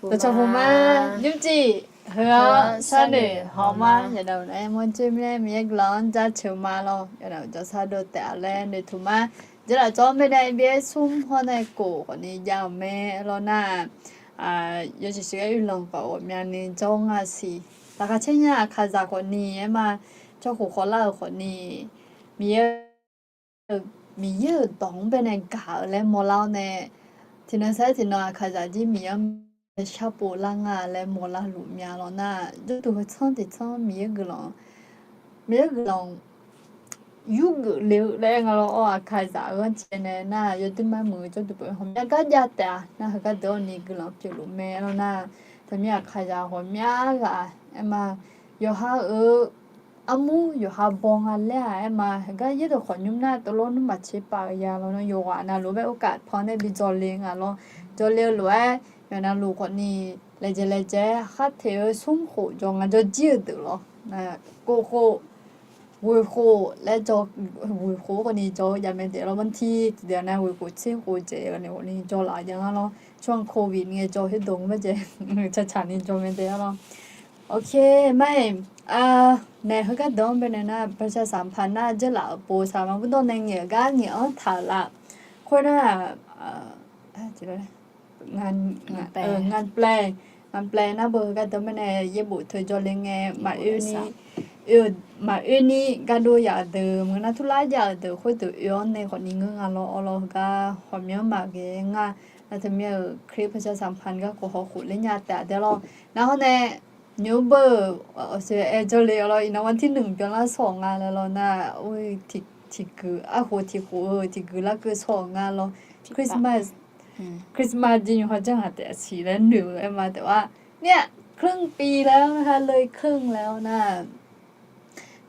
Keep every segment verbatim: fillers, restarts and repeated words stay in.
Dawqcawq puq ma, nymrcif, heu-awr sharnoeq hawq ma. Yawqdawq nae mawrjoer mirnae Miqyaer guiqlanq-anr jaceuq ma lawr. Yawqdawq jawrsar dov taef-a laer noeqtmq ma. Jeqlaf jawr-anr baenae byaer smr hawr nae kof khawfni jav-euq mae lawr nar, yawshuif shuif-aer oeqlanq khawf ghawqmyani jawr nga siq. Laqkhaq caer nya aqkaqzaq khawfni aer ma, cawq khof khawf lar-euq khawfni, Miqyaer Miqyaer-euq dawq-anr baenae gaq-eu laer mawrlar-awr nae, tiqnan sar tiqnan aqkaqzaq jir Miqyaer-anr baenae sharpov lar nga laer mawrlar luf mya lawr nar, jawrduq heu tsanr tiq tsanr Miqyaer guiqlanq, Miqyaer guiqlanq yurgeuf le-eu laer nga lawr. Awr, aqkaqzaq-eu ghanrcae nae nar, yawduir mar muiq-eu jawrduq pyeuf ghawqmya gar jav taef-a nar, heugar deuq-awr ni guiqlanq pyeufluf mae lawr nar, taqmir aqkaqzaq ghawqmya ghaq aer ma, yawqha-euq armur yawqha baw nga laer-aq aer ma, heugar yaerdawq khawf nymr nar teulof nmr maqtser pav-eu ya lawr nar, yawqghaq navluf bae urkaf pan nae bi jawrle nga lawr. Jawrle-eu lof-aer yawqha navluf khawfni laejae laejae-aer khar teq-eu smr khof jawr nga jawr jir-eu deuq lawr. Kof khof, ghoeq khof laer jawr, ghoeq khof khawfni jawr-eu jav mae daef lawr. Bantir tiqdeuq nav ghoeq khof tser khof dzaeq-eu nae khawfni jawr laf jav nga lawr. Tsawrhaq covid ngae jawr khoerdeuq-anr baejae caqcaq ni jawr mae daef lawr. Ok, mar-iq, nae heugar deuq-anr baenae nar, ประชาสัมพันธ์ nar jeurlaf-euq pov saqma burdawr nae ngaeq-eu gar ngaeq-anr taq-euq laf. Khoernar, ngan plae, ngan plae nar beu heugar deuq-anr baenae yaerbof teu jawrle ngae, maqoe ni, oe-eu, maqoe ni gardov yaf-euq deuq, maqngeur nar turlar jav-euq deuq khoerdeuq oe-awr nae khawfni ngeur nga lawr. Awr lawr heugar ghawqmyanr maqghae nga. Nar teumirnae-euq คลิปประชาสัมพันธ์ garkawv hawkhof ler nya taef-a daef lawr. Nar hawr nae nymr beu-euq awqsoeq aer jawrle-awr lawr, iqnan วันที่หนึ่ง byanlar sawq nga laer lawr nar, tiqguiq arkhof tiqkhof-eu tiqguiq larkeuv sawq nga lawr. Christmas, Christmas jir nymr ha janr haq taef-a siq laer noeq-eu aer ma taef-a. เนี่ย ครึ่งปีแล้วนะคะ เลยครึ่งแล้วนะ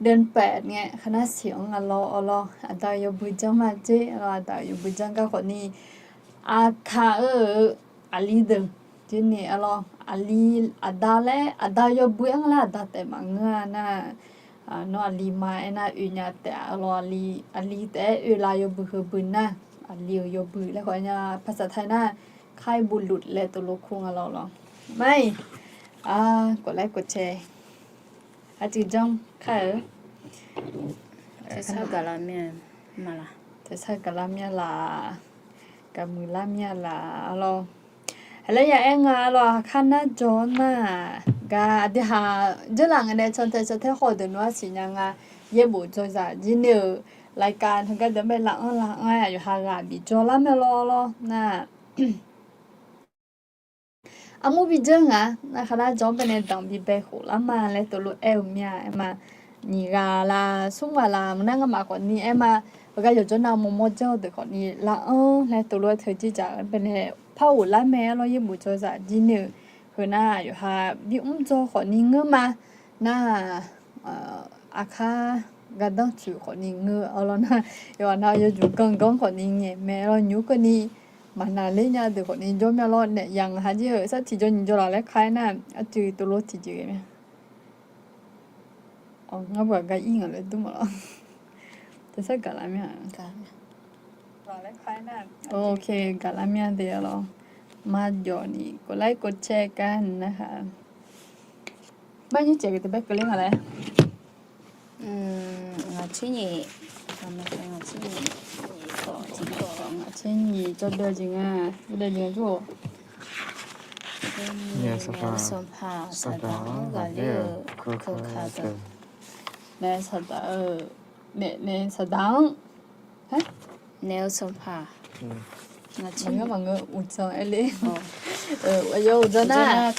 เดือนแปด ngae khar nar siq-anr nga lawr. Awr lawr aqda-euq yawbui janr ma dzer lawr, aqda-euq yawbui janr gar khawfni, aqkaq-eu aqli deuq jir ni-a lawr, aqli, aqda laer aqda-eu yawbui-anr laer aqda taef maqngeur-a nar, nawr aqli ma aernar oe nya taef-a lawr. Aqli taef-aer oe la yawbui heubui nar, aqli-euq yawbui laer khawf nya, ภาษาไทย nar, ไครบุรุษ laer teulof kur nga lawr lawr. Mar-iq, กดไลค์ กดแชร์ aqcuiv janr kar-eu, tersar gaqlar mya laf, gaqmuiq lar mya laf-a lawr. Haqlaer ya aer nga lawr, kar nar jawr nar-aq, gaq aqdui haq jeurlaf ngae nae cantae cantae khawf deuq nmr-anr siqnya nga. Yaerbof dzawzaq jir ni-euq รายการ heugar deuq-anr bae laf-anr laf-anr-aer aqyawf ha ghaq bif jawrlar mae lawr lawr nar, armur bi dzeur nga nar, khar nar jawr-anr baenae danq bi bae khof lar ma laer teulof aer-eu mya aer ma. Nyiq ghaq laf, smr ghaq laf, maqnar ngamaf khawfni aer ma. Heugar yawqjawr nav mawrmawr janr-eu deuq khawfni laf-anr laer teulof-aer teu jir dzaq-eu baenae par ghof lar mae-a lawr. Yaerbof dzawzaq jir ni-euq heu nar, aqyawf ha bi mr dzaw khawfni ngeur ma. Nar, aqkar gardanr tsoeq khawfni ngeur-a lawr nar, yawqha nav yawjuq ganr ganr khawfni ngaeq mae lawr. Nymr keuvni maqnaqler nya deuq khawfni jawr mya lawr. Naef yaq ngaq ha jir-euq sar tiqjaw nyiq jaw laf laer ka-aer nar, aqcuiv teulof tiqjeq ghae mya. Ngar baq gar ir ngaq laer dur ma lawr. Tersar gaqlar mya. Ok, gaqlar mya de-a lawr. Marjawf ni กดไลค์ กดแชร์ gar nar ha. Mar nyir caeq gaq teu bae keuvler nga laer. Ngaq tser nyiq, ngaq tser nyiq, ngaq tser nyiq jawrdoe jeq nga, jawrdoe jeq nga jawr-a. Naef saqdaq-anr ghaqler-euq keuka deuq. Naef saqdaq-euq, naef saqdaq-anr, naef-eu sanqpaq, maqngeur maqngeur uqdzan aer le. Aqyawf uqdzan nar,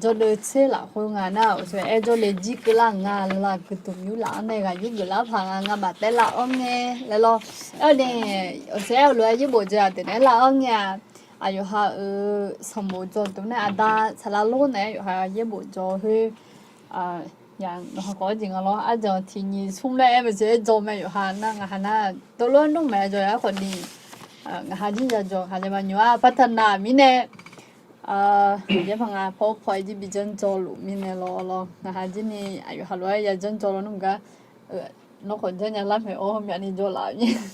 jawrdoe tser lafkhoer nga nar, uqdzan aer jawrle jir keuvlar nga laer laf, guiqdmq yurlaf-anr nae ghaq yurgeuf lar paq nga, ngamaf taef-aer laf-anr ngae laer lawr. Aer-eu nae, uqdzan aer-eu lof-aer yaerbof dzaw-aq deuq naeq-aer laf-anr ngae-a. Aqyawf ha-euq sanqbof dzaw deuq nae aqda saqlaq lor naeq-aer yawqha yaerbof dzaw khoer, yaq nawq ha khawf-awr jeq nga lawr. Ardanq tiq nyiq smr laer aer maqsiq-aer dzaw mae yawqha nar, ngaq ha nar teulof-aer nmr maeq-a dzaw-aer khawfni, ngaq ha jir ya dzaw ngaq ha jav ma nymr-a พัฒนา mirnae, yaer paq nga พอ พอ jir bi janr dzaw luf mirnae lawr lawr. Ngaq ha jir ni aqyawf ha lof-aer ya janr dzaw lawr nmr gar, nawr khawf janr nya lar maeq-awr myavni dzaw laf-eu myav.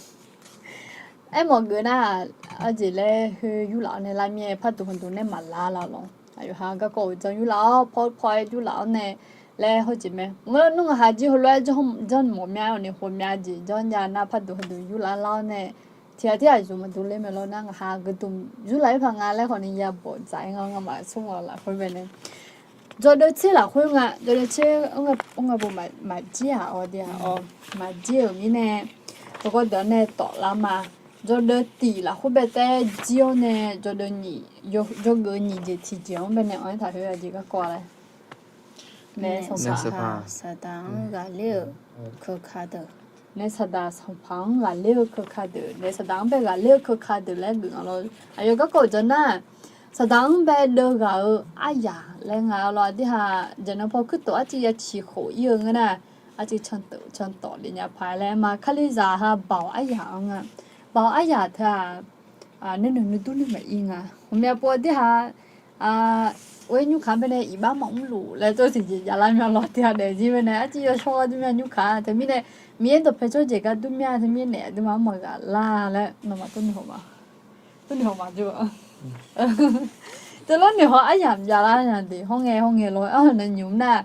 Aermawf geuf nar, arjeq laer khoer yurlaf-awr nae lar mir-aer pardmq hawdmq nae maqlar lar lawr. Aqyawf ha garkawv-euq jan yurlaf-awr, pawr pawr-aer yurlaf-awr nae laer hawjeq mae. Mq-eu nmr ngaq ha jir heulof-aer janr mawf mya-aer awq ni khof mya jeq janr nya nar pardmq hawdmq yurlaf lar-awr nae, tiq ghaq tir ghaq zmq maqdur ler mae lawr nar ngaq ha geudmq yurlaf-ir paq nga laer khawf ni ya bawq dzaq-aer nga ngamaf smr-awq lafkhoer bae nae. Jawdeuv tser lafkhoer nga, jawdeuv tser-anr nga bo maqjir-aq awq de-aq awq, maqjir-euq mirnae, heugar deuq-anr nae tawflar ma. Jawdeuv tiq lafkhoer bae taef-aer jir-awr nae, jawdeuv nyiq, jawrgeuf nyiq jeq tiqjeq-anr bae nae anq-aer taq khoer-a jeq garkawv laer. Naef sanqpaq, saqdaq-anr ghaqler-euq keuka deuq. Naef saqdaq sanqpaq-anr ghaqler-eu keuka deuq, naef saqdaq-anr bae ghaqler-eu keuka deuq laer geuf nga lawr. Aqyawf garkawv-euq jan nar, saqdaq-anr bae deuv ghaq-eu aryaq laer nga lawr. Aqdirhaq jaqnan paw kuirtof arcuiv ya ciq khof-ir-eu ngeur nar, arcuiv can tawf lef nya paq laer ma. Kalizaq ha baoq aryaq-anr nga. Baoq aryaq teu-aq, nuinoeq nuidur nuimaeq-ir nga. Ghawqmya pov aqdirhaq, oer nymrkaq-anr bae nae iqbax maqmr luf laer tsov tiqjeq javlar mya lawr. Tiqghaq daefzir bae nae arcuiv yawshawr dur mya nymrkaq teumirnae, Miqyaer dawqpae tsawrjeuq gar dur mya teumirnae naef aqduimaf-anr maqghaq lar laer nawmaf tov noeq haw ma. Tov noeq haw ma jur. Teulof noeq haw aryamq javlar nya de hawr ngae hawr ngae lawr. Arhaq nae nymq nar,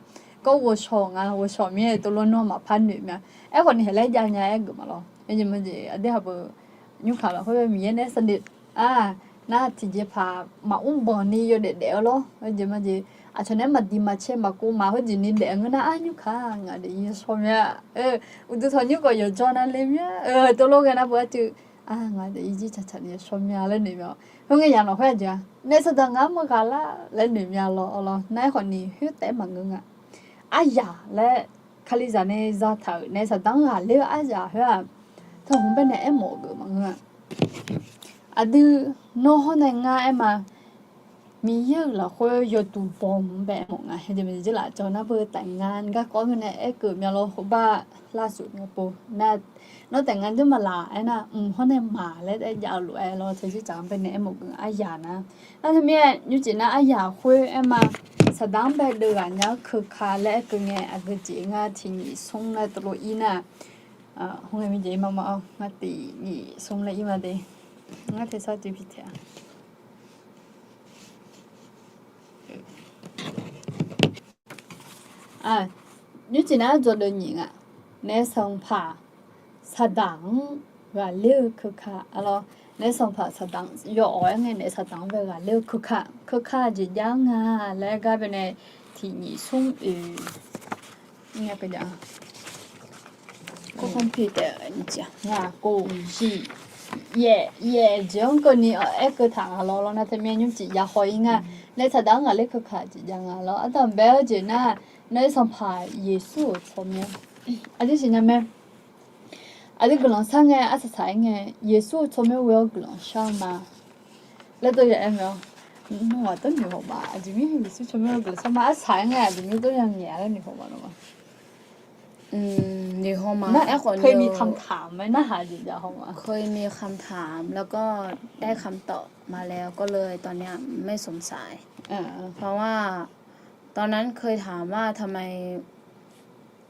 kawv ghovshaw nga, ghovshaw mir-aer teulof nawr maqpar noeq mya. Aerkhawf ni haeq laer jav nya-aer geuf ma lawr. Aqjeq maqjeq aqdirhaq beu nymrkaq lafkhoer Miqyaer nae saqnoeq-a nar tiqjeqpaq maqmr banq ni yawdaef daef-eu lawr. Aqjeq maqjeq aqcawq nae maqdiq maqcae maqkov maq khoerjeq ni daef-eu ngeur nar-aq nymrkaq ngaq daef-ir yawshawr mya. Uqduq tanqnymr khawf yawqjawr nar ler mya. Teulof ghae nar beu arcuiv, ngaq daef-ir jir caqcaq ni yawshawr mya laer noeq mya. Khoerngae yamq lafkhoer aqjeq-a, naef saqdaq ngaq-anr maqghaqlar laer noeq mya lawr lawr. Nar aerkhawf ni khoer taef-aer maqngeur nga. Aryaq laer Kalizaq nae zataq-euq naef saqdaq-anr ghaqler-eu aryaq khoer-aq, teuhmq bae nae aermawf-eu geuf maqngeur-a. Aqdui, nawr hawr nae ngar aer ma. Miqyaer-euq lafkhoer yawduq bawmq-anr bae aermawf nga. Aqjeq maqjeq jir laf cawv nar beu taef nga garkawv-anr bae nae aerkeuv mya lawr. Khoerbar lavsuf ngae pov nar, nawr taef nga dur maqlaq aernar, mq hawr nae maq laer aer jav-eu lof-aer lawr. Teu jir tsaq-anr bae nae aermawf geuf aryaq nar, nar teumirnae nymrcif nar aryaq khoer aer ma. Saqdaq-anr bae deuv ghaq nya-anr keuka laer aerkeuv ngae aqgeu jeq ngar tiq nyiq smr laer teulof ir nar, hawr ngae mirjeq ir ma ma-awr ngar tiq nyiq smr laer ir ma de. Ngar tersar tiq pi taeq-a. Nymrcif nar jawdeuv nyiq nga. Naef sanqpaq saqdaq-anr ghaqler-eu keuka, aqlawr, naef sanqpaq saqdaq-anr yawawq-aer ngae naef saqdaq-anr bae ghaqler-eu keuka, keuka jeq jav nga laer gar bae nae tiq nyiq smr oeq, ngaq kov, ngaq kov shiq, yaef jeq-anr keuvni aerkeuv taq nga lawr lawr nar teumirnae nymrcif ya haw-ir nga. Naef saqdaq-anr ghaqler keuka jeq jav nga lawr. Ardanq bae-eu jeq nar, naef sanqpaq Yeqsur-euq tsawrmyanr. Aqdui siqnya mae. Aqdui guiqlanq shar ngae arsaq saq-aer ngae, Yeqsur-euq tsawrmyanr ghoe-awr guiqlanq shar-eu ma laer tov ya aer mae-awr, nawmaf tov noeq haw ma. Aqjeq mirnae Yeqsur tsawrmyanr ghoe-awr guiqlanq shar ma, arsaq-aer ngae aqjeq mirnae tov ya ngaeq-a laer noeq haw ma nawmaf. เคยมีคำถามไหม narhaq jeq jav haw ma. เคยมีคำถามแล้วก็ได้คำตอบมาแล้ว ก็เลยตอนเนี้ยไม่สงสัย เพราะว่าตอนนั้นเคยถามว่าทำไม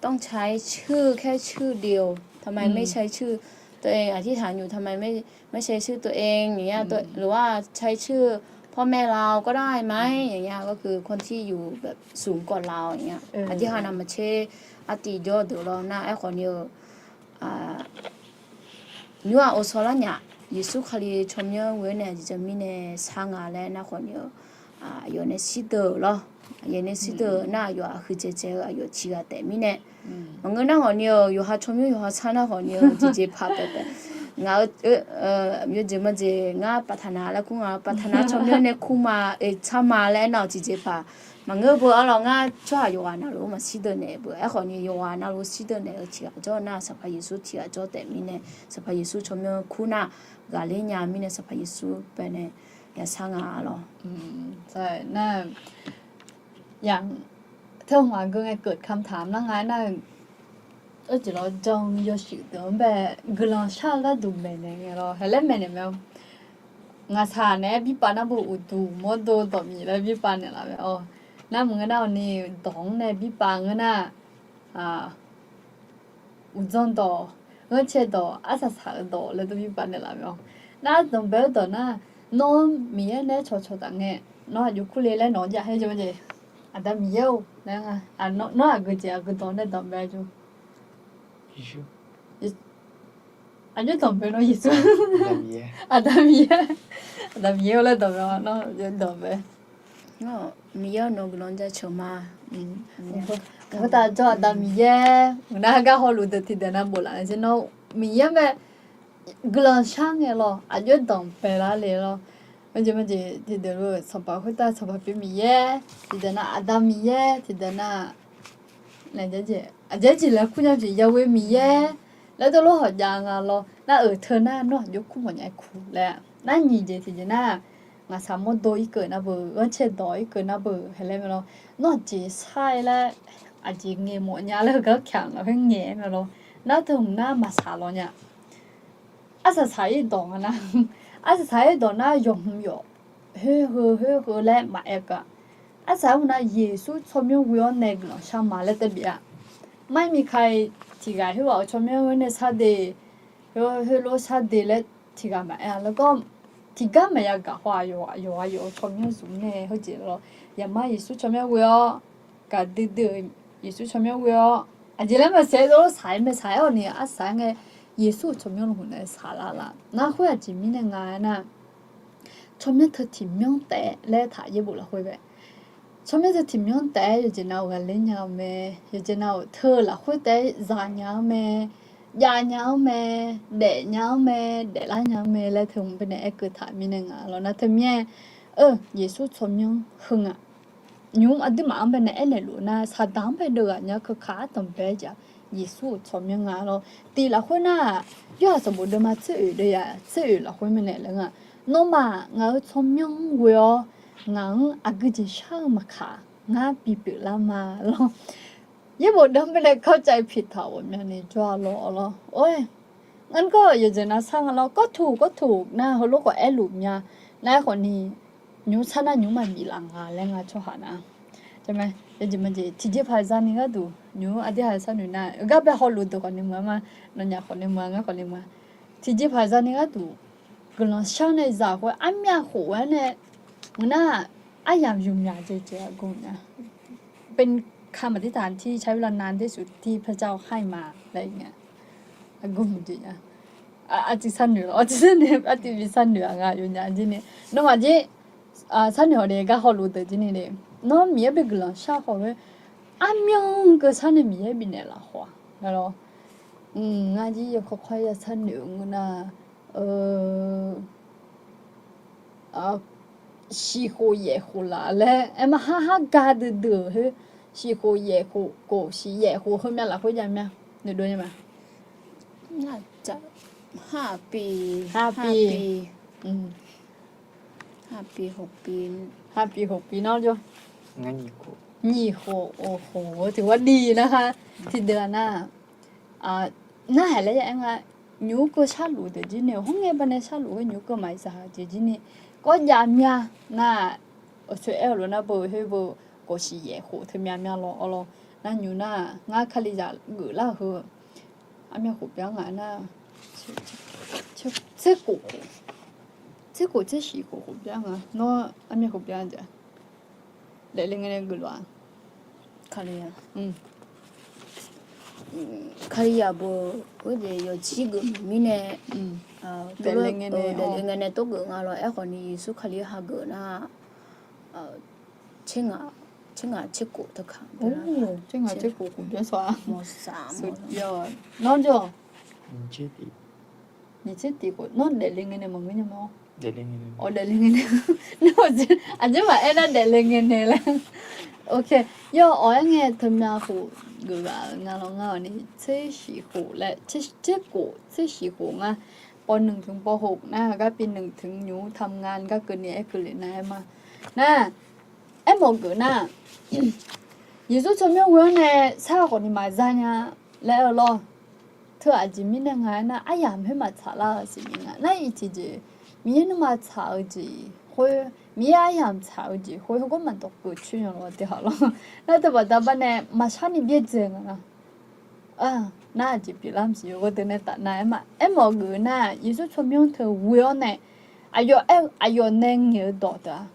ต้องใช้ชื่อแค่ชื่อเดียว ทำไมไม่ใช้ชื่อตัวเอง อธิษฐานอยู่ทำไมไม่ไม่ใช้ชื่อตัวเองอย่างเงี้ยตัวหรือว่าใช้ชื่อพ่อแม่เราก็ได้ไหมอย่างเงี้ย ก็คือคนที่อยู่แบบสูงกว่าเราอย่างเงี้ย อธิษฐาน navmaqtser artiv jawr deuq lawr nar aerkhawf ni-eu nymr-aq, 我说了nya, Yeqsur Kali tsawrmyanr ghoe-awr nae aqjeq mirnae shar nga laer nar khawf ni-eu, aqyawf nae shir deuq-euq lawr. Aqyawf nae shir deuq-eu nar aqyawf aqhuiq dzaeqdzaeq-eu aqyawf tiq ghaq taef mirnae. Maqngeur nar khawf ni-eu yawqha tsawrmyanr yawqha shar nar khawf ni-eu tiqjeqpaq taef taef. Ngaq-eu yawjeq majeq ngar ประธานา laer kur nga, ประธานา tsawrmyanr nae kur ma, oe tsar ma laer aernar-euq tiqjeqpaq. Maqngeur beu arlawr ngar tsawrhaq yawqghaq navluf-anr maqshir deuq naeq beu. Aerkhawf ni yawqghaq navluf shir deuq naeq-eu tiq ghaq jawr nar Sanqpaq Yeqsur tiq ghaq jawr taef mirnae, Sanqpaq Yeqsur tsawrmyanr kur nar ghaqler nya mirnae Sanqpaq Yeqsur baenae yashar nga lawr. Nar, yaq, ถ้าหาก geu ngae เกิดคำถาม nar nga nar, arjeq lawr jan-eu yawshuif deuq-anr bae guiqlanq shar-eu gharduq maeqnaeq ngae lawr. Haeq laer maeqnaeq mae-awr, ngaqshaq naeq-aer birpav nar beu uqduq mawrdo dawqmiq laer birpav naeqlaf mae-awr, nar maqngeur nar-awq ni dawq-anr nae birpav ngeur nar, uqdzan dawq, ghanrcae dawq, arsaq saq-eu dawq laer dov bi baf naeqlaf mae-awr. Nar danqbae-eu dawq nar, nawr Miqyaer nae cawqcawq taf ngae, nawr aqjox kurle laer nawq-anr jav-aer jeq ma jeq. Aqda Miqyaer-or laer nga, nawr aqgeujeq aqgeu dawq nae danqbae jeq. Aqjox danqbae nawr Yeqsur. Aqda Miqyaer, Aqda Miqyaer-or laer danqbae-awr nawr danqbae. Miqyaer-or nawq guiqlanq jaceuq ma. Khoertav jawr Aqda Miqyaer mqnar gar hawluf deuq tiqdeuq nav bof laf jeq nawr Miqyaer mae guiqlanq shar ngae lawr, aqjox danqbae lar le lawr. Majeq majeq tiqdeuq lof-eu sanqpaq khoertav sanqpaq pyeuf Miqyaer, tiqdeuq nav Aqda Miqyaer, tiqdeuq nav aqjeq jeq laer kur nya jeq Yahweh Miqyaer laer dov lof hawq jav nga lawr. Nar-euq teu nar nawr aqjox kur mawf nya-aer kur laer. Nar nyiq jeq tiqjeq nar, ngaqsaq mawrdo irkeuv nar beu, ghanrcae dawq irkeuv nar beu hae laer mae lawr. Nawr aqjeq shar-aer laer, aqjeq ngaeq mawf nya laer heugar kaq lafkhoer ngaeq-aer mae lawr. Nar teu hmq nar maqsaq lawq nya. Arsaq saq-ir dawq nga nar, arsaq saq-ir dawq nar yawq hmq yawq, khoer heu khoer heu laer maqaer-eu ka. Arsaq-aer hmq nar Yeqsur tsawrmyanr ghoe-awr nae guiqlanq shar ma laer taef bif-a. Mar-ir Miqkaq-iq tiqghaq khoerghaq-euq tsawrmyanr ghoe nae shar de, khoer lof shar de laer tiqghaq maqaer-a. Laer gawr tiqgar maqya gaq haw-aq, yawqha yawf-eu tsawrmyanr zmq nae heujeq lawr. Yaqmar Yeqsur tsawrmyanr ghoe-awr, gaqdui dui-eu Yeqsur tsawrmyanr ghoe-awr, aqjeq laer maqsiq-aer dov lof saq-aer mae saq-aer-awq ni arsaq-aer ngae, Yeqsur-euq tsawrmyanr lmq nae saqlar laf. Nar khoer aqjeq mirnae nga aernar, tsawrmyanr teu tiqmyanr taef-aer laer taq yaerbof lafkhoer bae. Tsawrmyanr teu tiqmyanr taef-aer yawqjeq nav-euq ghaqler nya-eu mae, yawqjeq nav-euq teu-eu lafkhoer taef-aer zanya-anr mae, javnya-anr mae, daefnya-anr mae, daeflar nya-anr mae laer teu hmq baenae aerkeuv taq mirnae nga lawr. Nar teumirnae, eu, Yeqsur tsawrmyanr heu nga. Nymq-mr aqduimaf-anr baenae aernaeq luf nar, Saqdaq-anr bae deuv ghaq nya keuka ardanq bae-aer jeq-aq, Yeqsur-euq tsawrmyanr nga lawr. Tiq lafkhoer nar-aq, Yorhaq sanqbof deuvma tser oeq deuv yaq tser oeq lafkhoer mirnae laer nga, nawmaf ngaq-euq tsawrmyanr-anr ghoe-awr, ngaq-anr aqgeu jeq shar-eu maqkaq, ngar bipyeuf lar ma lawr. Yaerbof deuv-anr baenae kawrcav piqtaq ghawqmyani jawr-a lawr lawr. Or, ngar gawr yawqjeq nav sar nga lawr, kawrtuq kawrtuq nar heulof khawf aerluf mya. Nar aerkhawf ni, nymq-mr sar nar nymq-mr maqbif laf nga laer nga tsawrhaq nar. Yawjeq majeq tiqjeqpaq zani gharduq nymq-mr aqdui haq sharnoeq nar, gar bae hawluf deuq khawf ni meuq-a ma, nawnyaf khawf ni meuq-a, ngar khawf ni meuq-a. Tiqjeqpaq zani gharduq guiqlanq shar nae zaq khoer armyav khof-aer nae, meuq nar-aq, aryamq yawqmyaq jeq jeq aqgeu nya. เป็นคำอธิษฐานที่ใช้เวลานานที่สุดที่พระเจ้าให้มา laer nga. Aqgeu jeq nya. Aqcuiv sharnoeq lawr, aqcuiv sharnoeq, aqcuiv bi sharnoeq-aq nga yawqnya jir ni. Nawmaf jir sharnoeq hawq de gar hawluf deuq jir ni de. Nawr Miqyaer bi guiqlanq shar khawf-eu armyanr keuv shar nae Miqyaer bifnaeq laf khawf-a nga lawr. Ngar jir yawkawr kawr ya sharnoeq-eu ngeur nar, shiq khof yaef khof laf laer aer ma, har har ga duidui-euq khoer, shiq khof yaef khof, khof shiq yaef khof heumyav lafkhoer jav mya, noeqdov nya ma. Har pi, har pi, har pi khof pi, har pi khof pi nawr jawr, nyiq khof khof-eu tiq ghaq diq nar ha, tiqdeuq-aq nar, narhaq laer ya aer nga, nymq-mr keuv sharluf deuq jir ni, hawr ngae baqnae sharluf khoer nymq-mr keuv maqzaq jeq jir ni, kawr jav mya nar, awqcoe aer-eu lof nar beu khoer beu, khof shiq yaef khof teumya mya lawr awr lawr, nar nymq nar ngar Kalizaq geuflar-eu heu, armyav khof byan nga nar, tser khof, tser khof tser shiq khof khof byan nga. Nawr armyav khof byan jeq, daefle ngae nae geuflof-a. Kalizaq, Kalizaq beu, khoerjeq yawqjir geuf mirnae, daefle ngae nae tov geuf nga lawr. Aerkhawf ni Yeqsur Kali hageuf nar, tser ngaq, tser ngaq tser khof teu ka, tser ngaq tser khof khof byan sawq-a. Nawr jawr, nyiq tser tiq khof, nawr daefle ngae nae maqngeur nya ma. Awq, daefle ngae nae, aqjeq maqaer nar daefle ngae nae laer. Ok, yawr awq-aer ngae teumya khof geuf ghaq-euq nga lawr. Ngar-awq ni tser shiq khof laer, tser khof tser shiq khof nga. ป.หนึ่ง ถึง ป.หก nar gar pi หนึ่ง ถึง nymq-mr ทำงาน gar keuvni aer keuvle nar aer ma. Nar, aermawf geuf nar, Yeqsur tsawrmyanr ghoe-anr nae sar-eu khawf ni maqza nya laer aer-eu lawr. Teu aqjeq mirnae nga aernar, aryamq khoer maqtsaq lar-eu siqnya nga. Nar iq tiqjeq, Miqyaer nuima tsaq-eu jeq khoer, Miqyaer aryamq tsaq-eu jeq khoer heugar maqdawq keuv coer nya lawr tiq haq lawr. Nar teubaqda baqnae maqshar ni byaerdzae nga nar. nar aqjeq pyeuflar maqsiq, yawqghaq deuq nae taf nar aer ma. Aermawf-eu geuf nar-aq, Yeqsur tsawrmyanr teu ghoe-awr nae, aqyawf aer-eu aqyawf nae ngaeq-eu dawq teu-aq,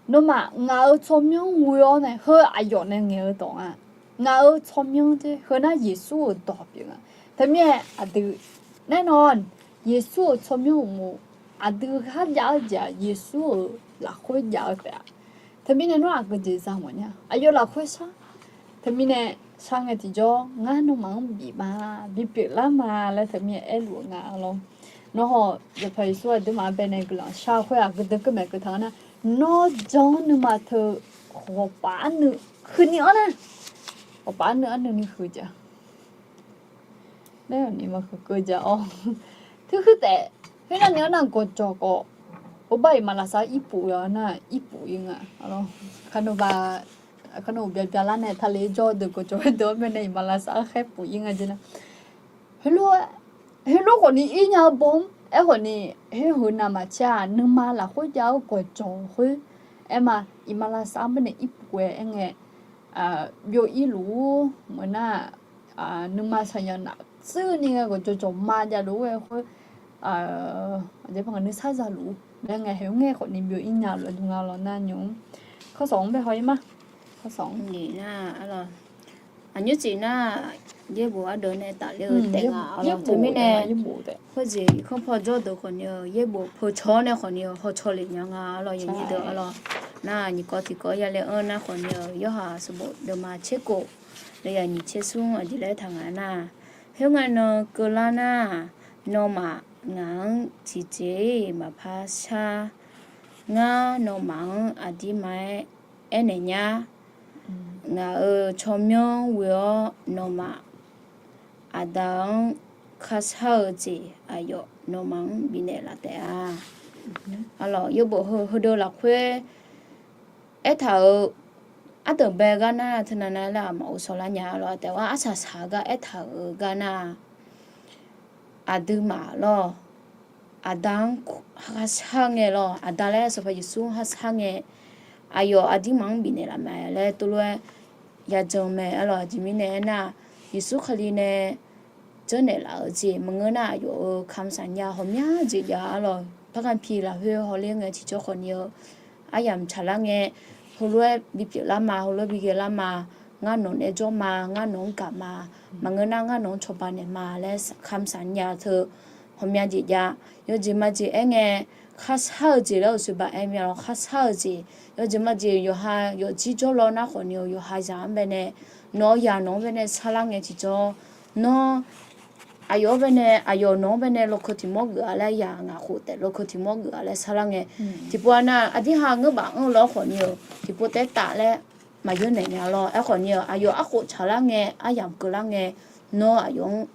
nawmaf ngaq-euq tsawrmyanr ghoe-awr nae heu aqyawf nae ngaeq-eu dawq nga. Ngaq-euq tsawrmyanr jer, heu nar Yeqsur-euq dawq pyeuf nga. Teumirnae aqdui, nae nawr Yeqsur-euq tsawrmyanr uqmov, aqdui kharjav-eu jeq-aq, Yeqsur-euq lafkhoer jav-eu taef-a. Teumirnae nawr aqgeujeq za mawfnya, aqyawf lafkhoer shar. Teumirnae shar ngae tiqjawr, ngar nawmaf-anr bif ma, bipyeuf lar ma laer teumirnae aerluf-eu nga lawr. Nawr haw, Sanqpaq Yeqsur aqduimaf-anr baenae guiqlanq shar-eu khoer-aq, aqgeu deuq keuv maeq keuv taq-anr nar, nawr jan-anr nuima teu ghawqpaf arnuiv huini-anr nar, ghawqpaf arnuiv arnuiv ni huiq jav. Nae ni maqhuiq keuv jav-awr, tuir huir taef. Khoernar ni-anr nar gawqjawq khawf, obar iqmalavshav irpuf-eu nar irpuf ir nga. Kharnov ba, kharnov uqbya byalar nae taqle jawr deuq gawqjawq khoerdeuq-anr baenae iqmalavshav-anr khaer puf ir nga jeq nar, heulof khawfni ir nya-eu baw-anr aerkhawfni, khoer heu navmaqtser-aq, nuima lafkhoer jav-eu gawqjawq khoer aer ma. Iqmalavshav-anr baenae irpuf-aer aerngae, byov irluf-ur meuq nar, nuima saqyanq naftsir ni ngae gawqjawq jawqma javluf-ur-aer khoer, aqjeq paq ngaq nuisar zaluf-ur laer ngae, heu ngae khawfni byov ir nya lof-aer dm nga lawr nar nymr, kawrsawq-anr bae haw ir ma. Kawrsawq-anr nar, aqnymr tsoeq nar, yaerbof ardeuv nae tafler-eu taef nga. Teumirnae khoerjeq irkanr paw jawrdeuq khawfni-eu yaerbof peucaw-awr nae khawfni-eu hawcaw lef nya nga lawr, yawnyir deuq-a lawr. Nar nyiq kawv tiq kawv yale-anr nar khawfni-eu yawhaiq sanqbof deuvma tserkhof, lafyaq nyiq tser smr aqjeq laer taq nga nar, khoerngae nan keuvlar nar, nawmaf ngaq-anr tiqjeq-iq maqpar shar. Ngar nawmaf-anr aqdirma-aer aernaeq nyar. Ngaq-euq tsawrmyanr ghoe-awr nawmaf Aqda-anr kharshar-eu jeq aqyawf nawmaf-anr bifnaeq laf taef-a. Arlawq, yaerbof heu heudeuv lafkhoer aertaq-euq ardeuq bae gar nar teunav nav laer aqmaf ghovshaw lar nya lawr. Taef-aer arsaq saq-eu gar aertaq-euq gar nar, aqduimaf lawr, Aqda-anr kharshar ngae lawr, Aqda laer Sanqpaq Yeqsur-anr kharshar ngae, aqyawf aqdirmaf-anr bifnaeq laf mae laer tov lof-aer yajan mae. Arlawq, aqjeq mirnae aernar, Yeqsur Kali nae janrnaeq laf-euq jeq maqngeur nar, aqyawf-euq kamq saqnya ghawqmya jeq jav-a lawr. Parkamq pi lafkhoer hawler ngae tiqjawr khawfni-eu aryamq tsaqlar ngae, heulof-aer bipyeuf lar ma, heulof-aer bighae lar ma, ngar nawq nae jawr ma, ngar nawq-anr gaq ma, maqngeur nar ngar nawq-anr cawba naeq ma laer kamq saqnya teu ghawqmya jeq jav. Yawjeq majeq aerngae, kharshar-eu jeq laer-euq sheuqbaq aer mya lawr, kharshar-eu jeq, yawjeq majeq yawqha yawfjir jawrlawr nar khawfni-eu yawqha zaq-anr baenae, nawq-eu yaq nawq-anr baenae sarlar ngae tiqjawr, nawr aqyawf-anr baenae, aqyawf nawq-anr baenae lawkeuv tiq mawr geuf-a laer, yaq ngaq khof taef lawkeuv tiq mawr geuf-a laer sarlar ngae, tiqpov-a nar aqdirha ngeur baf anr lawr khawfni-eu tiqpov taef taf laer maqyeur naeq nya lawr. Aerkhawfni-eu aqyawf arkhof tsaqlar ngae, aryamq keuvlar ngae, nawr aqyawf-anr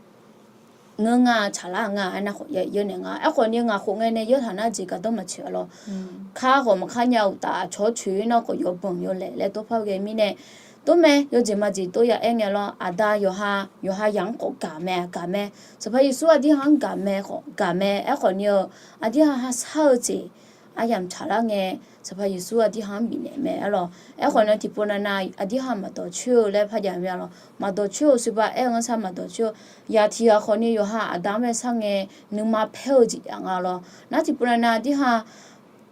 ngeur nga tsaqlar nga aernar khawf yeur naeq nga. Aerkhawfni-eu ngaq khof ngae nae yawtaq nar jeq gardanr maqtsoeq-a lawr. Kar khawf maqkar nya uqtaf, aqcawq-awr coeq-ir nar khawf yawbanq yawlaeq laer tov par ghae mirnae, tov mae, yawjeq majeq tov ya aer ngae lawr. Aqda yawqha, yawqha yaq-anr khawf gaq mae, gaq mae. Sanqpaq Yeqsur aqdirha-anr gaq mae khawf gaq mae. Aerkhawfni-eu aqdirha kharshar-eu jeq aryamq tsaqlar ngae, Sanqpaq Yeqsur aqdirha-anr bifnaeq mae. Arlawq, aerkhawfni tiqpov navnav aqdirha maqdawq coer-eu laer par jav mya lawr. Maqdawq coer-eu sheuqbaq aer-eu ngar sar maqdawq coer-eu. Yaq tiq ghaq khawfni yawqha Aqda-anr bae sar ngae nuima paer-eu jeq jav nga lawr. Nar tiqpov navnav aqdirha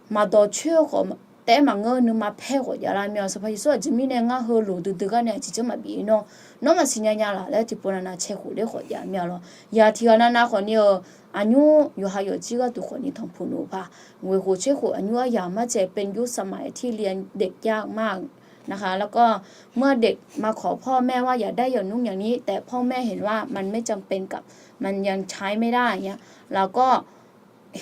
maqdawq coer-eu khawf taef-aer maqngeur, nuima paer khawf javlar mya. Sanqpaq Yeqsur aqjeq mirnae ngar heuloq duidui gar nae aqjeq janr maqbif nawr, nawr maqsiq nya nya laf laer tiqpov navnav cae khof ler khawf jav mya lawr. Yaq tiq ghaq navnav khawfni-eu aqnymr yawqha yawfjir gharduq khawfni tanqpuq noeq paq, ghoeq khof tser khof aqnymr aryamq martsaeq เป็นยุคสมัยที่เรียนเด็กยากมาก นะคะ แล้วก็เมื่อเด็กมาขอพ่อแม่ว่าอยากได้อย่างนู้นอย่างนี้ แต่พ่อแม่เห็นว่ามันไม่จำเป็นกับ มันยังใช้ไม่ได้อย่างเงี้ย เราก็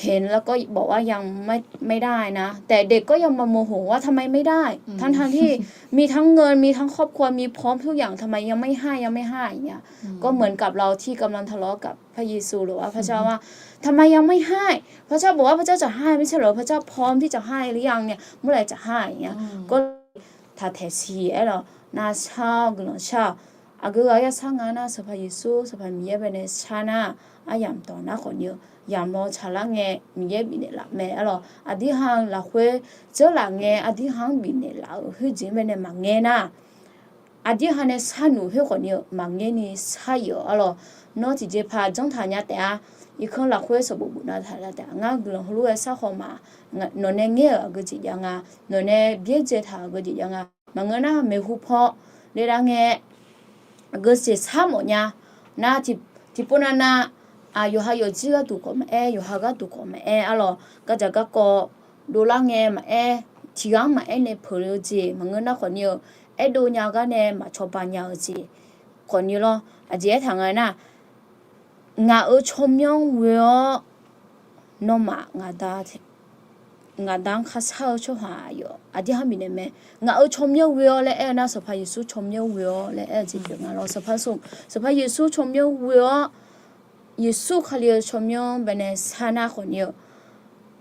เห็นแล้วก็บอกว่ายังไม่ ไม่ได้นะ แต่เด็กก็ยังมาโมโหว่าทำไมไม่ได้ ทั้งๆที่มีทั้งเงิน มีทั้งครอบครัว มีพร้อมทุกอย่าง ทำไมยังไม่ให้ ยังไม่ให้อย่างเงี้ย ก็เหมือนกับเราที่กำลังทะเลาะกับพระเยซูหรือว่าพระเจ้าว่า ทำไมยังไม่ให้ พระเจ้าบอกว่าพระเจ้าจะให้ไม่ใช่เหรอ พระเจ้าพร้อมที่จะให้หรือยังเนี่ย เมื่อไหร่จะให้อย่างเงี้ย ก็ taqtaeq siq aer lawr. Narshar-awr guiqlanq shar-awq. Aqgeu ghaq ya shar nga nar Sanqpaq Yeqsur Sanqpaq Miqyaer baenae shar nar, aryamq dawq nar khawfni-eu yamq law tsaqlar ngae Miqyaer bifnaeq laf mae. Arlawq, aqdirha-eu lafkhoer dzeurlaf ngae aqdirha-anr bifnaeq laf-euq khoerjeq-anr baenae maqngae nar, aqdirha nae sharnuf khoer khawfni-eu maqngaer ni shar-ir-awq arlawq. Nawr tiqjeqpaq janr taq nya taef-a. Irkanr lafkhoer sanqbof bofnav taq la taef-a. Ngar guiqlanq heulof-aer sharkhawf ma, nawq nae ngaer-euq aqgeujeq jav nga, nawq nae byaerdzae taq-euq aqgeujeq jav nga. Maqngeur nar maeqhu paw le lar ngae, aqgeujeq shar mawf nya. Nar tiqpov navnav, yawqha yawqjir gharduq khawf maqaer, yawqha gharduq khawf maqaer arlawq. Gardzaq garkawv dovlar ngae maqaer, tiqghaq-anr maqaer nae peuq-eu jeq maqngeur nar khawfni-eu, aerdov nya gar nae maqcawba nya-eu jeq khawfni lawr. Aqjeq aertaq nga nar, ngaq-euq tsawrmyanr ghoe-awr, nawmaf ngaq da ngaq da-anr kharshar-eu tsawrhaq aqyawf aqdirha bifnaeq mae. Ngaq-euq tsawrmyanr ghoe-awr laer aer-eu nar, Sanqpaq Yeqsur tsawrmyanr ghoe-awr laer aer-eu jeq pyeuf nga lawr. Sanqpaq Yeqsur tsawrmyanr ghoe-awr, Yeqsur Kali-eu tsawrmyanr baenae shar nar khawfni-eu,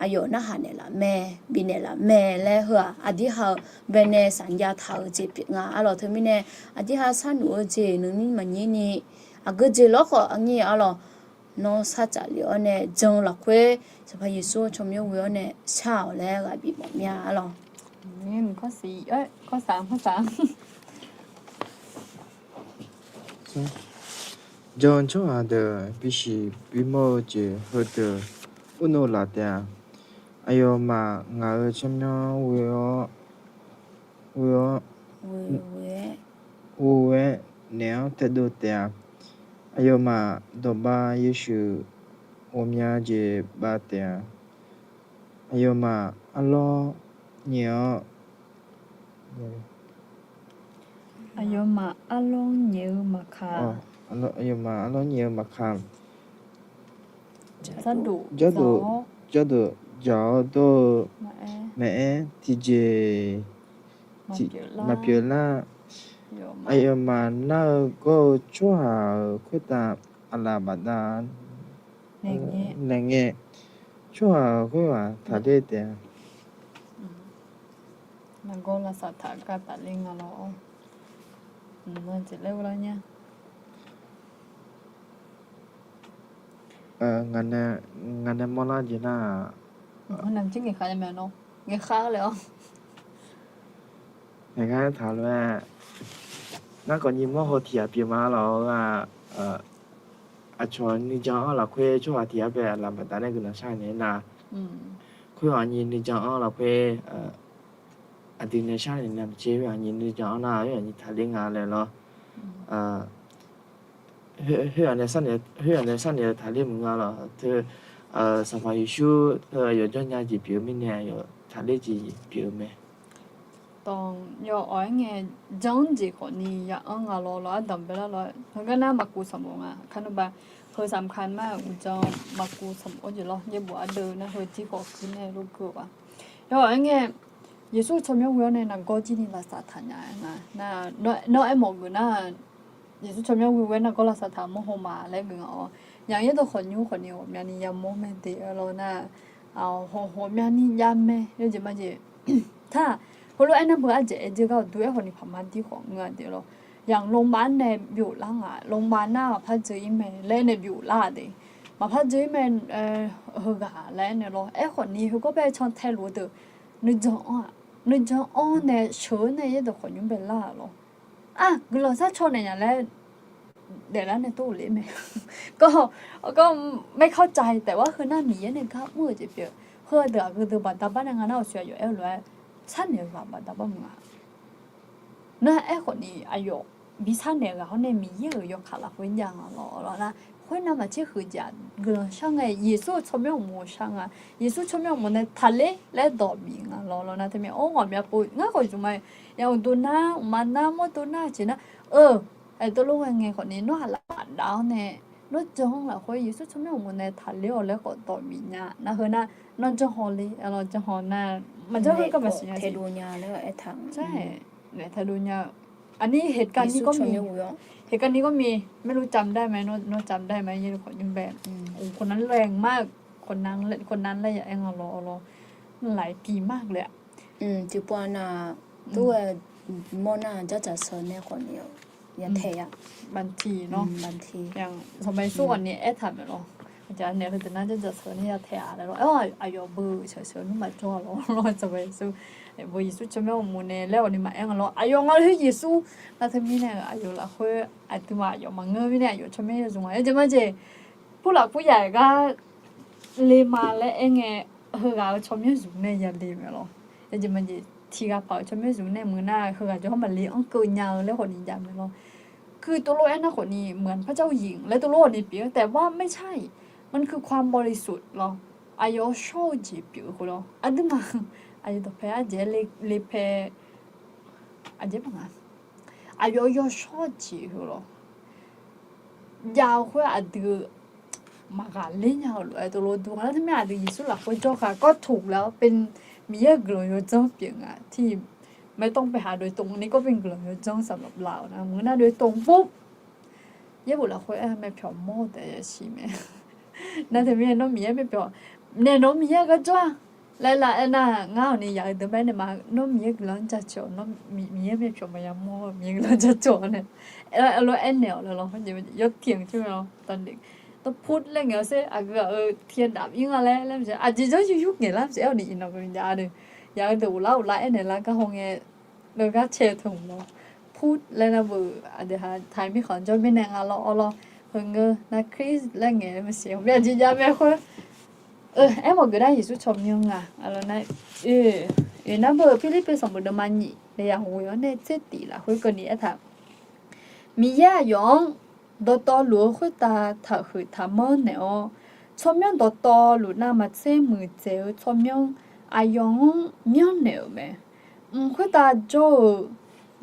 aqyawf narhaq naeqlaf mae, bifnaeq laf mae laer heu-aq aqdirha-eu baenae saqjav taq-euq jeq pyeuf nga arlawq. Teumirnae aqdirha sharnuf-eu jeq nuinir maqnyir ni, aqgeujeq lawrkhawf aqnyir arlawq. Nawr shartsaf lef-awr nae jan lafkhoer Sanqpaq Yeqsur-eu tsawrmyanr ghoe-awr nae shar-awq laer ghaq bif mawf mir-a arlawq. Jan-eu tsawrhaq deuq bisiq bimawr-eu jeq heudeuq urnov laf taef-a. Aqyawfmaf ngaq-euq tsawrmyanr ghoe-awr, ghoe-awr, ghoe-aer naeq-anr taedov taef-a. Aqyawfmaf dawqbav yawshuif ghawqmya jeq bav taef-a. Aqyawfmaf arlawr nyaef-awr, aqyawfmaf arlawr nyaef-eu maqkaq, aqyawfmaf arlawr nyaef-eu maqkaq, jardof, jardof dzaq-awr dawr-eu maqaer, tiqjeq maqpyeuf lar. Aqyawfmaf nar-eu gawr-eu tsawrhaq-euq khoertav aqlaf bafdav naeq ngae, tsawrhaq-euq khoerghaq taqler taef-a. Nargawr lavsav taq gar tafler nga lawr. Jeq laer lar nya. Ngaq nae mawrlar jeq nar-aq, ngaeqkhav-aer taq lof-aer, narkhawf nyiq mawr haw tiq ghaq pyeuf ma lawq-eu-aq, aqcawq nuijan-anr lafkhoer tsawrhaq tiq ghaq bae aqlaf baqda nae guiqlanq shar naeq nar, khoerghaq nyiq nuijan-anr lafkhoer aqdui nae shar naeq nar maqtser, khoerghaq nyiq nuijan-anr nar khoerghaq nyiq taqler nga laer lawr. Khoerghaq nae sharnoeq-eu taqler maqnga lawq. Teu, Sanqpaq Yeqsur teu aqyawf janrnya jeq pyeuf-eu mirnae aqyawf taqler jeq pyeuf-eu mae. Dawq yawawq-aer ngae, janr jeq khawfni ya-anr nga lawr lawr, ardanq baelar lawr. Heugar nar maqkuv sanqbof nga, kar nmr ba, heu saqmqka nar uqdzan maqkuv sanqbof-awr jeq lawr, yaerbof ardeuv nar heu jir khawf kuir nae lof geur-eu ba. Yawawq-aer ngae, Yeqsur tsawrmyanr ghoe-awr nae nargawr jir ni lavsav taq nya-a nga. Nawr aermawf geuf nar, Yeqsur tsawrmyanr ghoe-awr nargawr lavsav taq mawr haw ma laer geuf nga-awr. Yaq yaerdawq khawf nymr khawfni ghawqmyani yamawr mae de-eu lawr nar, hawq ghawqmyani jav mae yawjeq majeq. Taq, heulof-aer nar beu ardzaeq-aer dzeur gar-awq dur-aer khawfni paqma dir khawf ngeur-a de lawr. Yaq lmqma nae byoflar nga, lmqma nar maqpar dzeur-ir mae laer nae byoflar-a de. Maqpar dzeur-ir mae, heughaq laer nae lawr. Aerkhawfni heugawr bae cantae luf-eu deuq nuijan-anr-aq, nuijan-anr nae sheuq-eu nae yaerdawq khawf nymr baelar-a lawr. Aq, guiqlanq sharcaw naeq nya laer daeflar nae tov ler mae. Kawv, kawv, ไม่เข้าใจ taef-aer heu nar Miqyaer nae gar mr-eu jeq pyeuf. Heu deuq aqgeu deuq baqda bar nae nga nar awqshoe aqyawf aer-eu lof-aer sharnaeq-eu ghaq baqda bar mq nga. Nar aerkhawfni aqyawf bi sharnaeq ghaq hawr nae Miqyaer-euq yawkaq lafkhoer jav nga lawr lawr nar, khoernav maqtser huiq jeq-aq guiqlanq shar ngae, Yeqsur-eu tsawrmyanr uqmov shar nga. Yeqsur tsawrmyanr uqmov nae taqler laer dawq bif nga lawr lawr nar, teumya-awr ghawqmya pov ngar khawf zmq ma. Yaq uqduq nar, uqma nar, mawrdo nar jeq nar, eu, aer dawvlof ghae ngae khawfni nawr aqlaf bafdav-awr nae, nawr jan-anr lafkhoer Yeqsur tsawrmyanr uqmov nae taqler-awq laer khawf dawq bif nya nar, heu nar, nawr janr haw le, jan haw nar, maqjanr haw gar maqsiq nya, taedov nya laer aertaq-a. Taedov nya-eu, aqnir heqkavni gawrmi, heqkavni gawrmi, ไม่รู้จำได้ไหม nawr จำได้ไหม yaerkhawf nymr bae, khawf nan laer ma, khawf nan laer ya aer nga lawr lawr, laiq tiq mar le-a. Tiqpov nav, tov-aer mawr nar dzardzaq sheu nae khawfni-awq, ya tae ya, baqtiq nawr, baqtiq, Sanqpaq Yeqsur khawfni aertaq maeq lawr. Aqjeq naeq heudeuq nar janrdzaq sheuq ni ya taeq-a laer lawr. Aer-awr aqyawf beu sheuq sheuq nmr maqjawr-a lawr. Lawr, tsawrbae Yeqsur, beu Yeqsur tsawrmyanr uqmov nae laer awq ni maqaer nga lawr. Aqyawf nga laer Yeqsur nar teumirnae aqyawf lafkhoer aqduimaf aqyawf maqngeur mirnae aqyawf tsawrmyanr ya zmq-a. Yawjeq majeq purlaf purya-aer gar le ma laer aer ngae, heughaq-euq tsawrmyanr zmq nae ya le mae lawr. Yawjeq majeq tiqghaq paq-euq tsawrmyanr zmq nae meuq nar heughaq jawr-anr maqle-anr keuv nya-eu laer khawf ni jav mae lawr. Keuv tov lof-aer nar khawf ni meuq-anr par jar-eu yiq laer tov lof-awq ni pyeuf-eu taef-a ไม่ใช่ มันคือความบริสุทธิ์ lawr. Aqyawf-euq shawr-eu jeq pyeuf-eu khoer lawr. Aqduimaf aqyawf dawqpae arjeq le pae, aqjeq ma nga. Aqyawf-euq yawshawr jeq heu lawr. Jav-eu khoer aqdui maqghaqler nya-eu lof-aer tov lof dur nga nar teumirnae aqdui Yeqsur lafkhoer jawrkhaq kawr toq laer-awr pe Miqyaer-euq guiqlanq yawdzanr pyeuf nga tiq maeqtmq paeqha doe tmq ni kawr pe guiqlanq yawdzanr saqlaq laf-awq nar meuq nar doe tmq pov Yaerbof lafkhoer aer-eu mae pyawq mawr-eu taef yasiq mae. Nar teumirnae nawr Miqyaer mae pyawq nae nawq-anr Miqyaer gar jawr-a laer lav aernar ngar-awq ni yaq-eu deuq bae nae ma nawr Miqyaer guiqlanq-anr jaceuq-awq, nawr Miqyaer mae pyawq maqya mawr-eu Miqyaer guiqlanq jaceuq-awr nae, aer lof-aer naeq-awq laer lawr. Yawtiq-anr tser mae lawr. Tawrput laer ngaeq-awr sher aqgeu ghaq-euq tiq ghaq daf ir nga laer laer maqsiq aqjeq jawr yur yur ngaeq lar maqsiq aer-awq ni iqnan jav-a deuq yaq-eu deuq uqlar uqlar aernaeq lar gar haw ngae, leugar cae-eu teu hmq lawr. Put laer nar beu aqdui ha taq mirkhanq jawr mirnae nga lawr awr lawr. Heungeur nar Kris laer ngaeq maqsiq ghawqmya jeq jav mae khoer. Aermawf geuf nar Yeqsur tsawrmyanr nga. Aqlawq nar, oeq nar beu Pirlirpiv sanqbof deuvma nyiq nae yaq ghoe-awr nae tser tif lafkhoer keuvni aertaq Miqyaer aqyawf-anr dawqtawvluf-eu khoertav taqhuiq taqmanr naeq-awr, tsawrmyanr dawqtawvluf navmaqtser muiqdzaeq-eu tsawrmyanr aqyawf-anr myanrnaeq-euq mae. Mq khoertav jawr-eu,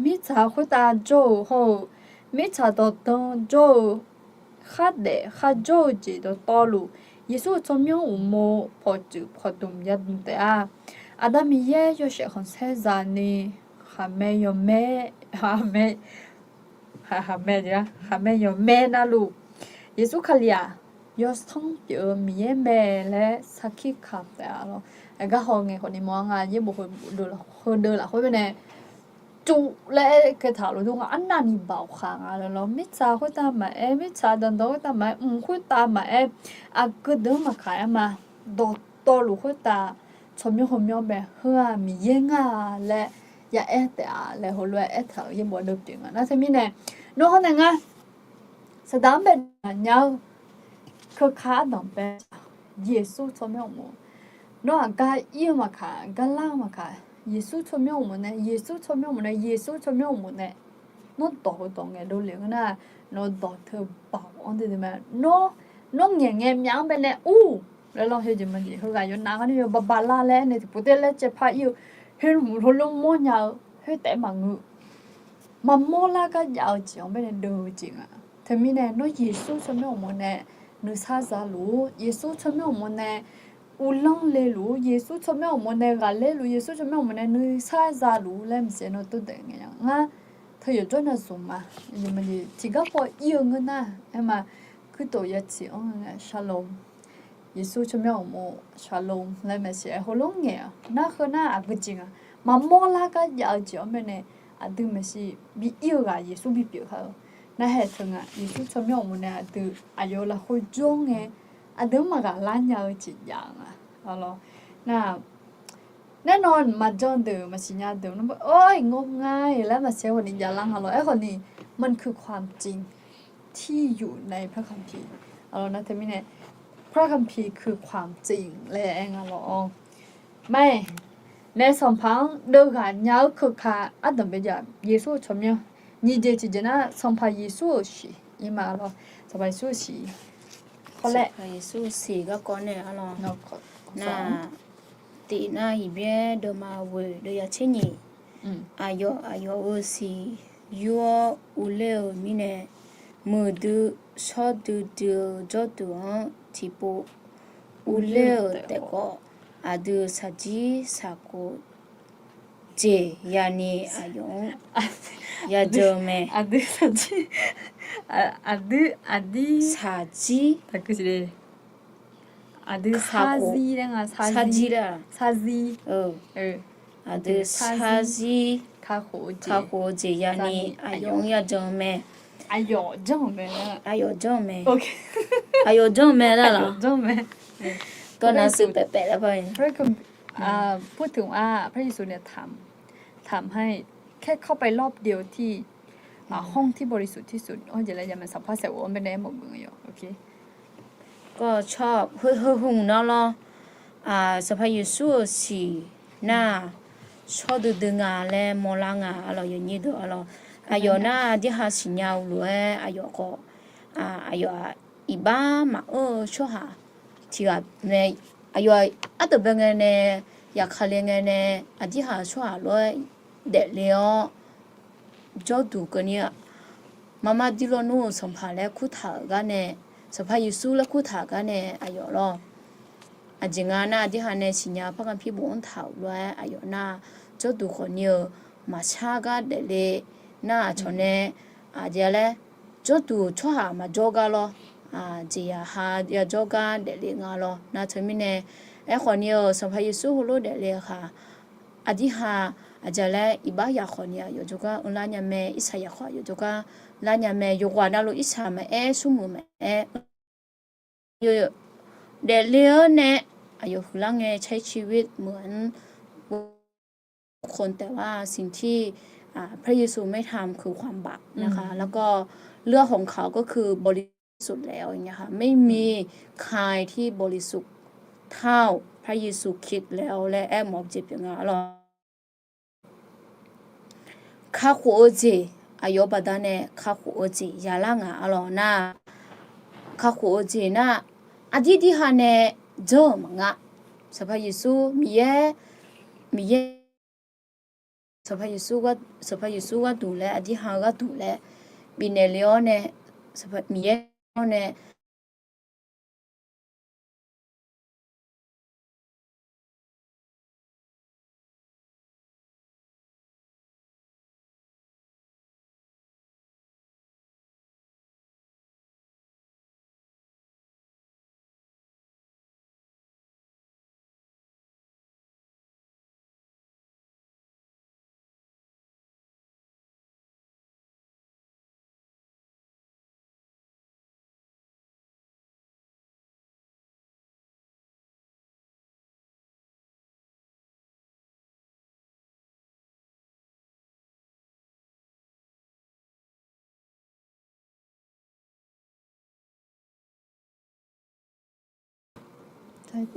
mirtsaq khoertav jawr-eu hawr-eu, mirtsaq dawqdan jawr-eu, khardaef kharjawr-eu jeq dawqtawvluf, Yeqsur-euq tsawrmyanr uqmov pawqtsuif pawqdmq yadmq taef-a. Aqda Miqyaer yawshaef khanqsaer za'ni, khaqmae yawmae, khaqmae, khaqmae yawmae navluf, Yeqsur Kali-aq, yawsanr pyeuf-eu Miqyaer mae laer sarkir kamq taef-a lawr. Aqgar haw ngae khawfni mawr-a nga yaerbof heudeuq lafkhoer baenae, tsov laer aer kaetaq lof dur nga arnavni baoq khaq nga laer lawr. Mirtsaq khoertav maqaer, mirtsaq danqdan khoertav maqaer, mq khoertav maqaer, aqgeu deuq-anr maqkaq aer ma. Dawqtawvluf khoertav tsawrmyanr heumyanr bae heu-aq Miqyaer ngar-a laer ya aer taef-a laer heulof-aer aertaq-euq yaerbof deuv pyeuf nga nar teumirnae, nawr hawr nae ngar Saqdaq-anr bae nya-eu keuka ardanq bae, Yeqsur tsawrmyanr uqmov. Nawr-aq gar ir-eu maqkaq, gar lar-eu maqkaq, Yeqsur tsawrmyanr uqmov nae, Yeqsur tsawrmyanr uqmov nae, Yeqsur tsawrmyanr uqmov nae, nawr dawq heudawq ngaeq dovle-eu ngeur nar, nawq-eu dawq teu baoq-anr duidui mae. Nawr, nawr ngaeq ngae myaf-anr bae nae ur laer lawr. Heujeq maqjeq heughaq yawnav ngar nae yawbaba lar laer aernaeq tiqpov taef laer caevpar ir-eu, heulof heulof mawrnya-eu khoertaef-aer maqngeur. Maqmawr lar gar jav-eu jeq-anr bae nae deuv-eu jeq nga. Teumirnae nawr Yeqsur tsawrmyanr uqmov nae nuisar zaluf-ur, Yeqsur tsawrmyanr uqmov nae uvlanr leluf-ur, Yeqsur tsawrmyanr uqmov nae ghaqler luf, Yeqsur tsawrmyanr uqmov nae nuisar zaluf-ur laer maqsiq nawr tov daef ngae-a ngar. Teu yawqjawr na zmq ma. Tiqgar paw ir-eu ngeur nar, aer ma, kuirtof ya ciq-anr ngae shalom. Yeqsur tsawrmyanr uqmov shalom laer maqsiq-aer heulof ngaeq-a nar, heu nar aqgeu jeq nga. Maqmawr lar gar jav-eu jeq-anr bae nae aqdui maqsiq bi ir-eu ghaq Yeqsur bipyeuf kar-eu. Nar hae teu nga Yeqsur tsawrmyanr uqmov nae aqdui aqyawf-eu lafkhoer jawr ngae, aqdui-anr maqghaq lar nya-eu jeq jav nga. Nar Nae nawq maqjan deuq maqsiq nya deuq nar, oe, ngawr nga-iq laer maqsiq-aer khawfni javlar nga lawr. Aerkhawfni มันคือความจริงที่อยู่ในพระคัมภีร์ nar teumirnae พระคัมภีร์คือความจริง laer aer nga lawr-awr. Mae, nae sanqpaq-anr deuvghaq nya-eu keuka ardanq bae jav Yeqsur-eu tsawrmyanr. Nyiq jeq tiqjeq nar Sanqpaq Yeqsur-euq shiq ir ma lawr. Sanqpaq Yeqsur-euq shiq. Sanqpaq Yeqsur-euq shiq garkawv nae arlawr. Nar, tiq nar Heqbyaer deuvma ghoeq deuv ya tser nyiq. Aqyawf aqyawf-euq siq yur-awr uvler-euq mirnae, muiqdui shawrdui dui-eu jawrduq-anr tiqpov uvler-euq taef khawf, aqdui shaqjir shaqkhof jeq yani aqyawf-anr yadzeur mae. Aqdui shaqjir, aqdui shaqjir, aqdui shaqkhof, shaqjir laer, shaqjir, aqdui shaqjir kakhof-eu jeq yani aqyawf-anr yadzeur mae. Aqyawf janr-euq mae. Aqyawf janr-eu mae. Aqyawf janr-eu mae nar laq. ก็หนังสือแปลกๆ แล้วพ่อ อ่า พูดถึงว่าพระเยซูเนี่ยถาม ถามให้แค่เข้าไปรอบเดียวที่ อ่า ห้องที่บริสุทธิ์ที่สุด โอเค แล้วอย่ามาสัมภาษณ์แสงโอไม่ได้หมดมึงอยู่ โอเค ก็ชอบ heu heu hmq nar lawr. Sanqpaq Yeqsur-euq siq nar, shawr duidui nga laer mawrlar nga arlawq, yawnyir deuq arlawq. Aqyawf nar aqdirhaq siqnya-eu lof-aer aqyawf khawf, aqyawf-aq iqbax maqeur-eu tsawrhaq tiq ghaq mae. Aqyawf-aq arduq bae ngae nae, yaqkale ngae nae, aqdirhaq tsawrhaq lof-aer daefle-awr jawrduq keuvni-aq, marmar dir lawnmr-euq Sanqpaq laer kurtaq-euq gar nae, Sanqpaq Yeqsur laer kurtaq-euq gar nae aqyawf lawr. Aqjeq nga nar, aqdirhaq nae siqnya-eu pargan pirbof-anr taq-euq lof-aer aqyawf nar, jawrduq khawfni-euq maqshar gar daefle nar, aqcawq nae aqjeq laer jawrduq tsawrhaq maqjawr gar lawr. Jeqzaq ha yajawr gar daefle nga lawr. Nar teumirnae, aerkhawfni-euq Sanqpaq Yeqsur heulof daefle-eu khaq, aqdirhaq aqjeq laer iqbax yaqkhawfni aqyawf jawrgar mrlar nya mae, irsaq yaqkhawf aqyawf jawrgar lar nya mae, yawqghaq navluf irsaq maqaer, smrmuiq maqaer, daefle-eu nae aqyawf huiqlar ngae ใช้ชีวิตเหมือนคน แต่ว่าสิ่งที่ พระเยซูไม่ทำคือความบาปนะคะ แล้วก็เลือดของเขาก็คือบริสุทธิ์แล้วอย่างเงี้ยค่ะ ไม่มีใครที่บริสุทธิ์เท่าพระเยซูคริสต์แล้ว laer aermawf-eu jeq pyeuf nga arlawq. Kakhof-eu jeq, aqyawf baqdanae kakhof-eu jeq yalar nga arlawq nar, kakhof-eu jeq nar, aqdir dirhaq nae dzeur-euq maqnga. Sanqpaq Yeqsur Miqyaer, Miqyaer, Sanqpaq Yeqsur gharduq laer, aqdirhaq-eu gharduq laer bifnaeq le-awr nae, Miqyaer-awr nae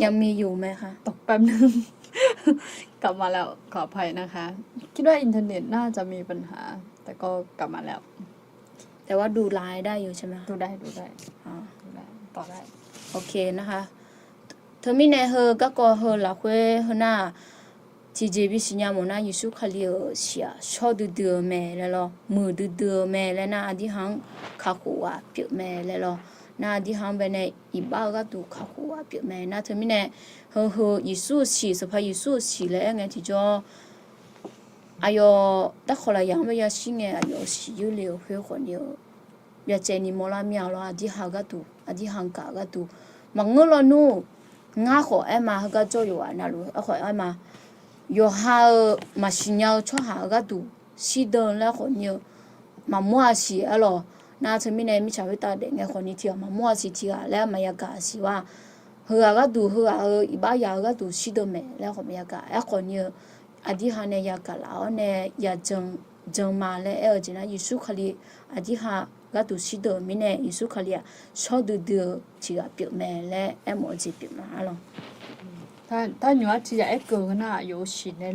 Nyami yuf mae ha. ตกแป๊บนึง กลับมาแล้ว ขออภัยนะคะ คิดว่าอินเทอร์เน็ตน่าจะมีปัญหา แต่ก็กลับมาแล้ว แต่ว่าดูไลฟ์ได้อยู่ใช่ไหมคะ ดูได้ ดูได้ ดูได้ ต่อได้ โอเคนะคะ Teumirnae heu garkawv heu lafkhoer heu nar-aq, tiqjeq bi siqnya mawf nar, Yeqsur Kali-euq siq-aq shawr duidui-eu mae laer lawr, muiqdui dui-eu mae laer nar, aqdirhaq-anr kakhof ghaq pyeuf mae laer lawr. Nar aqdirhaq-anr baenae iqbax-eu gharduq kakhof ghaq pyeuf mae nar. Teumirnae heu heu Yeqsur-euq siq, Sanqpaq Yeqsur-euq siq laer aer ngae tiqjawr, aqyawf darkawq lafyaq-anr bae yashir ngae, aqyawf-euq siq yoerle-euq khoer khawfni-eu byacaevni mawrlar mir-a lawr, aqdirhaq-eu gharduq, aqdirhaq-anr gaq-eu gharduq maqngeur lawnmr. Ngar khawf aer ma, heugar jawr yawqghaq navluf aerkhawf aer ma. Yawqha-euq maqsiq nya-eu tsawrhaq-eu gharduq shirdan laer khawfni-eu maqmawr-a siq aer lawq. Nar teumirnae mirtsaq khoertav daef ngae khawfni tiq ghaq maqmawr-a siq, tiq ghaq laer maqya gaq-a siq-a. Heughaq gharduq, heughaq-euq iqbax yaq-eu gharduq shirdan maeq laer khawf maqya gaq. Aerkhawfni-eu aqdirhaq nae yagaq laf-awr nae ya jan ma laer aer-eu jeq nar, Yeqsur Kali aqdirhaq gharduq shirdan-euq mirnae, Yeqsur Kali-aq shawr duidui-eu tiq ghaq pyeuf mae laer aermawf-eu jeq pyeuf ma arlawq. Taqnymq-ar tiq ghaq aerkeuv-eu nar, aqyawf-euq siq nae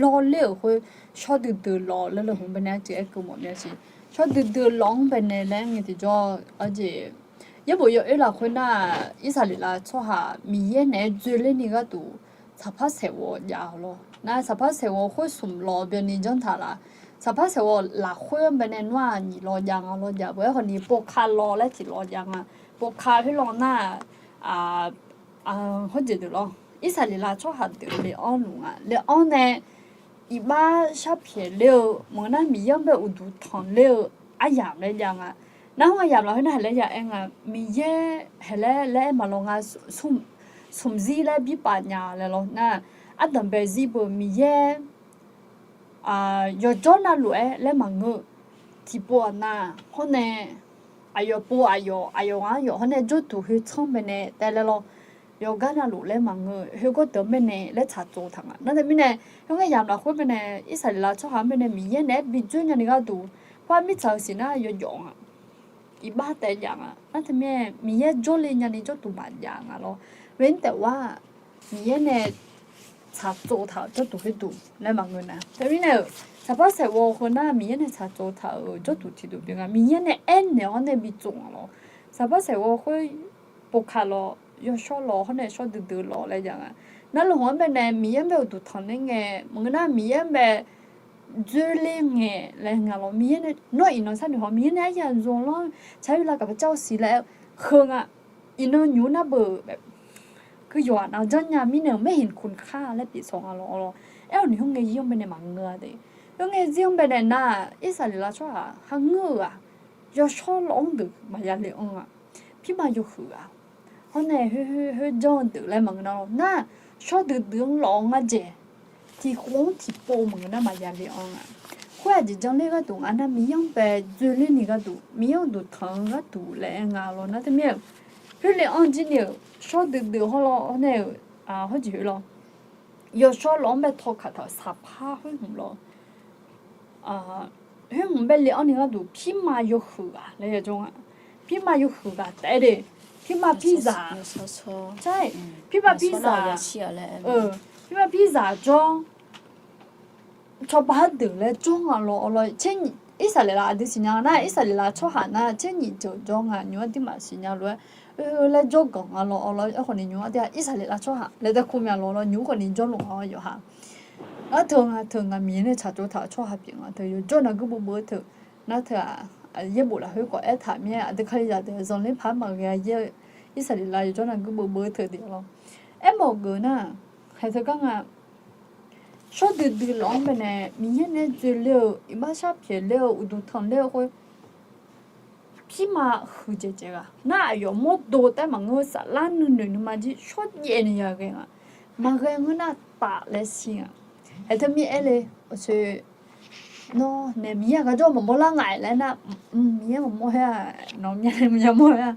lawrler-euq khoer shawr duidui lawq laer lawq hmq baenae tiq ghaq aerkeuv mawf mya siq. Shawr duidui lawq-anr baenae laer ngae tiqjawr, arjeq yaerbof yawoer lafkhoer nar, Irsaqleqlav tsawrhaq Miqyaer naeq-aer dzoerler ni gharduq saqpar saeqghawv jav-awq lawr. Nar saqpar saeqghawv khoer smq lawq byanni janr taq laf. Saqpar saeqghawv lafkhoer-anr baenae nawr-aq nyiq lawq jav nga lawr jav beu, aerkhawfni povka lawq laer tiq lawq jav nga. Povka khoer lawq nar-aq, hawrjeq deuq lawr, Irsaqleqlav tsawrhaq deuq le-anr luf nga. Le-anr nae iqbax sharpyaeq ler-eu maqngeur nar, Miqyaer-anr bae uqduq tanqler-eu aryamq laer jav nga. Nar-aq aryamq lafkhoer nar haqlaer ya aer nga, Miqyaer haqlaer laer aer maqlawq nga, smq zir laer birpav nya laer lawr nar, ardanq bae zir beu Miqyaer yawqjawr navluf-aer laer maqngeur. tiqpov aqnav hawr nae, aqyawf pov aqyawf, aqyawf ngaq-anr yawf hawr nae jawrduq khoertsanr baenae taev laer lawr. Yawqgar navluf laer maqngeur, khoergawr deuq-anr baenae laer tsaqtsov taq nga. Nar teumirnae, khoerngae yamq lafkhoer baenae, Irsaqleqlav tsawrhaq-anr baenae Miqyaer naeq-aer bi dzoer nyani gharduq, khoer-aq mirtsaq-eu siqnar yawjawf nga. Iqbax taef jav nga. Nar teumirnae Miqyaer jawrle nyani jawrduq maqjav nga lawr. Khoer taef-aer Miqyaer nae tsaqtsov taq-euq jawrduq khoerduq laer maqngeur nar. Teumirnae-euq saqpar saeqghawv heu nar Miqyaer nae tsaqtsov taq-euq jawrduq tiqduq pyeuf nga. Miqyaer nae aernaeq-awr nae bi tsov nga lawr. Saqpar saeqghawv khoer povka lawr, yawshawr lawr, hawr nae shawr duidui lawr laer jav nga. Nar luf hawq-anr baenae Miqyaer-anr bae uqduq tanqler ngae maqngeur nar, Miqyaer-anr bae dzoerler ngae laer nga lawr. Miqyaer nae nawr iqnan sharnoeq haw, Miqyaer nae aryaq zmq lanr, ใช้เวลากับพระเจ้าสิ laer-aer heu nga. Iqnan nymq-mr nar beuq, keuv yawqghaq nav janrnya mirnae-euq ไม่เห็นคุณค่า laer pyeuf sawq nga lawr lawr. Aer-awq ni khoerngae zir-anr baenae maqngeur-a de. Khoerngae zir-anr baenae nar, Irsaqleqlav tsawrhaq kharngeur-euq-aq, yawshawr lawr-anr deuq maqya le-anr-a. Pirma yawhuiq-aq, hawr nae khoer khoer janr-eu deuq laer maqngeur nar lawr. Nar, shawr duidui-anr lawf-eu ngarjaeq, tiqkhof-anr tiqpov maqngeur nar maqya le-anr-a. Khoer aqjeq janrler gharduq nga nar, Miqyaer-anr bae dzoerler ni gharduq, Miqyaer-anr uqduq tanq-eu gharduq laer-aer nga lawr. Nar teumirnae-euq khoer le-anr jir ni-euq shawr duidui hawr lawr, hawr nae-euq hawr jeq khoer lawr. Yawshawr lawf-anr bae tawqkaq taq-euq saqpar khoer hmq lawr. Khoer hmq bae le-anr ni gharduq pirma yawhuiq ghaq laer ya jawr nga. Pirma yawhuiq ghaq taef-aer de. Pirma pirzaq, pirma pirzaq, pirma pirzaq jawr, cawba-anr deuq laer jawr nga lawr lawr. Irsaqleqlav aqdui siqnya nar, Irsaqleqlav tsawrhaq nar tser nyiq jeuq jawr nga, nymq-mr aqduimaf siqnya lof-aer laer jawrganq nga lawr lawr. Aerkhawf ni nymq-mr aqdui-aq Irsaqleqlav tsawrhaq laer tae kur mya lawr lawr, nymq-mr khawf ni jawrluf nga-awr yawqha. Nar teu nga teu nga Miqyaer nae tsaqtsov taq-eu tsawrhaq pyeuf nga teu, yawjawr naqguir beubeu teu. Nar teu-aq, yaerbof lafkhoer khawf aertaq mir-aer, aqdui kalizaq deuq zanqler paq-aer maqghae-a yaer-eu, Irsaqleqlav yawjawr naqguir beubeu teu de lawr. Aermawf geuf nar, haeq teugar nga, shawr duidui lawf-anr baenae Miqyaer nae dzoerler-eu, iqbax sharpyaeq ler-eu, uqduq tanqler-eu khoer, pirma huiqdzaeq dzaeq ghaq nar, aqyawf mawrdo taef maqngeur-eu saflar nuinoeq nuima jir shawrjaev ni yaghae nga. Maqghae ngeur nar taf laer shir nga. Haeq teu mir aer le, aqsoe, nawr nae Miqyaer aqgar jawr maqmawr lar nga-aer laer nar, Miqyaer maqmawr her-a, nawq myav myav mawr her-a,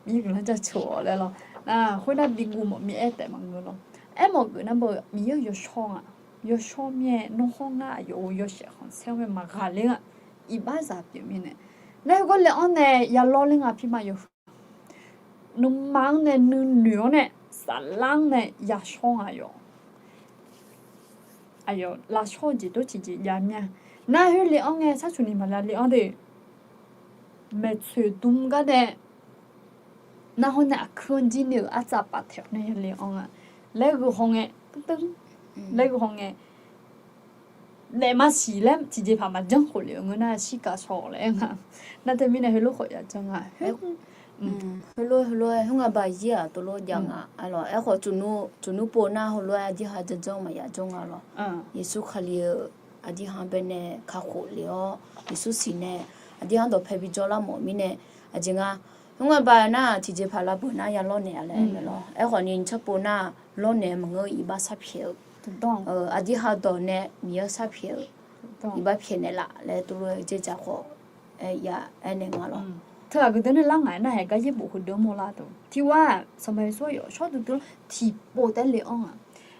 Miqyaer guiqlanq jaceuq-awq laer lawr. Nar khoernar biguv mawf mir aer taef maqngeur lawr. Aermawf geuf nar beu Miqyaer-euq yawshawr nga. Yawshawr mir-aer nawr hawr ngar aqyawf-euq yawshaef khanqsaer-anr mae maqghaqler nga. Iqbaxzaq pyeuf mirnae, nar heugar le-anr nae yalawr ler nga pirma yawhuiq nuima-anr nae nuinoeq-anr nae saflar-anr nae yashawr nga yawq. Aqyawf lavshawr-eu jeq dawr tiqjeq jav mir-a. Nar khoer le-anr ngae sharcuq ni maqla le-anr de. Maeqtsoeq dm gar nae nar hawr nae aqkuir-anr jir ni-euq artsav paf taeq-awr nae yale-anr nga. Laer gheu haw ngae, laer gheu haw ngae, naef maqsiq laer tiqjeqpaq maqjanr khof lef-eu ngeur nar shirkav shaw-awq laer nga. Nar teumirnae heulof khawf ya janr nga. Heulof heulof-aer khoerngae baq zir-aq tov lof jav nga. Aerkhawf tsufnmr pov nar heulof-aer aqdirha janrjanr maqya janr nga lawr. Yeqsur Kali-euq aqdirha baenae kakhof lef-awr Yeqsur siqnae aqdirha dawqpae bijawr lar mawf mirnae, aqjeq nga, khoerngae baq nar tiqjeqpaq lavbeuq nar yalawr naeq-a laer aer mae lawr. Aerkhawf ni tsawrpov nar lawrnaeq maqngeur-eu iqbax sharpyaeq-eu, aqdirha dawq nae Miqyaer sharpyaeq-eu iqbax pyaeqnaeq laf laer tov lof-aer dzerdzaq khawf ya aernaeq nga lawr. Teughaq geudeuq nae lar ngaq-aer nar haeq gar yaerbof heudeuq-anr mawrlar-eu. Tiqghaq-aq Sanqpaq Yeqsur-anr yawf shawr duidui-anr tiqpov taef le-anr nga.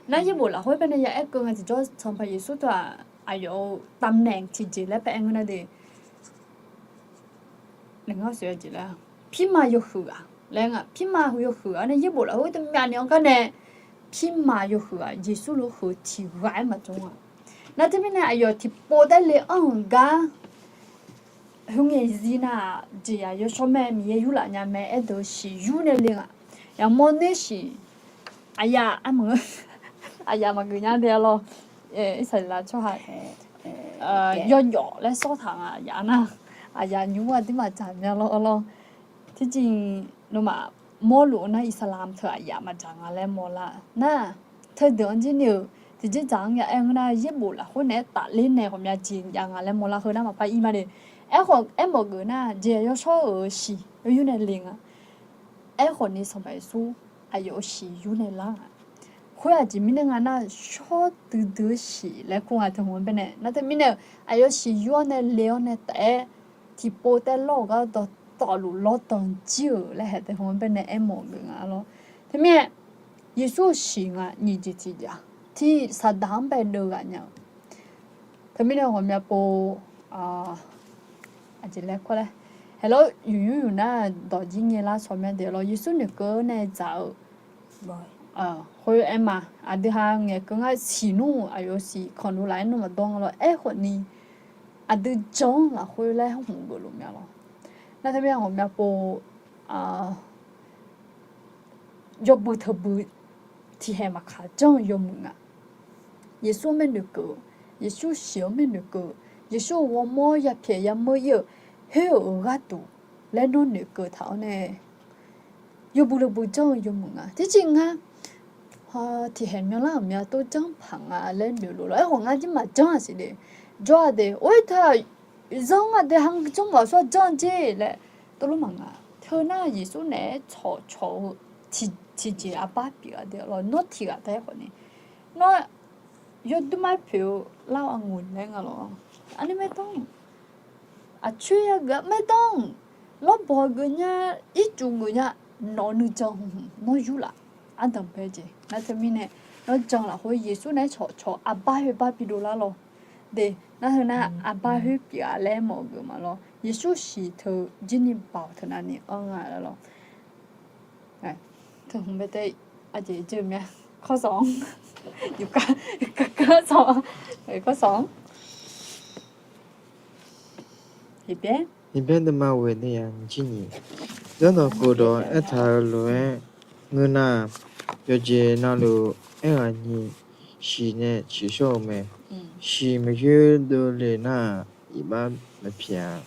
Nar yaerbof lafkhoer baenae ya aer keuv nga tiqjawr Sanqpaq Yeqsur teu-aq aqyawf-euq ตำแหน่ง tiqjeq laer paev aer ngeur nar de. Pirma yawhuiq ghaq laer nga, pirma yawhuiq ghaq nae yaerbof lafkhoer teu myavni-anr gar nae, pirma yawhuiq ghaq Yeqsur lof-aer huiq tiq ghaq-aer maqjawr nga. Nar teumirnae aqyawf tiqpov taef le-anr-euq gar, khoerngae zir nar-aq jeqzaq yawshawr mae, Miqyaer yurlaf nya mae aerdeuq-eu siq yur nae le nga. Yamawr ner siq aqyaf, aqyaf maqgeuf nya de-a lawr. Irsaqleqlav tsawrhaq yawjawf laer sawr taq nga, aqyaf nar, aqyaf nymr aqduimaf dzaq mya lawr lawr. Tiqjeq nawmaf mawrluf-eu nar Irsaqleqlav teu aqyaf maqdzaq nga laer mawrlar nar, teudeuq-anr jir ni-euq tiqjeq dzaq-anr ya aer ngeur nar yaerbof lafkhoer naeq-aer tafler nae ghawqmya jeq jav nga laer mawrlar heu nar maqpar ir ma de. Aerkhawf aermawf geuf nar jeqzaq yawshawr-euq siq yur nae le nga. Aerkhawf ni Sanqpaq Yeqsur aqyawf-euq siq yur nae lar nga. Khoer aqjeq mirnae nga nar shawr duidui-eu siq laer kur nga teu hmq-anr baenae nar teumirnae-euq aqyawf siq yur-awr nae le-awr nae taef-aer tiqpov taev lawr-euq gar dawqtawvluf lawrdanq jir-euq laer haeq tae hmq-anr baenae aermawf geuf nga lawr. Teumirnae, Yeqsur-euq shiq nga nyiq jeq tiq jeq-aq, tiq Saqdaq-anr bae deuv ghaq nya-euq. Teumirnae ghawqmya pov, aqjeq laer kawr laer, haeq lawr yufnymr yufnar dawq jir ngae lar shawq mya daeq lawr, Yeqsur noeqkeuv-awr nae dzaq-eu khoer aer ma. Aqdui ha ngaeqkeuv ngar siq nmr aqyawf siq kanqdov laf-aer nmr maqdawr nga lawr. Aerkhawf ni, aqdui jan-anr lafkhoer laer hmq geuf luf mya lawr. Nar teumirnae ghawqmya pov, yawbui teubui tiqhaeq maqkaq janr-eu yawmuiq nga. Yeqsur-anr maernoeq keuv-eu, Yeqsur shiq-anr maernoeq keuv-eu, Yeqsur-euq ghawrmawr yapyaeq yameur ir-euq, hoer-euq gharduq laer nawr noeqkeuv taq-awr nae, yawbui lubui janr-eu yawmuiq nga. Tiqjeq ngar tiqhaeq myanlar-euq mya tov janr paq nga laer noeq luf lawr. Aerkhawf ngar jir maqjanr-aq siq de. Jawr-a de, or-ir taq zanr-aq de, ha janr maqsawr janr jer laer tov lor maqnga. Teu nar Yeqsur naeq-aer cawqcawq-eu tiqjeq arbar pyeuf-a de lawr. Nawr tiq ghaq taef-aer khawf ni, nawr yawdur mar poeq-eu lar-awr aqngoq laer nga lawr. Aqli maerdanr, aqcoer yageuf maerdanr, lawrbawq geuf nya, ircuf geuf nya, nawq-eu nuijan hmq nawr yurlaf ardanq bae jeq. Nar teumirnae, nawr jan lafkhoer Yeqsur naeq-aer cawqcawq arbar khoerbar bidov lar lawr. De, nar heu nar arbar khoer pyeuf-a laer mawf-eu geuf ma lawr. Yeqsur shiq teu jir ni baoq teu navni anr nga lawr. Teu hmq bae tae aqjeq jeuq mya, kawrsanq-anr, kawrsanq, kawrsanq-anr. Iqbax deuvma ghoeq nae yaq nyiq jir nyiq. Zanrdawq khofdawq aertaq-euq lof-aer ngeur nar-aq, yawqjeq navluf aerghaq nyiq, shiq nae ciqshawr-eu mae. Shiq maqyoer dovle nar-aq, iqbax maqpyaeq-a.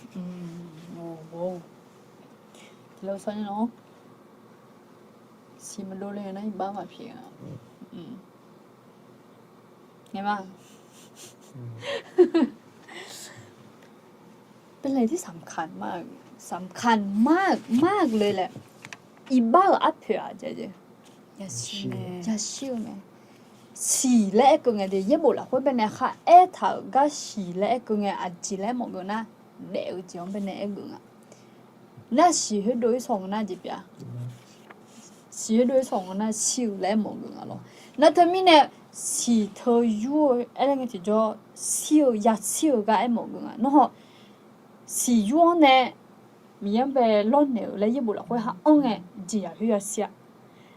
Siq maqdov le nar iqbax maqpyaeq-a. ไงบ้าง? เป็นอะไรที่สำคัญมาก สำคัญมาก มากเลยแหละ Iqbax-euq arpoeq-aq, yashir-eu mae. Siq laer aerkeuv ngae de, yaerbof lafkhoer baenae khar aertaq-euq gar siq laer aerkeuv ngae aqjeq laer mawf geuf nar, daef-eu jeq-anr baenae aergeuf nga. Nar siq khoerdov-ir saw ngeur nar jeq pyeuf-a. Siq khoerdov-ir saw ngeur nar shir-eu laer mawf geuf nga lawr. Nar teumirnae siq teu yur-eu aer laer ngae tiqjawr, shir-eu yashir-eu gar aermawf geuf nga. Nawr haw siq yur-anr nae Miqyaer-anr bae lawrnaeq-euq laer yaerbof lafkhoer ha anr ngae jeqyaq khoer yashir-a.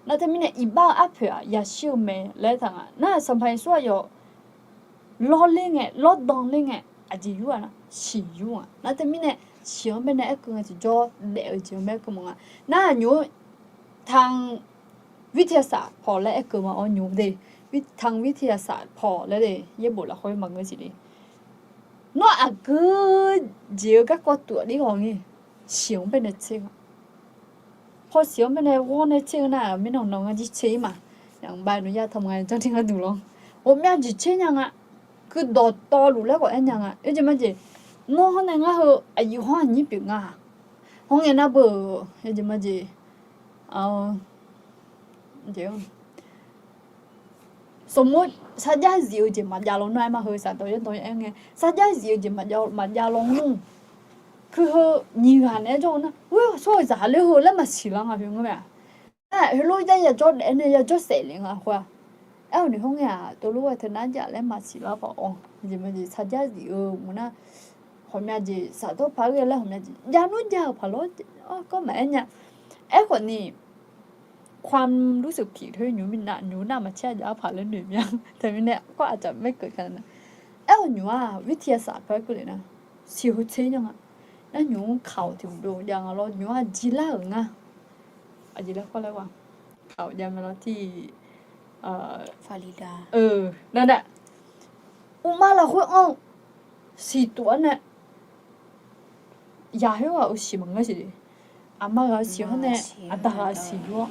Nar teumirnae iqbax-eu arpoeq-aq yashir-eu mae laer taq nga. Nar Sanqpaq Yeqsur aqyawf lawrler ngae, lawrdan ler ngae, aqjeq yur-a nar, siq yur-a. Nar teumirnae siq-anr baenae aerkeuv ngae tiqjawr daef-eu jeq-anr bae aerkeuv mawf nga. Nar aqnymr-anr ทางวิทยาศาสตร์ pawq laer aerkeuv ma-awr nymr de, ทางวิทยาศาสตร์ pawq laer de yaerbof lafkhoer maqngeur siq de. Nawr aqgeu jeq-eu garkawv tuf-aq ler ghawq ngae, siq-anr baenae tser nga. Hawsiq-anr baenae ghawr nae tser-eu nar-aq, mirnan nawq ngar jir tser-ir ma. Yaqbav nuiyar taq nga janrtir ngar duq lawr. Ghawqmya jeq tser nya nga. Keuv dawqtawvluf laer khawf aer nya nga. Yawjeq majeq, nawr hawr nae ngar heu aqyuif hawr aqnyir pyeuf nga. Hawr ngae nar beu, yawjeq majeq, สมมุติ sarjax zif-eu jeq maqjav law nawr aer ma heu saqdawq yawdawq aer ngae, sarjax zif-eu jeq maqjav law nmr. Keuv heu nyiq ghaq naeq-aer jawr-eu nar, ur, sawr-eu zaq ler heu laer maqsiq lar nga khoer ngeur mae-aq. Nar heulof-aer yajawr daef nae yajawr saef le nga khoer-aq. Aer-awq noeq hawr ngae-aq, tov lof-aer teunar jav laer maqsiq lar khawf-awq. Jeq majeq sarjax zif-eu mq nar, ghawqmya jeq saqdawr paq-aer ghae laer ghawqmya jeq jav nmr jav-eu paq lawr, kawr maqaer nya. Aerkhawf ni, ความรู้สึกผิด khoer nymq mirnav nymq nar maqcaer jav-awr paq laer noeq mya. Teumirnae kawr aqcawq maerkeuv ka nar, aer-awq nymq-aq วิทยาศาสตร์ paq-aer keuvle nar, siq heu tser nya nga. Nar nymq-anr kaq-awq tiq hmq dov jav nga lawr, nymq-aq jilar-euq ngar. Aqjeq laer kawr laer wa, kaq-awq jav ma lawr tiq, Farida, nar nar, uqma lafkhoer anr-eu siq tuf-anr nae yaq khoerghaq-euq siq maqngeur siq de. Aqma ghaq-euq siq hawr nae aqda ghaq-euq siq yur-awr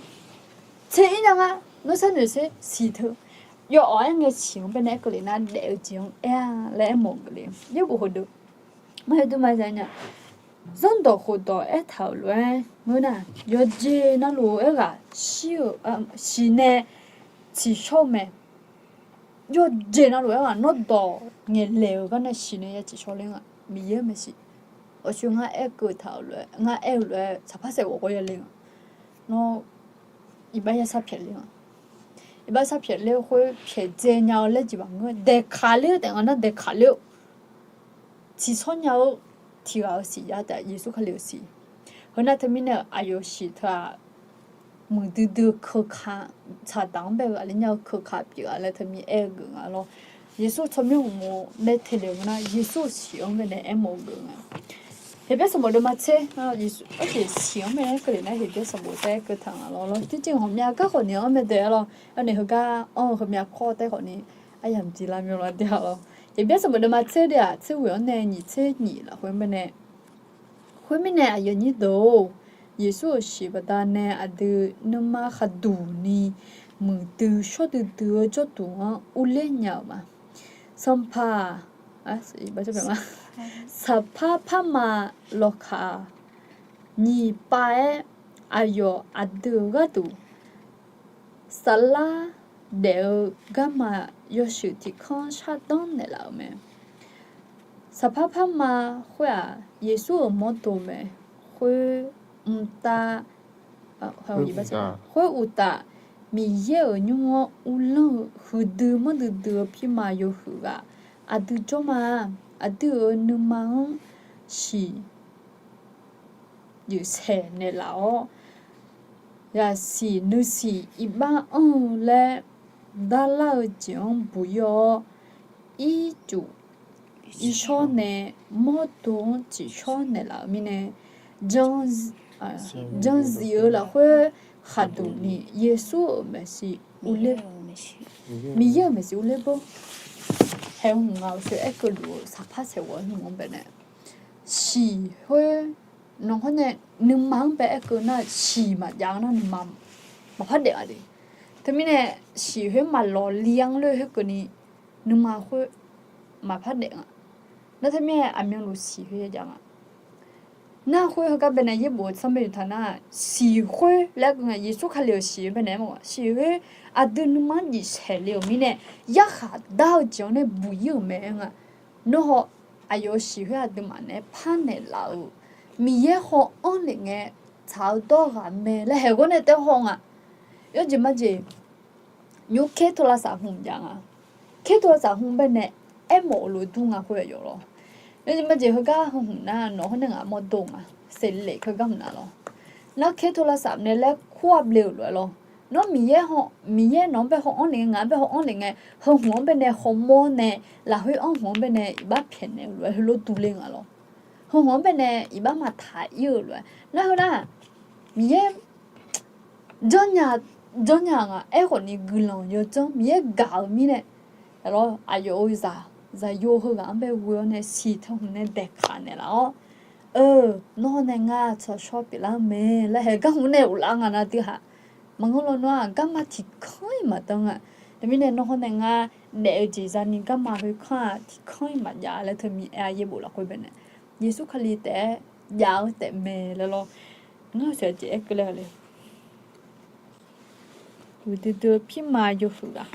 tser-ir nya nga. Nawr sharnoeq sher siq teu yawf-awq aer ngae siq-anr baenae aer keuvle nar daef-eu jeq-anr aer-a laer aermawf-eu keuvle. Yaerbof heudeuq ma heudeuq ma za nya. Zanrdawq khofdawq aertaq-euq lof-aer ngeur nar, yawqjeq navluf aerghaq shir-eu, siq nae ciqshawr-eu mae. Yawqjeq navluf aerghaq nawr dawq ngaeqlaeq-euq gar nae siq nae ya ciqshawr ler nga. Miqyaer-eu maeqshi Awqshoe ngar aer keuv taq-euq lof-aer, ngar aer-eu lof-aer saqpar saeqghawv ghawr ya le nga. Nawr iqbax yar sar pyaeq le nga. Iqbax sar pyaeq ler-eu khoer pyaeqdzae nya-eu laer jeq maqngeur. Daeqkaq ler-eu taef nga nar daeqkaq ler-eu. Tsiqshawr nya-eu tiq ghaq-euq siq ya taef, Yeqsur Kali-euq siq. Heu nar teumirnae aqyawf siq teu-aq, muiqdui dui-eu keuka, saqdaq-anr bae-eu aqli nya-eu keuka pyeuf-a laer teumirnae aer-eu geuf nga lawr. Yeqsur tsawrmyanr uqmov laer te le-eu nar, Yeqsur-euq siq-anr baenae aermawf-eu geuf nga. Heqbyaer sanqbof deuvma tser, Yeqsur arjeq siq-anr baenae aer keuvle nar, Heqbyaer sanqbof taef-aer keuv taq nga lawr. Lawr, tiqjeq ghawqmya gar khawf ni-anr mae dae-a lawr. Aernae heugar anr-eu heumya kawr taef khawf ni, aryamq jeq lavmyawv lar dae-a lawr. Heqbyaer sanqbof deuvma tser dae-aq, tser ghoeq-anr nae nyiq tser nyiq lafkhoer baenae Khoermirnae aqyuif aqnyir deuq-or, Yeqsur-euq siq baqdanae aqdui nuima khaqduq ni muiqdui shawr duidui-eu jawrduq-anr urler nya-euq ma. Sanqpaq, saqpar parma lawkaq nyiq pav-aer aqyawf aqdui-euq gharduq saflar daef-eu garma yawshuif tiq kanr shardanr naeqlaf-euq mae. Saqpar parma khoer-aq, Yeqsur-euq mawrdo mae. Khoer mqtav, khoer uqtaf, Miqyaer-euq nymr-anr uvlanr-eu huiqdui manrdui dui-eu pirma yawhuiq ghaq aqdui jawr ma. Aqdui-euq nuima-anr siq yuifsaeq naeqlaf-awr, zaqsiq nuisiq iqbax anr-eu laer darlar-eu jeq-anr buq-ir-awr, ircuf irshawr nae mawrdo-anr ciqshawr naeqlaf-euq mirnae, jan zif-eu lafkhoer khaqduq ni Yeqsur-euq maeqshi ur, Miqyaer-euq maeqshi urler bawr. Haeq hmq ngaq-euq sheu aer keuvluf-eu saqpar saeqghawv-anr hmq-anr baenae, siq khoer nawq hawr nae nuima-anr bae aer keuv nar, siq maqjav-eu nar nuima maqpar daef nga de. Teumirnae siq khoer maqlawq li-anr loer khoerkeuvni nuima khoer maqpar daef nga. Nar teumirnae aqmyanluf siq khoer jav nga. Nar khoer heugar baenae yaerbof-eu tsanr bae yawtaq nar, siq khoer laer keuv nga, Yeqsur Kali-euq siq-eu baenae aermawf-a. Siq khoer aqdui nuima-anr jifsaeq le-euq mirnae, yarkhaq dar-eu jeq-anr nae buq-ir-euq mae aer nga. Nawr haw, aqyawf-euq siq khoer aqduimaf naeq-aer par naeqlaf-euq Miqyaer haw anr lef ngae tsaq-eu dawr ghaq mae laer haeq ghawr nae taef haw nga. Yawjeq majeq, nymr ker โทรศัพท์ hmq jav nga. Ker โทรศัพท์ hmq baenae aermawf-euq lof dur nga khoer aqyawf lawr. Yawjeq majeq heugar heu hmq nar nawq hawr nae ngaq mawrdo nga, saeqlef keugar hmq nar lawr. Nar ker โทรศัพท์ nae laer kur-a ble-euq lof-aer lawr. Nawr Miqyaer haw, Miqyaer nawq-anr bae haw anr lef ngae, ngaq-anr bae haw anr lef ngae, heu hmq-anr baenae hawmawr nae, lafkhoer anr hmq-anr baenae iqbax pyaeqnaeq-eu lof-aer heulof durler nga lawr. Heu hmq-anr baenae iqbax maqtaq-ir-euq lof-aer nar, heu nar Miqyaer janrnya, janrnya nga. Aerkhawf ni guiqlanq yawdzanr Miqyaer gaq-eu mirnae, aqlawr aqyawf-euq zaq, zaqyo heughaq-anr bae ghoe-awr nae siq teu hmq nae daeqkaq naeqlaf-awr, Eu, nawr hawr nae ngar tsawrshawr pyeuflar-eu mae laer haeq gar hmq nae ghoflar nga nar dui-aq. Maqngeur lawnmr-aq garma tiqkanr-iq maqdan nga. Teumirnae nawr hawr nae ngar daef-eu jeq zani garma khoerkanr-aq tiqkanr-iq maqjav laer teumirnae aer-a yaerbof lafkhoer baenae, Yeqsur Kali taef-aer jav-eu taef mae laer lawr. Ngar-eu sheuq-eu jeq aer keuvle le. Huiqdui dui-eu pirma yawhuiq ghaq,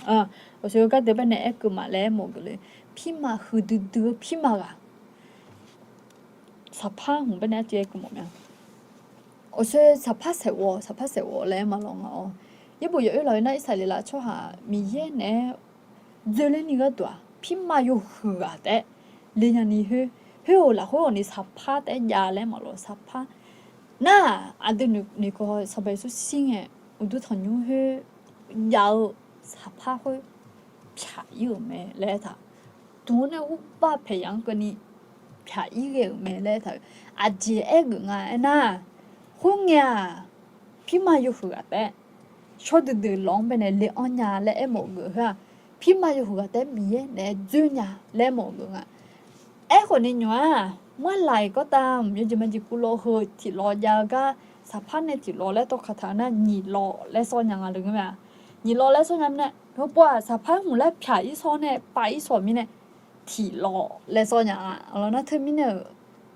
awqshoe gardeuq baenae aer keuv ma laer aermawf geuf le. Pirma huiqdui dui-eu pirma ghaq. Saqpar hmq baenae arcuiv aer keuv mawf mya. Awqshoe saqpar saeqghawv, saqpar saeqghawv laer aer ma lawr nga-awr, yaerbof yawoer laf-eu nar Irsaqleqlav tsawrhaq Miqyaer naeq-aer dzoerler ni gharduq-aq, pirma yawhuiq ghaq taef-aer le nyani khoer, khoer-euq lafkhoer awq ni saqpar taef-aer jav laer ma lawr saqpar. Nar-aq, aqdui noeqkawv Sanqpaq Yeqsur shir ngae, uqduq tanqnymr khoer jav-eu saqpar khoer pyaq-ir-euq mae laer aertaq. Duq-anr nae ghurbav paeq yaf-anr keuvni pyaq-ir ghae-euq mae laer aertaq-eu. Aqjeq aergeuf nga aernar, khoerngae-aq, pirma yawhuiq ghaq taef-aer shawr duidui lawq-anr baenae le-anr nya laer aermawf geuf-eu khoer-aq, pirma yawhuiq ghaq taef-aer Miqyaer naeq-aer dzoer nya laer aermawf geuf nga. Aerkhawf ni nymq-aq, marlaq-iq gawrtav yawjeq majeq kuvlawv heu tiq lawq jav-eu gar, saqpar nae tiq lawq laer tawv kataq-eu nar nyiq lawq laer sawr nya nga le ngeur mae-a. Nyiq lawq laer sawr nya mirnae, heupov-aq saqpar hmq laer pyaq-ir sawr nae pav-ir sawq mirnae, tiq lawq laer sawr nya-a. Aqlawq nar teumirnae-euq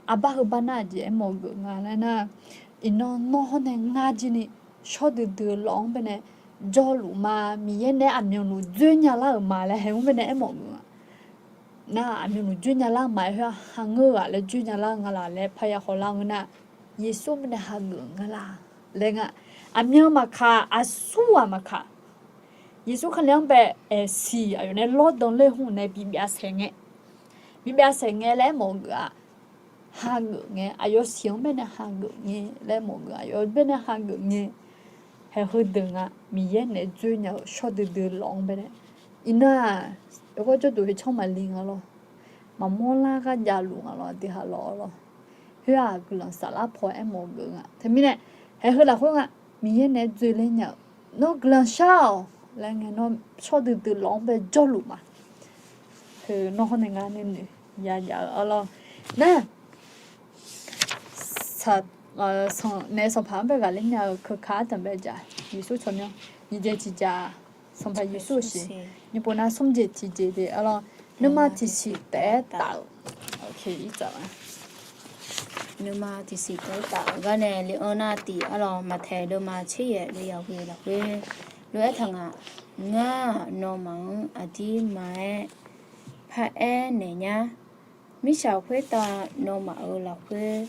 arbar heubar nar aqjeq aermawf geuf nga laer nar, iqnan nawr hawr nae ngar jir ni shawr duidui-eu lawq-anr baenae jawrluf ma, Miqyaer nae aqmyanluf dzoer nya lar-euq ma laer hae-anr baenae aermawf geuf nga. nar, aqmyanluf dzoer nya lar maqaer khoer-aq, hangeur ghaq laer dzoer nya lar nga laq laer parya hawlar ngeur nar, Yeqsur mirnae hageuf nga laq laer nga. Aqmyan maqkaq, aqsurghaq maqkaq, Yeqsur Kali-anr bae aersiq aqyawf nae lawrdan ler hmq nae bibyav saeq ngae, bibyav saeq ngae laer aermawf-eu geuf-aq, hageuf ngae, aqyawf siq-anr baenae hageuf ngae laer aermawf-eu geuf-aq, aqyawf baenae hageuf ngae, haeq heudeuq nga, Miqyaer naeq-aer dzoer nya-euq shawr duidui lawq-anr baenae. Iqnan-aq, yawgawr jawrduq heutsanr maqli nga lawr. Maqmawr lar gharjav luf nga lawr, aqdui ha lawq-awr lawr. Khoer-aq, guiqlanq saflar paw aermawf-eu geuf nga. Teumirnae, haeq heu lafkhoer nga, Miqyaer naeq-aer dzoerler nya-euq, nawr guiqlanq shar-awq laer ngae, nawr shawr duidui lawq-anr bae jawrluf ma. Heu nawr hawr nae ngar nae noeq ya jav-eu-awr lawr. Nar, naef sanqpaq-anr bae ghaqler nya-eu keuka ardanq bae jaq, Yeqsur tsawrmyanr nyiq jeq tiq jaq, Sanqpaq Yeqsur-euq siq, nyiq pov nar smr jeq tiq jeq de-awr lawr, nuima tiqsiq taef-aer taf-euq. Nuima tiqsiq taef-aer taf-euq gar nae le-anr nar tiq-awr lawr, Maqtaeq deuvma tser yaef le yawqghoe lafkhoer lof-aer taq nga. Ngar-aq, nawmaf-anr aqdirma-aer paraer naeq nyar. Mirtsaq khoertav nawmaf-euq lafkhoer,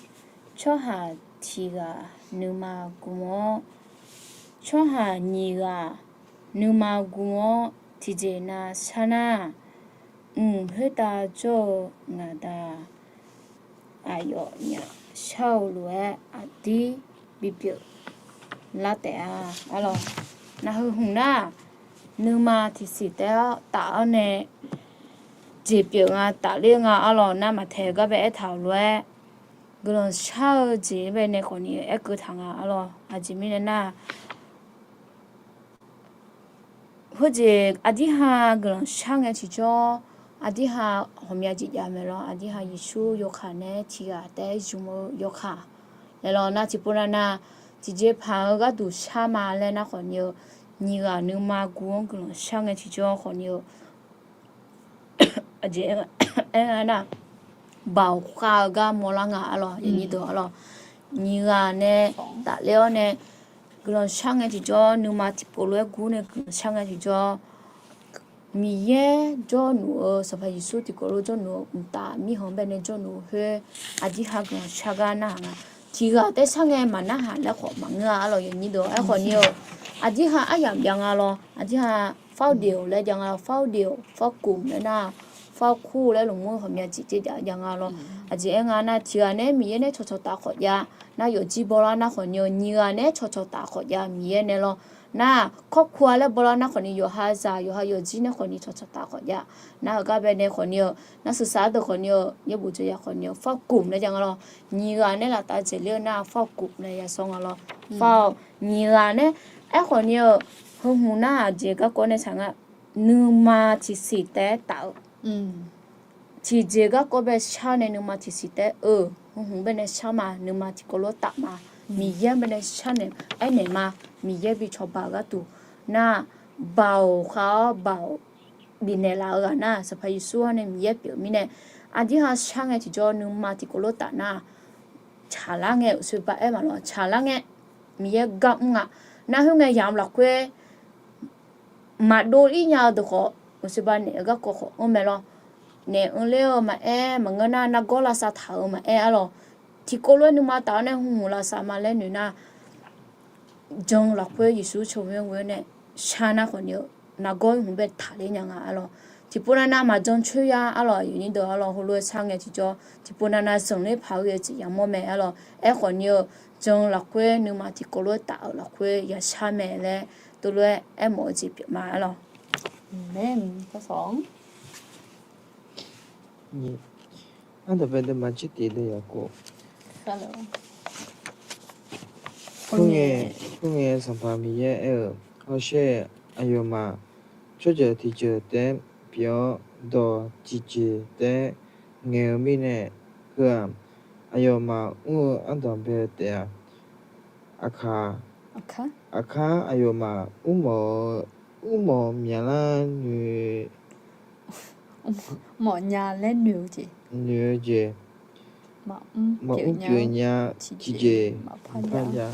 tsawrhaq tiq ghaq nuima guv-awr, tsawrhaq nyiq ghaq nuima guv-awr tiqjeq nav shar nar, mq khoertav jawr-eu ngaq da, aqyawf nyaf shar-eu lof-aer aqdir bipyeuf lar taef-a. Arlawq, nav heu hmq nar, nuima tiqsiq taef-awr taf-awr nae jeq pyeuf nga tafler nga. Arlawq, nar Maqtaeq gar bae aertaq-euq lof-aer guiqlanq shar-eu jeq bae nae khawfni aerkeuv taq nga. Arlawq, aqjeq mirnae nar, heujeq aqdirha guiqlanq shar ngae tiqjawr, aqdirha ghawqmya jeq jav mae lawr. Aqdirha Yeqsur yawkaq nae tiq ghaq taef-aer zmq-eu yawkaq laer lawr. Nar tiqpov navnav tiqjeqpaq-eu gharduq shar ma laer nar khawfni-eu, nyiq ghaq nuima guv-anr guiqlanq shar ngae tiqjawr khawfni-eu, aqjeq aer nga nar, baoq khav-eu gar mawrlar nga. Arlawq, nyiq ghaq nae tafler-awr nae guiqlanq shar ngae tiqjawr, nuima tiqkawv lof-aer gur nae guiqlanq shar ngae tiqjawr, Miqyaer jawrluf-eu Sanqpaq Yeqsur tiqkawv lof jawrluf-eu mqtav mirkhanq bae nae jawrluf-eu khoer, aqdirha guiqlanq shar gar narhaq nga. Tiq ghaq taef shar ngae maqnarhaq laer khawf maqngeur-a. Arlawq, aerkhawfni-eu, aqdirha aryamq jav nga lawr. Aqdirha fawr deq-awq laer jav nga lawr. Fawr deq-awq, fawr kuf laer nar, fawr kur laer lmqmr ghawqmya jeq jav nga lawr. Aqjeq aer nga nar, tiq ghaq nae Miqyaer nae cawqcawq taf khawf jav nar, yawfjir bawlar nar khawfni-eu, nyiq ghaq nae cawqcawq taf khawf jav Miqyaer nae lawr. Nar, kawrku-a laer bawlar nar khawfni, yawqha zaq yawqha yawfjir nae khawfni cawqcawq taf khawf jav. Nar heugar bae nae khawfni-eu, nar suqsaq ardeuq khawfni-eu, yaerbof jawrya khawfni-eu, fawr kuf laer jav nga lawr. Nyiq ghaq nae laftav dzaeqler-eu nar, fawr kuf laer ya sawr nga lawr. Fawr-awq, nyiq ghaq nae, aerkhawfni-eu, heu hmq nar aqjeq garkawv nae shaq nga, nuima tiqsiq taef-aer taf-eu tiqjeq garkawv bae shar nae nuima tiqsiq taef-eu, heu hmq bae nae shar ma, nuima tiqkawv lof taf ma, Miqyaer bae nae shar nae aernaeq ma, Miqyaer bi cawba-eu gharduq nar, baoq khav-awr baoq bifnaeq laf-eu ghaq nar, Sanqpaq Yeqsur-anr nae Miqyaer pyeuf-eu mirnae, aqdirha shar ngae tiqjawr nuima tiqkawv lof taf nar, tsaqlar ngae uqshoe ba aer ma lawr, tsaqlar ngae Miqyaer gar mr nga. Nar khoerngae yamq lafkhoer maqdov-ir nya-eu deuq khawf, uqshoe ba naeq-eu garkawv khawf anr mae lawr. Naeq-anr ler-eu maqaer, maqngeur nar nargawr lavsav taq-euq maqaer. Arlawq, tiqkawv lof-aer nuima taf-awr nae hmq lavsav ma laer noeq nar, jan lafkhoer Yeqsur tsawrmyanr ghoe-awr nae shar nar khawfni-eu, nargawr hmq bae taqler nya nga. Arlawq, tiqpov navnav maqjan coer ya. Arlawq, aqyuif aqnyir deuq, arlawq, heulof-aer shar ngae tiqjawr, tiqpov navnav zanqler paq-eu jeq yamawr mae. Arlawq, aerkhawfni-eu, jan lafkhoer nuima tiqkawv lof-aer taf-euq lafkhoer ya shar mae laer, teulof-aer aermawf-eu jeq pyeuf ma. Arlawq, aqmeq. Ardanqbae deuvma tser tiq deuv yaqkov. Khoerngae, khoerngae Sanqpaq Miqyaer aer-euq, Hawsher, aqyawfmaf tsawrjeuq tiqjeuq taef-aer pyeuf-awr, dawq tiqjeq taef-aer ngaeq-eu mirnae, heu-aq, aqyawfmaf mr-eu ardanqbae taef-a. Aqkaq, aqkar aqyawfmaf mrmawf-eu, mrmawf myaqlar noeq, mawf nya laer noeq-eu jeq, noeq-eu jeq, maqmr pyeuf nya tiqjeq maqpar nya.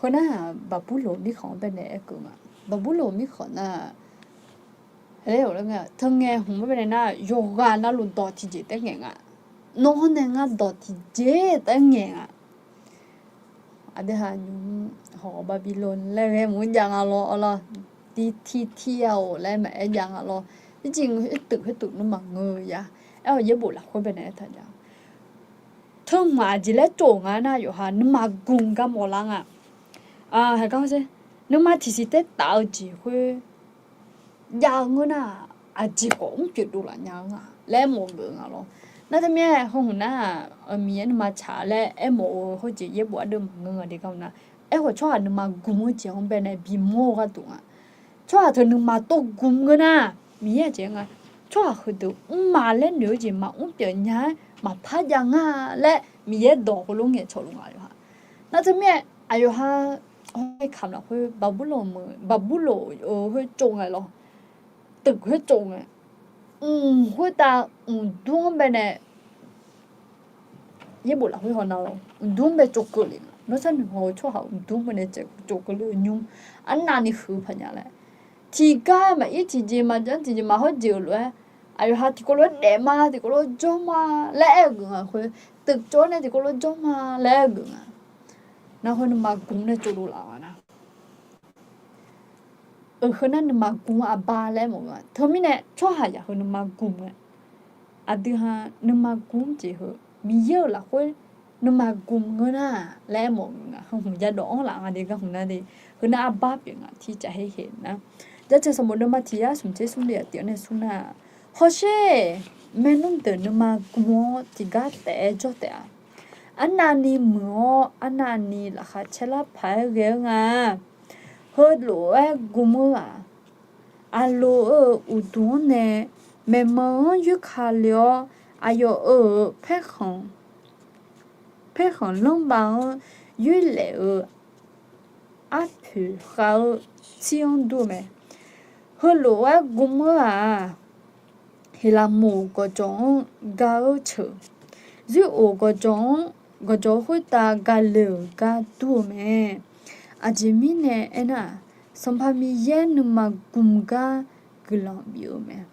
Heu nar-aq, Baqburloq mirkhanq-anr baenae aerkeuv nga. Baqburloq mirkhanq nar-aq, Aer-awq laer ngae, teu ngae hmq-anr baenae nar, yawqghaq navluf dawq tiqjeq taef ngaeq nga. Nawr-anr nae ngar dawq tiqjeq taef ngaeq nga. Aqdui ha nymr hawq Baqbirlon laer ghae mq-anr jav nga lawr, arlawr, tiv tiv tiv-a-awq laer maqaer jav nga lawr. Ircif khoertuf khoertuf nuima ngeur-eu ya. Aer-awq yaerbof lafkhoer baenae aertaq jav-a. Teu hmq aqjeq laer tsov-euq nga nar, yawqha nuima gm garmawf lar nga. Haqgar nuima tiqsiq taef taf-eu jeq khoer jav-eu ngeur nar, aqjeq khawf mr pyeuf dovlaf nya-eu nga laer aermawf-eu nga lawr. Nar teumirnae heu hmq nar-aq, Miqyaer nuima tsaq laer aermawf-eu hawjeq yaerbof ardeuv maqngeur nga de gar nar, aerkhawf tsawrhaq nuima gm-eu jeq-anr baenae bimawr-eu gharduq nga. Tsawrhaq teu nuima tov gm ngeur nar, Miqyaer aqjeq nga, tsawrhaq heudeuq mrma laer noeq-eu jeq maqmr pyeuf nya-aer maqpar jav nga laer Miqyaer dawq heulof ngaeqcawq luf nga yawqha. Nar teumirnae aqyawqha hawr-eu kamq lafkhoer Baqburloq meuq, Baqburloq-euq khoer tsov ngae lawr, teuf khoer tsov ngae, mq khoertav mqdur-anr baenae yaerbof lafkhoer haw nar lawr, mqdur-anr bae tsovkeuv lef nga. Nawr sharnoeq haw-eu tsawrhaq mqdur-anr baenae tsovkeuv lef-eu nymr, arnavni huiq-eu paqnya laer, tiqgar maqir tiqjeq maqjan tiqjeq maqhawr jeq-euq lof-aer, aqyawqha tiqkawv lof-aer daef ma, tiqkawv lof-aer jawr ma laer aer-eu geuf nga khoer, teuf tsov-awr nae tiqkawv lof-aer jawr ma laer aer-eu geuf nga. Nar khoer nuima gm nae tsovdov laf-a nar, Euq heu nar nuima gm-anr aqbar laer mawf-eu nga. Teumirnae tsawrhaq yaq heu nuima gm-eu, aqdui ha nuima gm jeq heu Miqyaer-euq lafkhoer nuima gm ngeur nar laer aermawf-eu nga. Heu hmq jadawq-anr laf nga de gar hmq nar de, heu nar arbar pyeuf nga tiqcav her her nar. Jaceuq sanqbof deuvma tiq yar smq tser smr le aqtif-anr nae smr nar, hawsher, maernmr deuq nuima gm-awr tiqgar taef-aer jawr taef-a. Arnavni muiq-awr arnavni laqkhaq caer lar paq-aer ghae-eu nga. Heulof-aer gm-eu-aq, aqloq-euq uqduq-anr nae maeqnan-anr yoerka le-awr, aqyawf-euq paerkhanq, paerkhanq lanrbav-anr yoerlaef-eu arpoeq khav-eu tsir-anr dur-eu mae. Heulof-aer gm-eu-aq, Heqlaqmoq gawqjawq-anr ga-eu ceuq, zuir of gawqjawq-anr, gawqjawq khoertav gale-euq gar dur-eu mae. Aqjeq mirnae aernar-aq, Sanqpaq Miqyaer nuima gm gar guiqlanq bif-eu mae.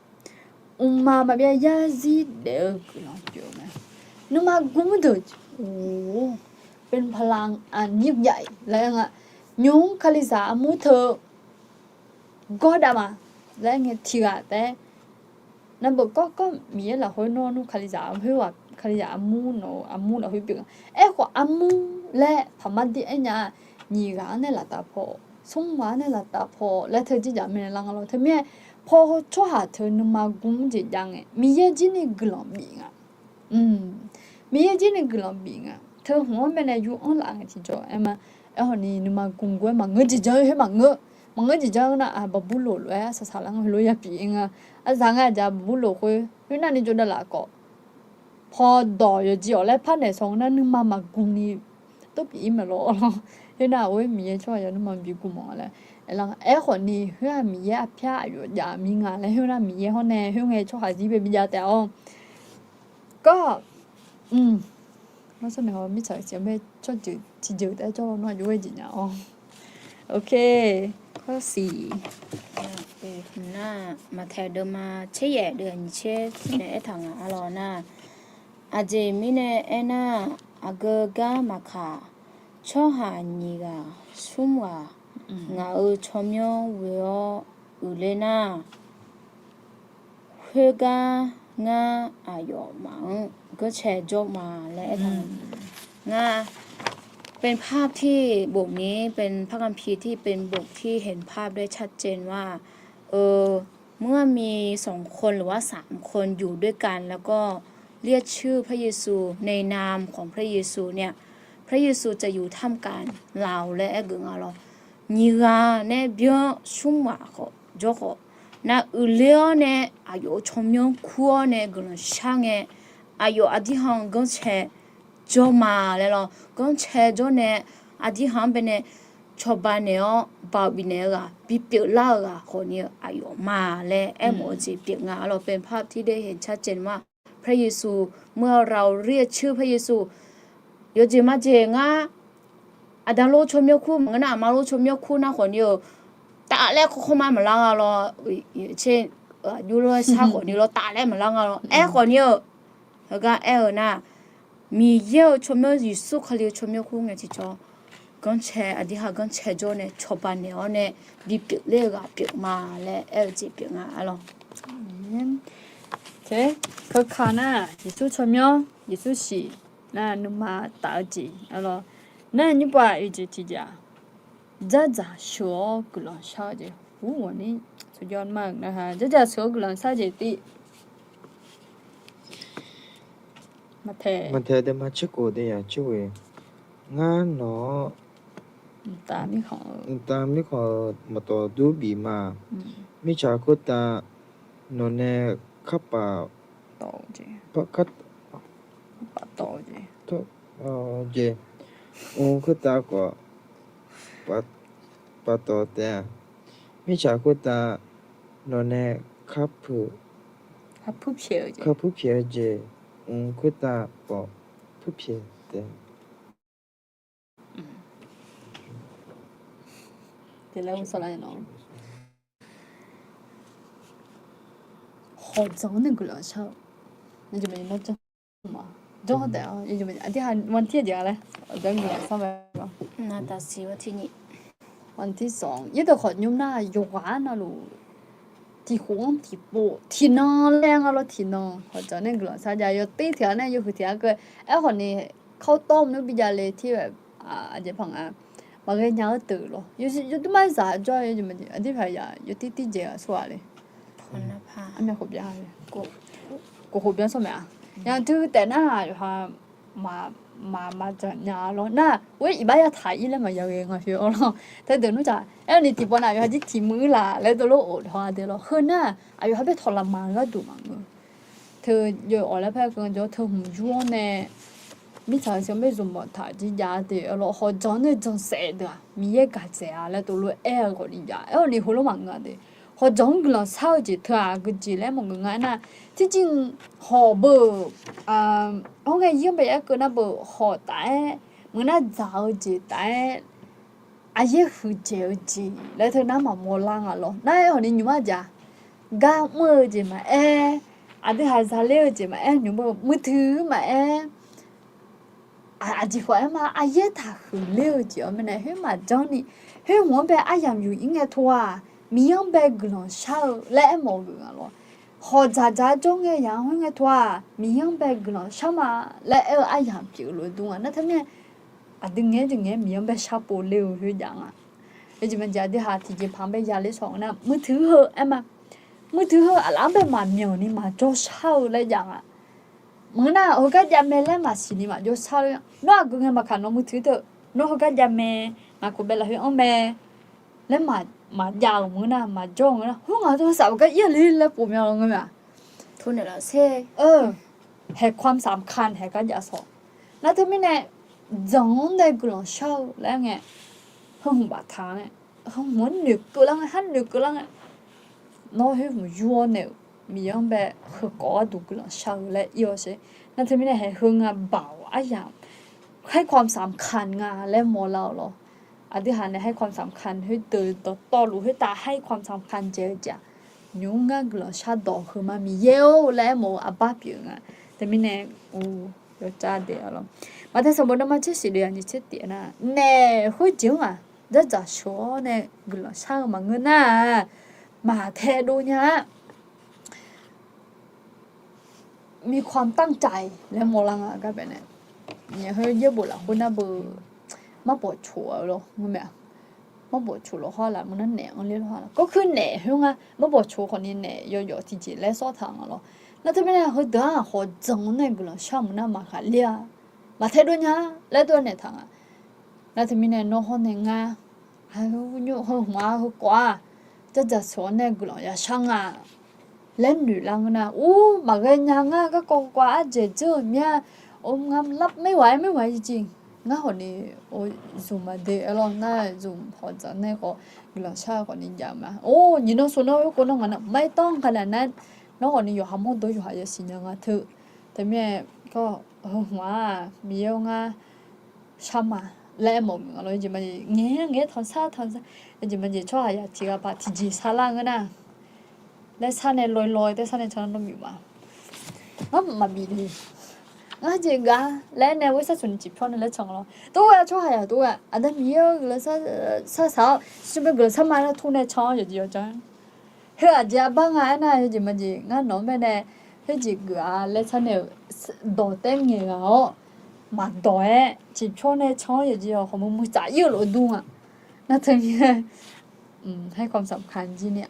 Mqmaq maqbyav yarzir daef-eu guiqlanq pyeuf-eu mae. Nuima gm deuq, เป็นพลังอันยิ่งใหญ่ laer nga. Nymq-mr kalizaq armur teu gawr dav ma laer ngae tiqghaq taef-aer, navbeuq kawrkawr Miqyaer lafkhoer nawr nmr kalizaq khoerghaq kalizaq armur nawq-eu armur lafkhoer pyeuf nga. Aerkhawf armur laer paqmar dir aernya-a, nyiq ghaq-anr nae laftav paw, smr ghaq-anr nae laftav paw laer teu jirjaq mae lar nga lawr. Teumirnae paw heu tsawrhaq teu nuima gm-anr jeq jav ngae Miqyaer jir ni guiqlanq bif nga. Miqyaer jir ni guiqlanq bif nga. Teu hmq-anr baenae yur-anr laf ngae tiqjawr aer ma. Aerkhawf ni nuima gm gor-aer maqngeur jeq janr-eu khoer maqngeur. Maqngeur jeq janr-eu nar-aq, Baqburloq lof-aer arsaq saqlar nga heulof ya pyeuf-ir nga. Arzaq ngar aqja Baqburloq khoer khoernav ni jawrdav laf khawf, paw dawq yawqjeq awq laer par naeq sanq nar nuima maqgm ni tov pyeuf-ir mae lawr. Khoernav-aq, or-aer Miqyaer tsawrhaq ya nuima bi gm-awq laer aerlar nga. Aerkhawf ni khoer-aq Miqyaer arpyar aqyawf jav mir nga laer khoernav Miqyaer hawr nae khoerngae tsawrhaq zir bae bi jav taef-awr. Gawr, mr, mirtsaq-eu siq-anr bae tsawrjeuq tiqjeuq taef-aer jawrlawr nawr aqjox ghae jeq nya-awr. Ok, ข้อสี่ nar, Maqtaeq deuvma tser yaef deuv nyiq tser nae aertaq nga arlawr nar, aqjeq mirnae aernar, aqgeu gar maqkaq, tsawrhaq nyiq ghaq smr ghaq ngaq-euq tsawrmyanr ghoe-awr uiqler nar, khoergar ngar aqyawfmaf-anr ganrcae jawr ma laer aertaq nga. เป็นภาพที่บ่งนี้ เป็นพระคัมภีร์ที่เป็นบทที่เห็นภาพได้ชัดเจนว่า เออ เมื่อมีสองคนหรือว่าสามคนอยู่ด้วยกัน แล้วก็เรียกชื่อพระเยซูในนามของพระเยซูเนี่ย พระเยซูจะอยู่ท่ามกลางเรา laer aer geuf nga lawr. Nyiq ghaq nae byan smr ghaq khawf jawr khawf, nav uiqler-awr nae aqyawf-euq tsawrmyanr kur-awr nae guiqlanq shar ngae, aqyawf aqdirhaq-anr ganrcae jawr ma laer lawr. Ganrcae jawr nae aqdirhaq-anr bae nae cawba naeq-awr baoq bifnaeq-eu ghaq, bipyeuf lar-eu ghaq khawf ni aqyawf ma laer aermawf-eu jeq pyeuf nga lawr. เป็นภาพที่ได้เห็นชัดเจนว่า พระเยซู เมื่อเราเรียกชื่อพระเยซู yawjeq majeq ngar aqda lor tsawrmyanr kur maqngeur nar, aqma lor tsawrmyanr kur nar khawf ni-eu, taf laer khawkhaw ma maqlar nga lawr. Tser aqjox lof-aer shar khawf ni lawr taf laer maqlar nga lawr. Aerkhawf ni-eu, heugar aer-eu nar, Miqyaer-euq tsawrmyanr, Yeqsur Kali-euq tsawrmyanr khoer ngae tiqjawr, ganrcae aqdirhaq ganrcae jawr nae cawba naeq-awr nae bipyeuf ler-eu ghaq pyeuf ma laer aer-eu jeq pyeuf nga arlawr. Keuka nar, Yeqsur tsawrmyanr, Yeqsur siq nar nuima taf-eu jeq arlawr. Nar nymrpav oeq jeq tiqjeq-aq, dzardzaq sheuq-awr guiqlanq shar-eu jeq. Ur, ghawqni tsawrjawr ma-euq narhaq dzardzaq sheuq-awr guiqlanq shar-eu jeq tiv. Maqtaeq, maqtaeq deuvma tserkhof deuvyaq tserghoe. Ngar nawq-anr mqtav mirkhanq-euq maqtawf dur bif ma. Mirtsaq khoertav nawqnae karpaf jeq, mq khoertav khawf paftawf taef-a. Mirtsaq khoertav nawqnae karpuq pyaeq-eu jeq, mq khoertav khawf puq pyaeq taef. Hawqdzanq-anr nae guiqlanq shar-eu, aqdirhaq, วันที่ jeq-a laer, hawqdzanq-anr guiqlanq shar mae. วันที่สอง yawdawq khawf nymr nar yawqghaq-anr navluf tiqkhof-anr tiqpov tiqnan laer nga lawr tiqnan hawqdzanq nae guiqlanq shar jav yawter tiq ghaq nae yawhuiq tiq ghaq keuv. Aerkhawf ni kawrtawv maqnur bi jav le tir-ae, aqjeq paq nga maqghae nya-eu deuq lawr yawdmr-aer zaq jawr-eu jeq aqdirhaq yaq yawtir tir jeq-a sawr-a le. Armyav khof byan, khof byan sawr mae-a. Yaq teu taef nar yawqha maqmaq dzaq nya lawr nar, oe iqbax yataq-ir laer maqya ghae nga khoer-awr lawr. Teu deuq nmr taq aer-eu ni tiqpawf nav yawqha jir tiq muiq-ir laf laer dov lof of dawq-a deuq lawr. Heu nar aqyawf ha bae tawq laf maq-eu gharduq maqngeur. Teu jov-awq laer paer keuv jawr teu hmq yur-awr nae mirtsaq-eu siq-anr bae zmq mawf taq jir jav-a deuq-a lawr. Hawqdzanq nae dzanqsaef deuq-aq Miqyaer gaqdzaeq-a laer dov lof aer-eu khawf ni jav aer-awr ni heulof maqngeur-a deuq. Hawqdzanq-anr guiqlanq shar-eu jeq teu-aq geujeq laer maqngeur nga aernar, tirjir hawq beu-euq hawr ngae yir-anr bae aer keuv nar beu hawq taf-aer meuq nar dzaq-eu jeq taf-aer aqyaer huiqdzaeq-eu jeq laer teu nar maqmawr lar nga lawr. Nar-aer hawq ni nymq-mr-aq jeq-a, gar mr-eu jeq maqaer, aqdui haq za ler-eu jeq maqaer, nymq-mr-eu muiqtui maqaer, aqjeq khawf aer ma, aqyaer taqhuiq ler-eu jeq-awr mirnae khoer maqjanr ni, khoer hmq-anr bae aryamq yuq-ir ngae teu-aq, Miqyaer-anr bae guiqlanq shar-eu laer aermawf-eu geuf nga lawr. Hawq dzaqdzaq jawr ngae yaq-anr khoer ngae teu-aq, Miqyaer-anr bae guiqlanq shar ma laer aer-eu aryamq pyeuf lof dur nga. Nar teumirnae aqdui ngaeq-aer jeq ngaeq-aer Miqyaer-anr bae sharpov ler-eu khoer jav nga. Aqjeq maqjeq aqdui haq tiqjeqpaq-anr bae ya ler shawq nga nar, muiqtui heu aer ma, muiqtui heu aqlaf-anr bae maqmyanq ni maqjawr shar-eu laer jav nga. Maqngeur nar heugar jav mae laer maqsiq ni maqjawr shar-eu. Nawr aqgeu ngae maqkaq nawr muiqtui teu, nawr heugar jav mae, ngaq khof bae lafkhoer anr mae laer maqjav-euq maqngeur nar maqjawr-eu ngeur nar, hur ngaq teu saf-eu gar ir-a le laer pov mya-eu ngeur mae-aq. โทรหน่อยเหรอ เซ่ เออ แห่งความสำคัญ haeq gar jav sawq. Nar teumirnae dzanq-anr nae guiqlanq shar-eu laer ngae, heu hmq baftaq nae, heu hmq-anr noeqkeuv lar ngae, har noeqkeuv lar ngae, nawr khoer hmq yur-awr naeq-euq Miqyaer-anr bae heukawv gharduq guiqlanq shar-eu laer ir-awr sher. Nar teumirnae haeq heu nga baoq aryamq ให้ความสำคัญ nga laer mawrlar-awq lawr. Aqdui haq nae ให้ความสำคัญ khoerdeuq dawqtawvluf khoertav ให้ความสำคัญ dzaeq-eu jeq-aq, nymq-mr ngar guiqlanq shardawq heu ma Miqyaer-or laer aermawf-eu arbar pyeuf nga. Teumirnae, yawcav daef-a lawr. Maqtae sanqbof deuvma tser shif deuv-aq nyiq tser tif nar, naef khoerjeq-anr-aq dzardzaq sheuq-awr nae guiqlanq shar-eu maqngeur nar-aq, maqtae dov nya-a. มีความตั้งใจ laer mawrlar nga gar bae nae, naef heu yaerbof lafkhoer nar beu marbawq coq-eu lawr ngeur mae-aq. Marbawq coq lawr hawr laf meuq nar naef-anr ler lawr hawr laf. Kawrkeuv naef khoer nga marbawq coq khawf ni naef yawjawf tiqjeq laer sawr taq nga lawr. Nar teumirnae heudeuq-anr hawqdzanq-anr nae guiqlanq shar meuq nar maqkhaq ler-a. Maqtae dov nya laer dov naeq taq nga. Nar teumirnae nawr hawr nae ngar, heu hmq-a heukawv-aq, dzardzaq sheuq-awr nae guiqlanq yashar nga laer noeq lar ngeur nar, ur, maqghae nya ngar garkawv kawv ardzaeq dzeur-euq mir-a. Or, ngar lar maerghaq-aer maerghaq-aer jeq, ngar khawf ni, or, zmq maqde-aer lawr nar, zmq hawqdzanq nae khawf guiqlanq shar-eu khawf ni jav ma. Or, nyiq nan sov nar khoerkawv nawr ngaq nar maqaer tawr nga nae nar, nawr khawf ni yawqha mawrdo yawqha yasiq nya nga teu. Teumirnae, kawr, heu hmq-aq Miqyaer-or ngar shar ma laer aermawf-eu nga lawr. Aqjeq maqjeq ngaeq-aer ngaeq-aer tanqsar tanqsar, aqjeq maqjeq tsawrhaqzaq tiq ghaq paq tiqjeq sharlar ngeur nar, laer sar nae loiloi taer sar nae can nawr bif ma. Ngar maqbif le. Ngar jeq gaq laer nae ghoer sar tsawq ni ciqpyawr nae laer can lawr. Tov ghae tsawrhaq yaq tov ghae Aqda Miqyaer-eu guiqlanq sar saq-awr, sirbae guiqlanq sar ma laer tov nae can-awr yawqjeq yawqjan. Heu aqjeq arbar nga aernar, yawjeq majeq ngar nawq-anr bae nae khoerjeq geuf-a laer sar nae-euq dawq taer ngaeq ghaq-awr maqdawq-aer ciqpyawr nae can-awr yawqjeq yawq khawf muiq muiq tsaf ir-eu lof dur nga. Nar teu mir-aer ให้ความสำคัญ jir ni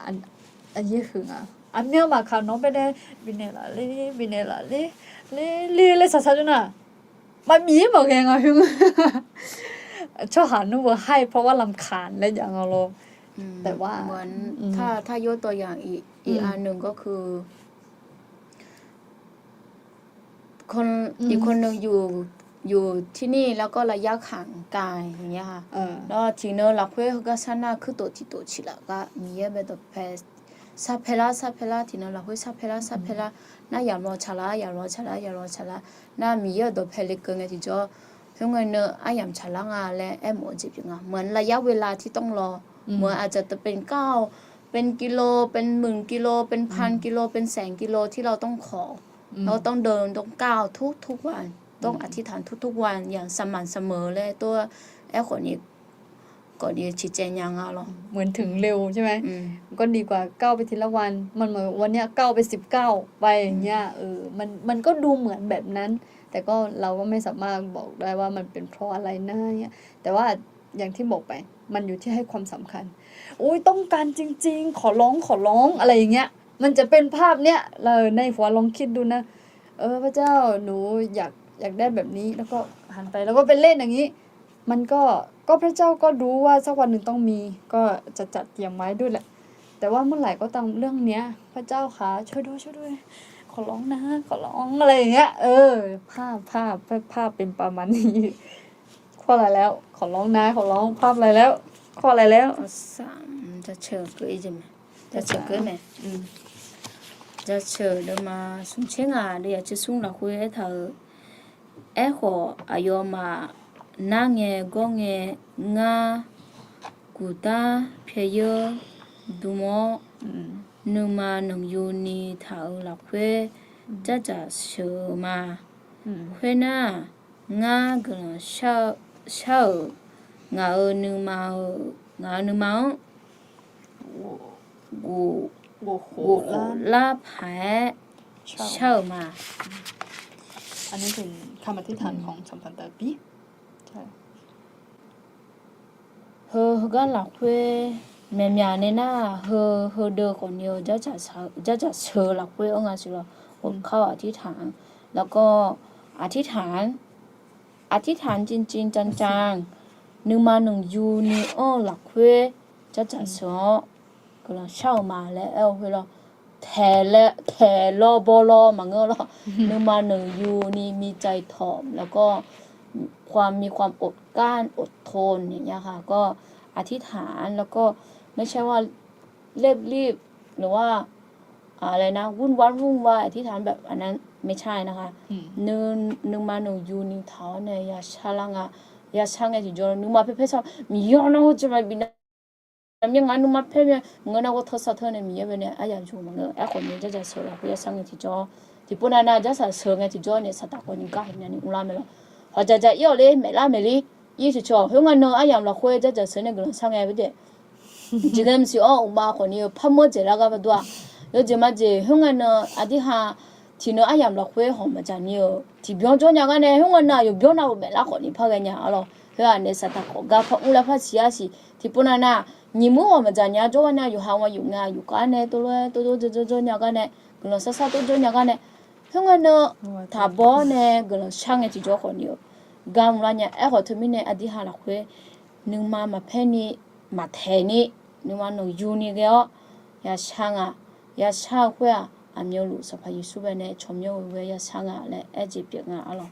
aqyaer huiq nga. Aqmyan maqkaq nawq-anr bae nae bifnaeq laf ler bifnaeq laf ler ler ler laer saqsaq jawr nar, maqbif-ir maqghae nga khoer. Tsawrhaq nmr beu ให้เพราะว่ารำคาญ laer jav nga lawr. อืม แต่ว่า เหมือน อืม ถ้า ถ้ายกตัวอย่างอีก อีก อืม อันหนึ่งก็คือ คน อืม อีกคนหนึ่งอยู่ อยู่ที่นี่แล้วก็ระยะห่างไกลอย่างเงี้ยค่ะ เออ แล้วถึงเนอะ lafkhoer heugar sar nar kuirtof tiqtof ciqlaf gar Miqyaer bae dawqpae sar pae lar sar pae lar tiqnan lafkhoer sar pae lar sar pae lar nar yamq law tsaqlar yamq law tsaqlar yamq law tsaqlar nar Miqyaer-euq dawqpae lekeuv ngae tiqjawr khoerngae neu aryamq tsaqlar nga laer aermawf-eu jeq pyeuf nga. เหมือนระยะเวลาที่ต้องรอ เหมือนอาจจะเป็นเก้า เป็นกิโล เป็นหมื่นกิโล เป็นพันกิโล เป็นแสนกิโลที่เราต้องขอ เราต้องเดินต้องก้าวทุกทุกวัน ต้องอธิษฐานทุกทุกวันอย่างสม่ำเสมอ laer tov-aer aerkhawf ni ก่อนดี ciqcaev nya nga lawr. เหมือนถึงเร็วใช่ไหม ก็ดีกว่าก้าวไปทีละวัน มันเหมือนวันเนี้ยก้าวไปสิบก้าวไปอย่างเงี้ย เออ มัน มันก็ดูเหมือนแบบนั้น แต่ก็เราก็ไม่สามารถบอกได้ว่ามันเป็นเพราะอะไรนะเนี่ย แต่ว่าอย่างที่บอกไป มันอยู่ที่ให้ความสำคัญ โอ๊ย ต้องการจริงๆ ขอร้อง ขอร้อง อะไรอย่างเงี้ย มันจะเป็นภาพเนี้ย เราในหัวลองคิดดูนะ เออ พระเจ้า หนูอยาก อยากได้แบบนี้ แล้วก็หันไป แล้วก็ไปเล่นอย่างนี้ มันก็ ก็พระเจ้าก็รู้ว่าสักวันหนึ่งต้องมี ก็จะจัดเตรียมไว้ด้วยแหละ แต่ว่าเมื่อไหร่ก็ตามเรื่องเนี้ย พระเจ้าคะ ช่วยด้วย ช่วยด้วย ขอร้องนะ ขอร้อง อะไรอย่างเงี้ย เออ ภาพ ภาพ ภาพ ภาพเป็นประมาณนี้ ข้ออะไรแล้ว ขอร้องนะ ขอร้อง ภาพอะไรแล้ว ข้ออะไรแล้ว Jaceuq-eu mae. Jaceuq-eu deuvma smq tser ngaq deuvyaq tser smr lafkhoer aertaq-euq, aerkhawf aqyawfmaf narngae gawrngae ngar guqdar pyaeq yeur dm-awr, nuima nanqyuni taq-euq lafkhoer dzardzaq sheuq-eu ma. Khoernar, ngar guiqlanq shar-euq, ngaq-euq nuima-euq, ngaq-euq nuima-anr ghof khof lar paq-aer shar-euq ma. Heu heugar lafkhoer maeqmyaq nae nar, heu heudeuq khawfni-eu dzardzaq sheuq-eu lafkhoer-anr nga siq lawr. ขอ อธิษฐาน แล้วก็ อธิษฐาน อธิษฐานจริงๆ จังๆ nuima nanqyuni-anr lafkhoer dzardzaq sheuq-awr guiqlanq shar-euq ma laer aer-eu khoer lawr. Taeq laer, taeq lawr baw lawr maqngeur lawr. Nuima nanqyuni micae tawq แล้วก็ ความ มีความอดกลั้น อดทน อย่างเงี้ยค่ะ ก็ อธิษฐาน แล้วก็ ไม่ใช่ว่า เร่งรีบ หรือว่า อะไรนะ วุ่นวาย วุ่นวาย อธิษฐานแบบอันนั้น ไม่ใช่นะคะ nuima nanqyuni taq-awr nae yashar lar nga. Yashar ngae tiqjawr nuima paer paer shar, Miqyaer-anr nar ghoer jeq maqbif nar, myaer ngaq nuima paer myaer maqngeur nar ghoer tawr sar teu nae Miqyaer bae nae aryamq jmq maqngeur. Aerkhawf ni dzardzaq sheuq lafkhoer yashar ngae tiqjawr, tiqpov navnav dzardzaq sheuq ngae tiqjawr nae saqtaq khawf ni gar haeq myavni mrlar mae lawr. Hawq dzaqdzaq ir-awq ler, maeqlar maeqler ir tiqcawq khoerngae nan aryamq lafkhoer dzardzaq sheuq nae guiqlanq shar ngae bae daef jeqghae maqsiq-awr uqma khawfni-eu parmawr dzaeqlar gar ba dur-a. Yawjeq majeq khoerngae nan aqdirha tiqnan aryamq lafkhoer hawq maqdzaq ni-euq tiqbyan jawr nya gar nae khoerngae nan aqyawf byan nav-euq maeqlar khawfni par ghae nya-a lawr. Khoer-aq nae saqtaq khawf gar par mr laer par siq-a siq tiqpov navnav nyiq mur hawq maqdzaq nya jawr gar nae yawqha wan yuf nga yuf gar nae tov lof-aer tov jawr jawr jawr nya gar nae guiqlanq shar shar tov jawr nya gar nae khoerngae nan taqbaw-awr nae guiqlanq shar ngae tiqjawr khawfni-eu gar mrlar nya. Aerkhawf teumirnae aqdirha lafkhoer nuima maqpaer ni maqtaeq ni nuima nanqyuni ghae-awr yashar nga. Yashar-eu khoer-aq aqmyanluf Sanqpaq Yeqsur bae nae tsawrmyanr-eu ghae yashar nga laer aer jeq pyeuf nga-a lawr.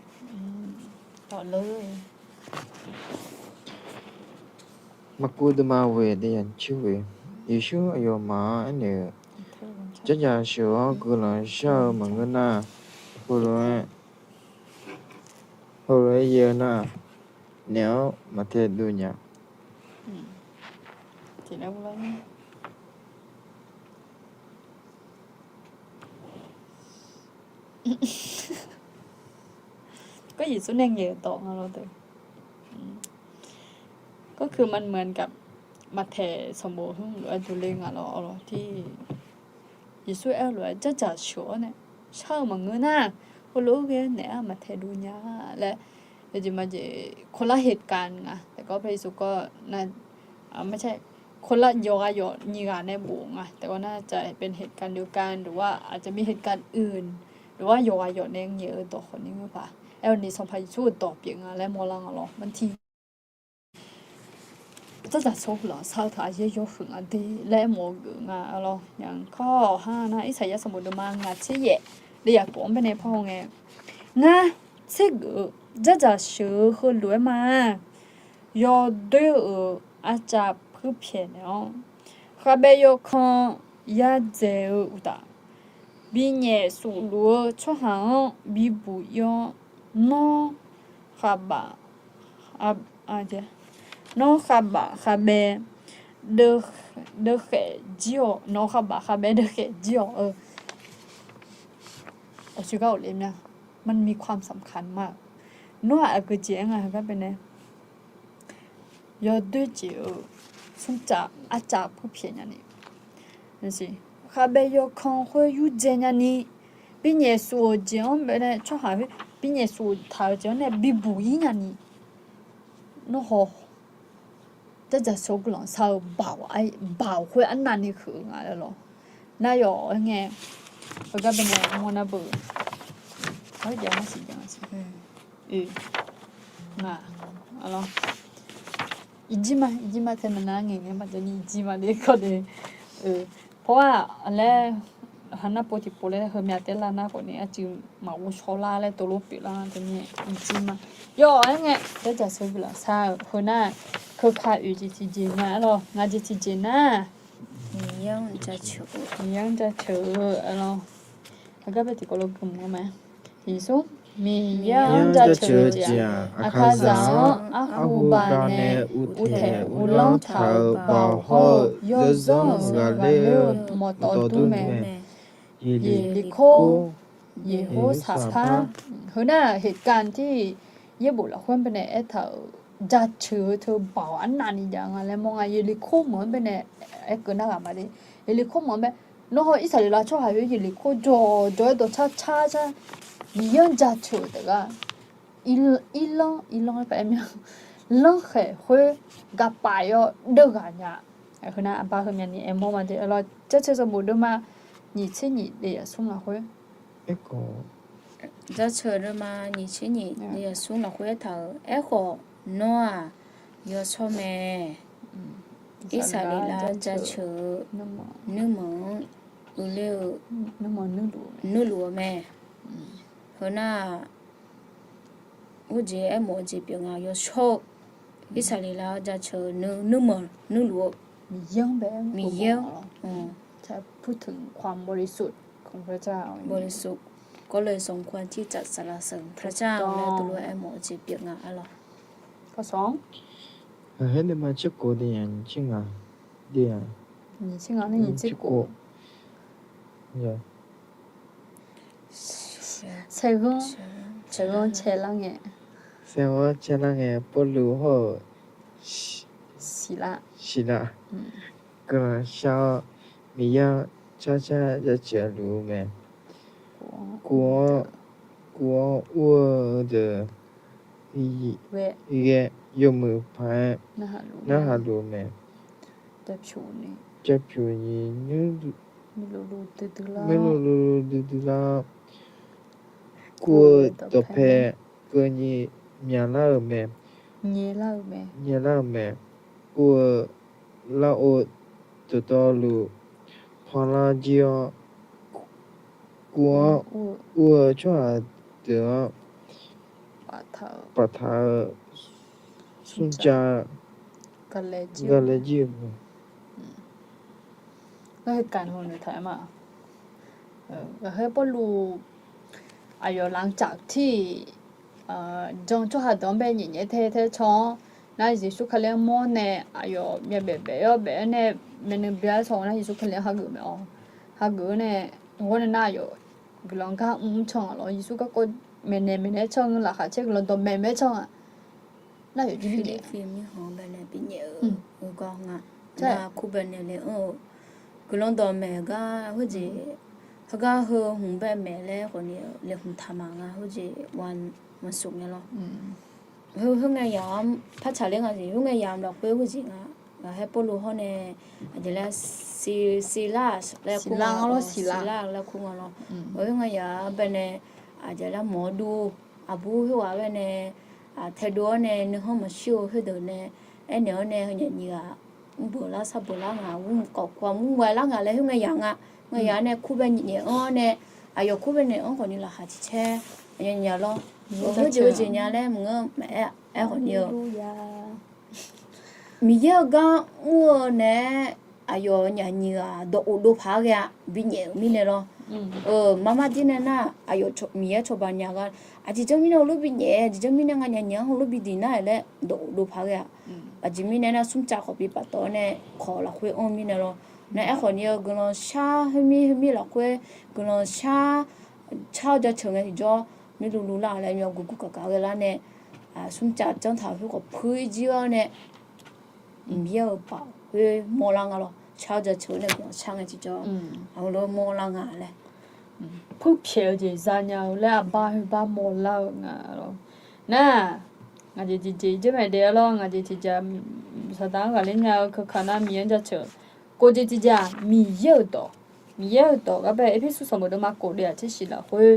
Markuv deuvma ghoeq deuvyaq tser ghoeq, Yeqsur aqyawfmaf-anr aernaeq-eu, Dzardzaq sheuq-awr guiqlanq shar-eu maqngeur nar, heulof-aer heulof-aer yaer-eu nar, naef-anr maqtae dov nya. เดี๋ยวนะ พูดแล้วนะ Gawr Yeqsur nae ngaeq-euq dawq nga lawr deuq. ก็คือมันเหมือนกับ Maqtaeq sanqbof hmq lof-aer durler nga lawr, arlawr tiq Yeqsur aer-eu lof-aer jardzaq sheuq-awr nae shar-eu maqngeur nar, heulof-aer ghae-aer naeq-aer maqtaeq dov nya laer, yawjeq majeq คนละเหตุการณ์ nga. Taef gawr pae iqsur gawr nar, ไม่ใช่ คนละ yawqghaq yawq nyiq ghaq nae bof nga. Taef gawr nar จะเป็นเหตุการณ์เดียวกัน หรือว่าอาจจะมีเหตุการณ์อื่น หรือว่า yawqghaq yawq nae ngaeq-eu dawq khawf ni ngeur paq. Aer-eu ni Sanqpaq Yeqsur-euq dawq pyeuf nga laer mawrlar nga lawr. Manrti Jardzaq sheuq-eu guiqlanq shar-eu taq-aer yaer yawhuiq nga de laer mawf-eu geuf nga lawr. Yaqkawr-awq ha nar, Irsaqyar sanqbof deuvma ngaq tser yaef, le yaqkawv-anr baenae par haw ngae, ngar tsergeuf-eu jardzaq sheuq-eu heulof-aer ma, yawdoer-euq arcav puirpyaeq naeq-awr, khavbaev yawkan yadzaeq-eu uqtaf, binyaef sufluf-eu tsawrhaq-anr bibuq ir-awr, nawr khavbaf, nawr khavbaf khavbaev deuvkhaeq jir-awq, nawq khavbaf khavbaev deuvkhaeq jir-awq-eu. มันมีความสำคัญมาก Nawr-aq aqgeujeq aer nga heugar baenae yawdoer jeq-eu smrcav arcav puirpyaeq nyani, khavbaev yawkan khoer yurdzae nyani, binyaef suf-euq jeq-anr baenae tsawrhaq khoer binyaef suf taq-euq jeq-anr nae bibuq ir nyani, nawr haw jardzaq sheuq-eu guiqlanq shar-eu baoq khoer arnavni huiq-eu nga laer lawr. Nar yawf-aer ngae, heugar baenae mawrnar beu, arjav nar siq jav siq, nga, arlawr, irjir ma irjir ma tae maqnar ngaeq ngae maqjawr ni irjir ma le kawv de. Pawr-aq laer, ha nar pov tiqpov laer heumya taer lar nar khawf ni arcuiv maqghov shawr lar laer tov lof pyeuf lar teu ni irjir ma. Yawf-aer ngae, jardzaq sheuq-eu guiqlanq shar-eu heunar, keuka oeq jeq tiqjeq nga arlawr, ngaq jeq tiqjeq nar, Miqyaer-anr jaceuq-eu arlawr, heugar bae tiqkawv lo gui mq-eu ma. Tiqsmr, Miqyaer-anr jaceuq-eu jeq-aq, aqkaqzaq-anr arhu baqnae uvtaeq uvlanr taq-euq baoq hawr-eu yawzanr-euq ghaqler-eu mawqtawf dur mae. Yeqliqkor, Yeqhor saqpar, heunar-aq เหตุการณ์ที่ yaerbof lafkhoer-anr baenae aertaq-euq jaceuq-eu teu baoq arnavni jav nga laer mawr nga. Yeqliqkor meuq-anr baenae aerkeuv narghaq ma de. Yeqliqkor meuq-anr bae, nawr haw Irsaqleqlav tsawrhaq khoer Yeqliqkor jawr jawr-aer dawqcar car car, Miqyaer-anr jaceuq-euq taef gar, irlanr irlanr-aer paq-aer mya, lanrkhaeq khoer gaqpaf-awr deuvghaq nya. Heunar aqbar heumya ni aermawr ma de. Arlawr, Jarcae sanqbof deuvma nyiq tser nyiq dev yaf smr lafkhoer, Jarcae deuvma nyiq tser nyiq dev yaf smr lafkhoer aertaq-euq, Aerkhawf nawr-aq yawshawr mae. Irsaqleqlav jaceuq-eu nuirmanq-anr uiqler-eu nuirluf-eu mae. Heunar-aq, urjeq aermawf-eu jeq pyeuf nga yawshawr-eu, Irsaqleqlav-anr jaceuq-eu nuirmanq nuirluf-eu Miqyaer-anr bae Miqyaer-anr ก็เลยสมควรที่จะสรรเสริญพระเจ้า laer teulof-aer aermawf-eu jeq pyeuf nga arlawr. Ghaqkhaer nuima tser khof dev-aq nyiq tser ngaq, dev-aq nyiq tser ngaq nar nyiq tser khof. Saerghanr, saerghanr caelar ngae, saerghanr caelar ngae Pawrluv hawr-euq Siqlav, Siqlav guiqlanq shar-awr, Miqyaer-anr carcar jaceuq luf-eu mae. Kuv-anr, kuv-anr ur-eu deuq ghae yawmuiq paq-aer narhaq luf-eu mae. Japyuq ni maerluf luf duidui lar-awr, kuv-eu dawqpae keuvni myaqlar-euq mae. Nyaelar-euq mae. Kuv-eu larov dawqtawvluf panlar jir-awr, kuv-anr ur-eu tsawrhaq deuq-anr paftaq-eu smrcav galae jir-eu mae. Ghaqkhaer Pawrluv aqyawf หลังจากที่ jan tsawrhaq deuq-anr bae nyaef nyaef tae tae caw-anr nar, Yeqsur Kali-anr mawr nae aqyawf myavbaef baef-awr baef-aer nae myavnuiv bya-aer caw-eu nar, Yeqsur Kali-anr hageuf mae-awr, hageuf-eu nae ghawrnae nar aqyawf guiqlanq gar mr canr-aq lawr. Yeqsur garkawv maeqnaeq maeqnaeq-aer canr ngeur laqkhaq caer guiqlanq dawqmaeq maeq-aer canr-aq. Nar yawqjir bi naeq-a. Mirkhanq-anr baenae bi naeq-eu, nar kur baenae le-anr-eu guiqlanq dawqmaeq gar khoerjeq, heugar heu hmq bae maeq laer khawfni laeqhmq taq ma nga khoerjeq maqsuf ngae lawr. Heu, heu ngae yamq-anr par tsaqler nga jeq, heu ngae yamq lafkhoer khoerjeq nga, ngaq haer Pawrluv hawr nae, aqjeq laer, Siqlar laer kur nga lawr, Siqlar laer kur nga lawr. Heu ngae yamq-anr baenae, aqjeq laer mawq-awr dur, aqbur khoerghaq-anr baenae, taedov-awr nae nuikhanr maqshir-eu khoerdeuq nae, aernaeq-awr nae heunyaeq nyiq ghaq mrbeuq lar sarbeuq lar ngaq, mrkawf kawv mrngae lar ngaq laer khoer ngae yamq nga. Ngae yamq-anr nae kur bae nyaef-anr nae, aqyawf kur bae naeq-anr khawfni laqkhaq caer caer aqyawf nya lawr. Khoerjeq khoerjeq nya laer maqngeur maqaer-a. Aer khawfni-eu Miqyaer-euq gar mr-eu naeq-aer, aqyawf nyaf nyiq ghaq dawqkhof dov paq-aer ghae-a bi nyaef-euq mirnae lawr. Mar mar dir nae nar, aqyawf Miqyaer cawba nya gar, aqjeq janr mirnae heulof bi nyaef, aqjeq janr mirnae nga nyaf nyiq-anr heulof bi diq nar-aq laer dawqkhof dov paq-aer ghae-a. Aqjeq mirnae nar smrcav khawf bi paftawf-awr nae kawq lafkhoer anr-eu mirnae lawr. Nar aerkhawf ni-eu guiqlanq shar khoermir khoermir lafkhoer guiqlanq shar, shar-eu jaceuq ngae tiqjawr, mirluv luv lar-aq laer myawq guq guq gaq gaq ghae lar nae, smrcav janr taq-euq khoer khawf puir jir-awr nae, Miqyaer-euq baoq khoer mawrlar nga lawr. Shar-eu jaceuq-anr nae guiqlanq shar ngae tiqjawr, aqlof mawrlar nga laer. Puirpyaeq-eu jeq zanya-eu laer aqbar khoerbar mawrlar-eu nga lawr. Nar, ngaq jeq tiqjeq-ir jir maeq daef-a lawr, ngaq jeq tiqjeq-a, saqdaq-anr ghaqler nya-eu keuka nar Miqyaer-anr jaceuq. Kof jeq tiqjeq-aq, Miqyaer-euq dawq, Miqyaer-euq dawq gar bae Erpersu sanqbof deuvma kof deuvhaq tser shiq lafkhoer,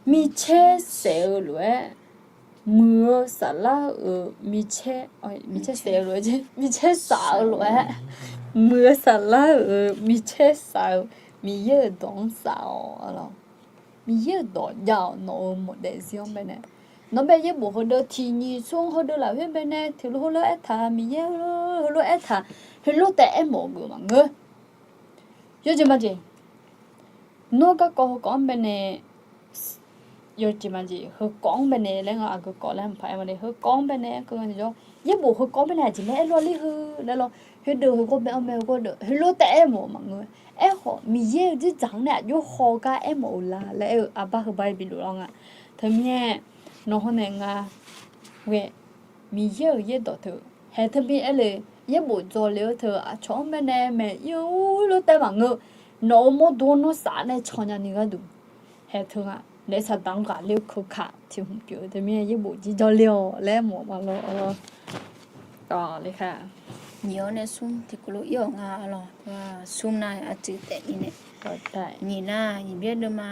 micaer saef-eu lof-aer, muiq-eu saflar-euq micaer, micaer saef-eu lof-aer, micaer saf-eu lof-aer, muiq-eu saflar-euq micaer saf-eu Miqyaer-euq dawq-anr saf-awq lawr. Miqyaer-euq dawq jav-awq nawq-euq mawf daefzir-anr baenae. Nawq bae yaerbof heudeuv tiq nyiq smr heudeuv lafkhoer baenae teulof heulof aertaq Miqyaer heulof aertaq, heulof taef aermawf-eu geuf maqngeur. Yawjeq majeq, nawr garkawv heukawv-anr baenae, yawjeq majeq heukawv-anr baenae laer nga aqgeu kawv laer maqpar aer ma de, heukawv-anr baenae aerkeuv nga tiqjawr, yaerbof heukawv-anr baenae aqjeq laer aerlawr ler heu laer lawr, heudeuq heukawv bae-anr mae heukawv deuq heulof taef aermawf-eu maqngeur. Aerkhawf Miqyaer-euq dzerdzaq-anr nae aqjox haw gar aermawf-eu la laer aer-eu aqbar heubar-aer bi luf lawr nga. Teumirnae nawq hawr nae nga ghae Miqyaer-euq yaerdawq teu, haeq teu bi aer le, yaerbof dzawle-eu teu aqcawq-anr baenae maeq-ir-eu lof taef maqngeur. Nawq-euq mawrdo-anr nawr saf nae can nya ni gharduq, haeq teu nga, naef saqdaq-anr ghaqler-eu keuka tiq hmq pyeuf-eu teumirnae yaerbof jir jawrler-awq laer mawf ma lawr. Nyiq-awr nae smr tiqkawv lof ir-awq nga lawr. Smr nar aqcuiv taef ni nae, nyiq nar nyiq byaer deuvma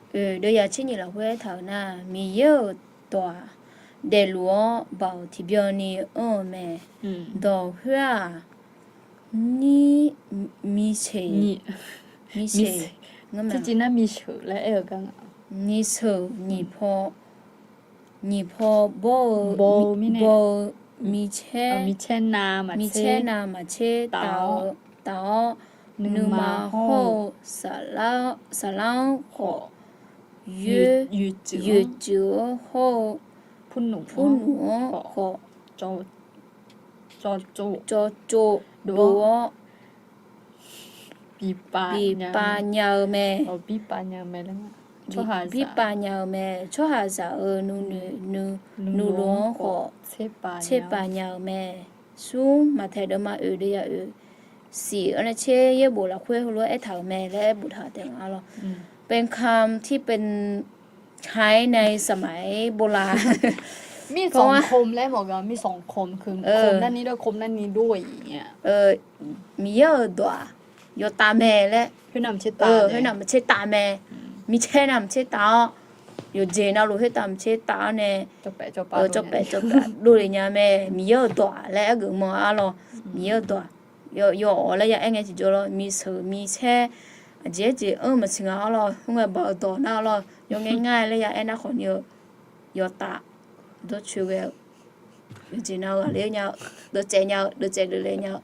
oeq deuv ya tser nyiq lafkhoer aertaq-euq nar, Miqyaer-euq dawq-aq, daefluf-awr baoq tiqbyan ni anr-eu mae. Dawq khoer-aq, nir, miqseq, miqseq, nar miqsheuq laer aer-eu gar nga. Miqsheuq, nyiq paw, nyiq paw bawr-eu, baw-eu, micaer, micaer navmaqtser taf-awr, nuima hawr-eu saflar-anr khawf, yoeqtsuif-anr hawr-eu purnmf-anr khawf, cawvcov dov-awr, bipav nya-eu mae. Bipav nya-euq mae. Tsawrhaqzaq-euq nuiluf-anr khawf tserpav nya-euq mae. Smr, Maqtaeq deuvma oeq deuv ya oeq siq-anr nae tser yaerbof lafkhoer heulof-aer aertaq-euq mae laer aer boftaq taef nga lawr.เป็นคำที่เป็นใช้ในสมัยโบราณ mirtsaq kawm laer mawf-eu mirtsaq kawm kawm narni dov kawm narni dov-a. Miqyaer-euq dawq-aq, yawtav mae laer, khoernav maqtser tav mae, micaer navmaqtser tav-awr, yawqjeq navluf khoertav maqtser tav-awr nae, cawpaef cawpaef dovle nya mae. Miqyaer-euq dawq-aq laer aergeuf ma-ar lawr. Miqyaer-euq dawq-aq, yawawq laer ya aer ngae tiqjawr lawr. Miqsheuq micaer, aqjeq aerjeq anr maqsiq nga-ar lawr. Khoerngae baoq-eu dawq nar-ar lawr. Yawngaer ngar laer ya aer nar khawfni-eu, yawtav dawrcoeni ghae-eu, yawqjeq nav-eu ghaqler nya-eu, dovtsaev nya-eu, dovtsaev dovle nya-eu,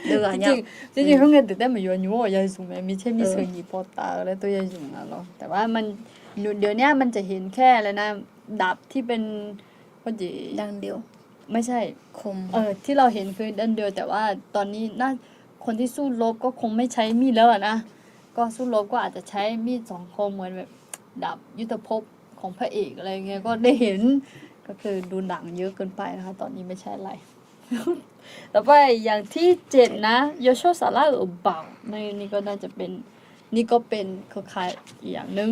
dovghaq nya-eu. Khoerngae deuq taef maqyawf nymr-awq ya zmq mae, micaer miqsheuq nyiq paw taf-eu laer tov ya zmq nga lawr. แต่ว่ามัน เดี๋ยวนี้มันจะเห็นแค่อะไรนะ ดาบที่เป็น ไม่ใช่ ที่เราเห็นคือดั้งเดียว แต่ว่าตอนนี้น่า คนที่สู้รบก็คงไม่ใช้มีดแล้วอะนะ ก็สู้รบก็อาจจะใช้มีดสองคมเหมือนแบบดาบยุทธภพของพระเอกอะไรเงี้ย ก็ได้เห็น ก็คือดูหนังเยอะเกินไปนะคะ ตอนนี้ไม่ใช่อะไร ต่อไปอย่างที่เจ็ดนะ Yawshawr Saflar-euq baoq นี่ก็น่าจะเป็น นี่ก็เป็นเครือข่ายอีกอย่างหนึ่ง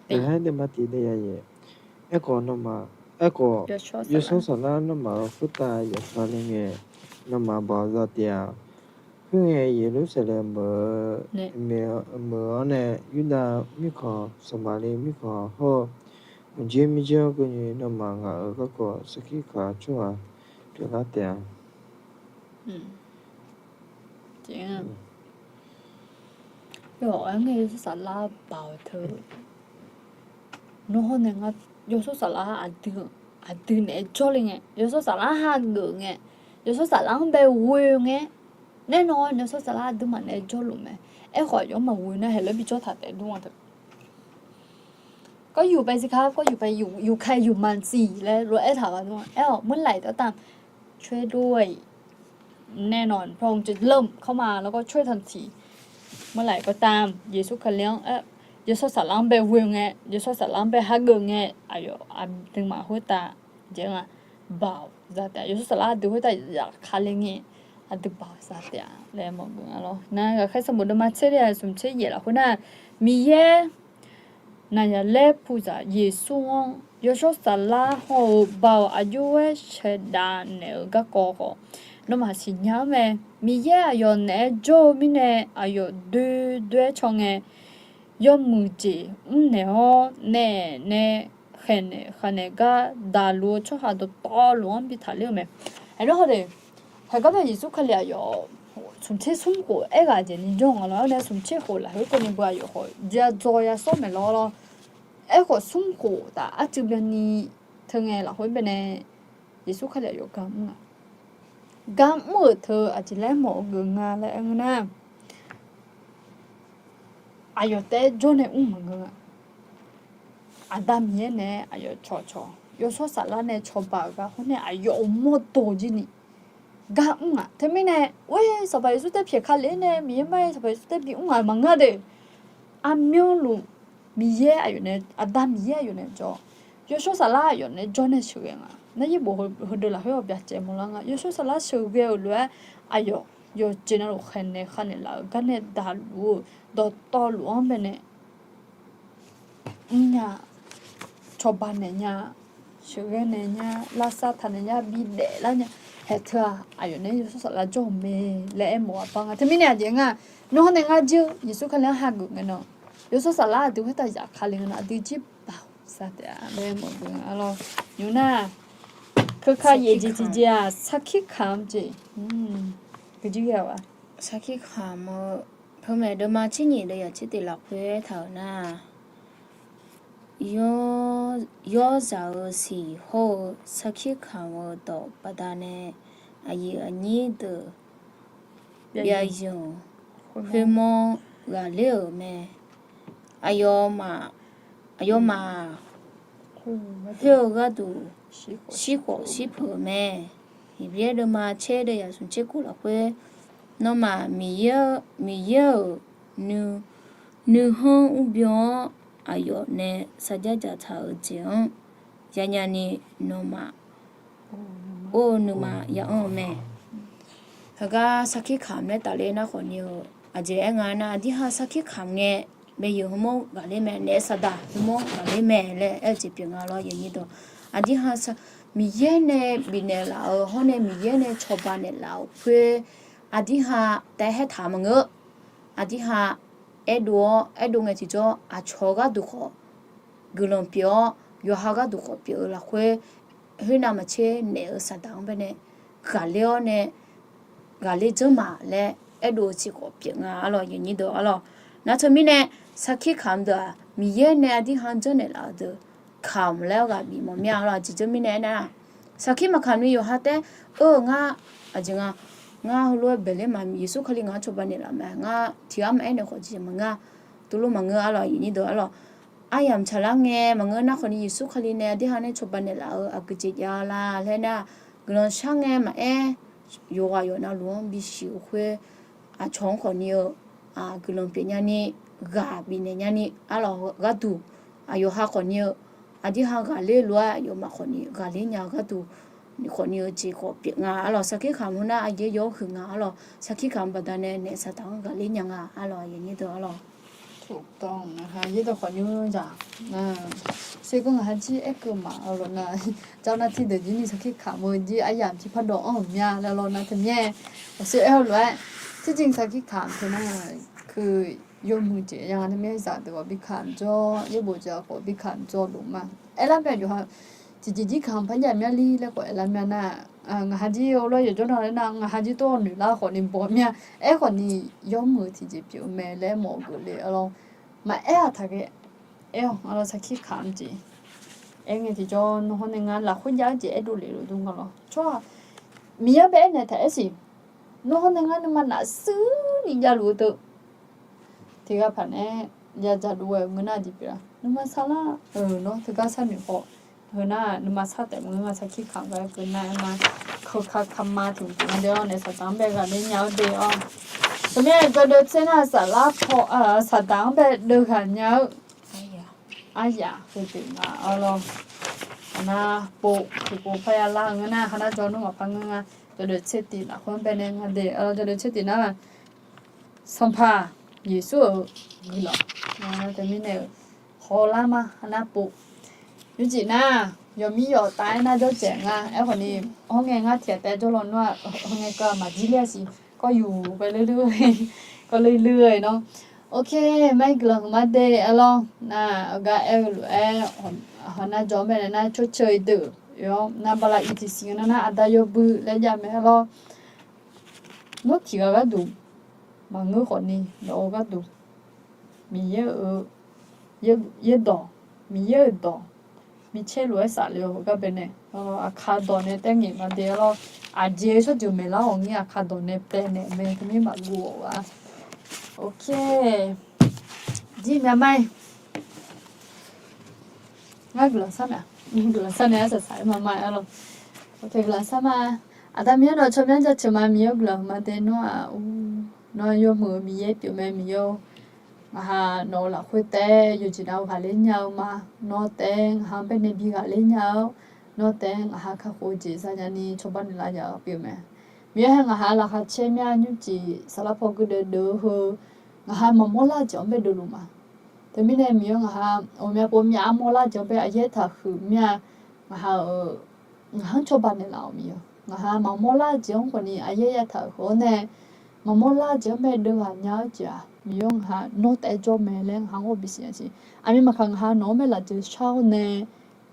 Aqhaer nae ma tiq daef ya yaeq. Aerkhawf nawmaf, aerkhawf Yawshawr Saflar nawmaf-euq khoertav yaqkale ngae, nawmaf baoq za taef-a. Khoerngae Yeqlursaqlaeq meuq-eu, meuq-anr nae Yurdav mirkhanq, Saqmaqliv mirkhanq hawr-eu, uqjer mirjer-anr keuvni nawmaf ngaq-euq garkawv sarkir kaq tsawrhaq pyeuflar taef-a. Yawshawr Saflar baoq-eu teu, nawr hawr nae ngar Yawshawr Saflar aqdui naeq-aer jawrle ngae, Yawshawr Saflar hageuf ngae, Yawshawr Saflar-anr bae ghoe-eu ngae, nae nawr Yawshawr Saflar aqduimaf naeq-aer jawrluf mae. Aerkhawf yawmaf ghoe nar haeq laer bijawr taq taef dur-a teu. ก็อยู่ไปสิครับ ก็อยู่ไป อยู่ อยู่ใครอยู่มันสิ laer lof-aer taq ghaq dur-a. Aer-awq เมื่อไหร่ก็ตาม ช่วยด้วย แน่นอน พระองค์จะเริ่มเข้ามา แล้วก็ช่วยทันที เมื่อไหร่ก็ตาม Yeqsur Kali-anr, Yawshawr Saflar-anr bae ghoe-eu ngae, Yawshawr Saflar-anr bae hageuf ngae, aqyawf aqduimaf khoertav jeq-anr-aq, baoq za taef-a. Yawshawr Saflar aqdui khoertav yaqkale ngae, aqdui baoq za taef-a laer mawf geuf-a lawr. Nar ghaqkhaer sanqbof deuvma tser-a smq tser yaef lafkhoer nar, Miqyaer naqyaqlaer puqzaq Yeqsur-anr Yawshawr Saflar hawr-eu baoq aqjox-aer shaevdav naeq-eu garkawv khawf, nawmaf siqnya-anr mae. Miqyaer aqyawf naeq-aer jawr-eu mirnae, aqyawf doe doe-aer caw ngae, yawmuiq jeq mrnaeq-awr naeq nae khaeqnaeq khavnaeq gar daqluf-eu tsawrhaq dawqtawvluf-anr bi taqler-eu mae. Aqdawr hawde, haeqgar bae Yeqsur Kali aqyawf smq tser smr khof aerghaq jeq ni jawr nga lawr. Aernae smq tser khof lafkhoer keuvni beu aqyawf khawf jadzaw yasawr maeq lawr lawr. Aerkhawf smr khof taf arcuiv byanni teu ngae lafkhoer baenae Yeqsur Kali aqyawf gar mr-a. Gar mr-euq teu aqjeq laer mawf-eu geuf nga laer aer ngeur nar, aqyawf taef-aer jawr nae mr maqngeur-a. Aqda Miqyaer nae aqyawf cawqcawq, Yawshawr Saflar nae cawba-euq gar hawr nae aqyawf uqmawr dov jir ni gar mr-aq. Teumirnae, oe, Sanqpaq Yeqsur taef pyaeq ka lef nae Miqyaer mar-aer Sanqpaq Yeqsur taef bi mr-aq maqngeur de. Aqmyanluf Miqyaer aqyawf nae, Aqda Miqyaer aqyawf nae jawr, Yawshawr Saflar aqyawf nae jawr nae sheuqghae nga. Nar yaerbof heudeuq lafkhoer-awq byacaev mawrlar nga. Yawshawr Saflar sheuqghae-euq lof-aer, aqyawf yawqjeq navluf khaeqnaeq khavnaeq laf-euq gar nae daqluf-eu dawqtawvluf-anr baenae mrnya, cawba naeq nya, sheuqghae naeq nya, lavsav taq naeq nya, bidaef lar nya. Haeq teu-aq, aqyawf nae Yawshawr Saflar jawr-euq mae laer aermawf-a par nga. Teumirnae aqjeq nga, nawr hawr nae ngar jir-eu Yeqsur Kali-anr hageuf ngae nan, Yawshawr Saflar aqdui khoertav zafkale ngae nan aqdui jir baoq za taef-a laer mawf-eu nga lawr. Nymq nar, keuka yaef jeq tiqjeq-aq sarkir kamq jeq, gujir ghae-a sarkir kamq-eu, Peumaeq deuvma tser nyiq deuv yaq tser tiq lafkhoer aertaq-euq nar, yawrzaq-euq siq hawr-eu sarkir kamq-eu dawq baqdanae aqyuif aqnyir deuq byaqyanq khoermawr ghaqler-euq mae. Aqyawfmaf, aqyawfmaf khoer-eu gharduq shirkhawf shirpeuq-euq mae. Heqbyaer deuvma tser deuv yaq smq tser khof lafkhoer, nawmaf Miqyaer-euq nuihanr mrbyan-awr aqyawf nae sarjax dzaqtaq-euq jeq-anr yanyani nawmaf or-eu nuima ya anr-eu mae. Heugar sarkir kamq laer tafler nar khawfni-eu, aqjeq aer nga nar, aqdirha sarkir kamq ngae, baeyeq heumawr ghaqler mae, naef saqdaq heumawr ghaqler mae laer aer-eu jeq pyeuf nga lawr, yaqnyir dawq. Aqdirha Miqyaer nae bifnaeq laf-eu hawr nae Miqyaer nae cawba naeqlaf-euq khoer, aqdirha taef-aer haertaq maqngeur. Aqdirha aerdov-awr, aerdov ngae tiqjawr aqcawq gharduq khawf guiqlanq pyeuf-awr, yawqha gharduq khawf pyeuf-eu lafkhoer, khoernav maqtser naef-eu saqdaq-anr baenae ghaqler-awr nae ghaqler dzeur ma laer aerdov-eu jeq khawf pyeuf nga arlawq, yaqnyir dawq arlawq. Nar teumirnae sarkir kamq deuq-aq, Miqyaer nae aqdirha janrnaeq laf-eu deuq kamq laer-awr ghaq bif mawf mir-a arlawq. Aqjeq jeur mirnae aernar, sarkir maqkamq ni yawqha taef-aer, eu, ngar, aqjeq nga, ngar heulof-aer baeqler ma, Yeqsur Kali ngaq-anr cawba naeqlaf mae, ngar tiqghaq maqaer naeq khawf jeq maqngeur, tuvlof maqngeur arlawq, yaqnyir dawq arlawq. Aryamq tsaqlar ngae maqngeur nar khawfni, Yeqsur Kali nae aqdirha nae cawba naeqlaf-eu aqgeujeq jav la laer nar, guiqlanq shar ngae maqaer, yawqghaq yawqnavluf-anr bisiq-eu khoer, aqcawq-anr khawfni-eu guiqlanq pyeuf nyani, ghaq bifnaeq nyani arlawq gharduq, aqyawf ha khawfni-eu, aqdirha ghaqler lof-aer aqyawfmaf khawfni ghaqler nya-eu gharduq, khawfni-eu jeq khawf pyeuf nga arlawq. Sarkir kamq heu nar aqjeq yawr huiq nga arlawq. Sarkir kamq baqdanae naef saqdaq-anr ghaqler nya nga arlawq, aqyuif aqnyir deuq arlawq. ถูกต้องนะคะ yawdawq khawfnymr zaq, sher gawr ngaq ha jir aerkeuv maf arlawq nar, jawr nar tiqdeuq jir ni sarkir kamq-eu jir aryamq jir pardawq anr-euq mya laer arlawq nar teumirnae, aqsur aer-eu lof-aer, ที่จริง sarkir kamq teu nar, yawmuiq jeq ya nga teumirnae zaqdeuq khawf bi kamq jawr, yaerbof jeq khawf bi kamq jawr luf ma. Aerlar mya yawqha tiqjeq jir kamq par jav mya li laer khawf aerlar mya nar, ngaq ha jir-eu lawr yawqjawr nar laer nar ngaq ha jir tov-awr noeq lar khawfni baw mya. Aerkhawfni yawmuiq tiqjeq pyeuf-eu mae laer mawf-eu geuf le arlawq. Maqaer-aq taqghae aer-awq arlawq. Sarkir kamq jeq aer ngae tiqjawr nawr hawr nae ngar lafkhoer jav-eu jeq aerdov lef luf dur nga lawr. Tsawrhaq Miqyaer bae aernaeq taq aer siq. Nawr hawr nae ngar nuima nafshuir ni javluf-eu deuq tiqghaq paq nae ya dzaqdov ghae-eu ngeur nar aqjeq pyeuf-a. Nuima sharlar-euq nawr teugar sharnoeq khawf, heu nar nuima shar taef maqngeur nga. Sarkir kamq gar keuv nar aer ma, keuka kama tiq mq tiq mq de-awr naef saqdaq-anr bae ghaqler nya-eu de-awr. Teumirnae jawrdeuv tser nar saflar paw, saqdaq-anr bae deuv ghaq nya-eu aryaq heudeuq nga arlawq. Aqnar pov tiqpov parya lar-eu ngeur nar, aqnar jawr nar maqpar ngeur nga. Jawrdeuv tser tiq lafkhoer-anr bae nae nga de arlawq. Jawrdeuv tser tiq nar Sanqpaq Yeqsur-euq guiqlanq teumirnae-euq hawlar ma. Aqnar pov nymrcif nar, yawqmir yawqtav aernar jawrjaeq nga. Aerkhawfni hawr ngae ngar tiq ghaq taef jawrlaw nar-aq, hawr ngae keuv-aq maqjir ler-a siq. Kawr yuq ghae lur lur, kawr lur lur-eu nawr. Ok, mar-ir guiqlanq huiqma de arlawq. Nar-aq gar aer-eu lof-aer, hawnar jawr-anr bae nae nar ชดเชย deuq-awr nar bala iq tiqsiq nga nar nar aqda yawbui laer jav mae arlawq. Nawr tiqghaq gharduq maqngeur khawfni nawq-eu gharduq Miqyaer-euq yaerdawq, Miqyaer-euq dawq, micaer lof-aer safle-eu heugar bae nae, aqkaq dawq nae taer ngaeq ma de arlawq. Aqjeq tsawrjeuq maeqlar ghawq ngir aqkaq dawq nae bae naeq mae teumirnae maqguv-awq-a. Ok, jir mya mar-ir Ngar guiqlanq shar nae, guiqlanq shar nae arsaq saq-aer ma ma-aer lawr. Guiqlanq shar ma. Aqda Miqyaer nawq tsawrmyanr jaceuq ma. Miqyaer-eu guiqlanq huiqma de nawr-aq, nawr yawmuiq-eu Miqyaer pyeuf mae Miqyaer-or. Ngaq ha nawq-eu lafkhoer taef-aer yawqjeq nav-eu ghaqler nya-eu ma. Nawr taef-aer ngaq ha baenae bi ghaqler nya-awr, nawr taef-aer ngaq ha kakhof-eu jeq zanya ni cawba naeqlaf yaf-eu pyeuf mae. Miqyaer haer ngaq ha laqkhaq caer mya nymrcif saflar paw guirdeuv deuv-eu heu, ngaq ha maqmawr lar-eu jeq-anr bae deuv luf ma. Teumirnae Miqyaer ngaq ha ghawqmya pov mya armawr lar-eu jeq-anr bae aqyaer taqhuiq mya. Ngaq ha-euq ngaq ha-anr cawba naeqlaf-awq Miqyaer. Ngaq ha maqmawr lar-eu jeq-anr khawfni aqyaer ya taqhuiq-awr nae, maqmawr lar-eu jeq-anr bae deuv ghaq nya-eu jeq-aq, Miqyaer ngaq ha nawr taef-aer jawr mae laer ngaq ha-anr ghawr bisiq nya siq. Aqmir maqkaq ngaq ha nawq-anr bae lafjeuq shar-awr nae,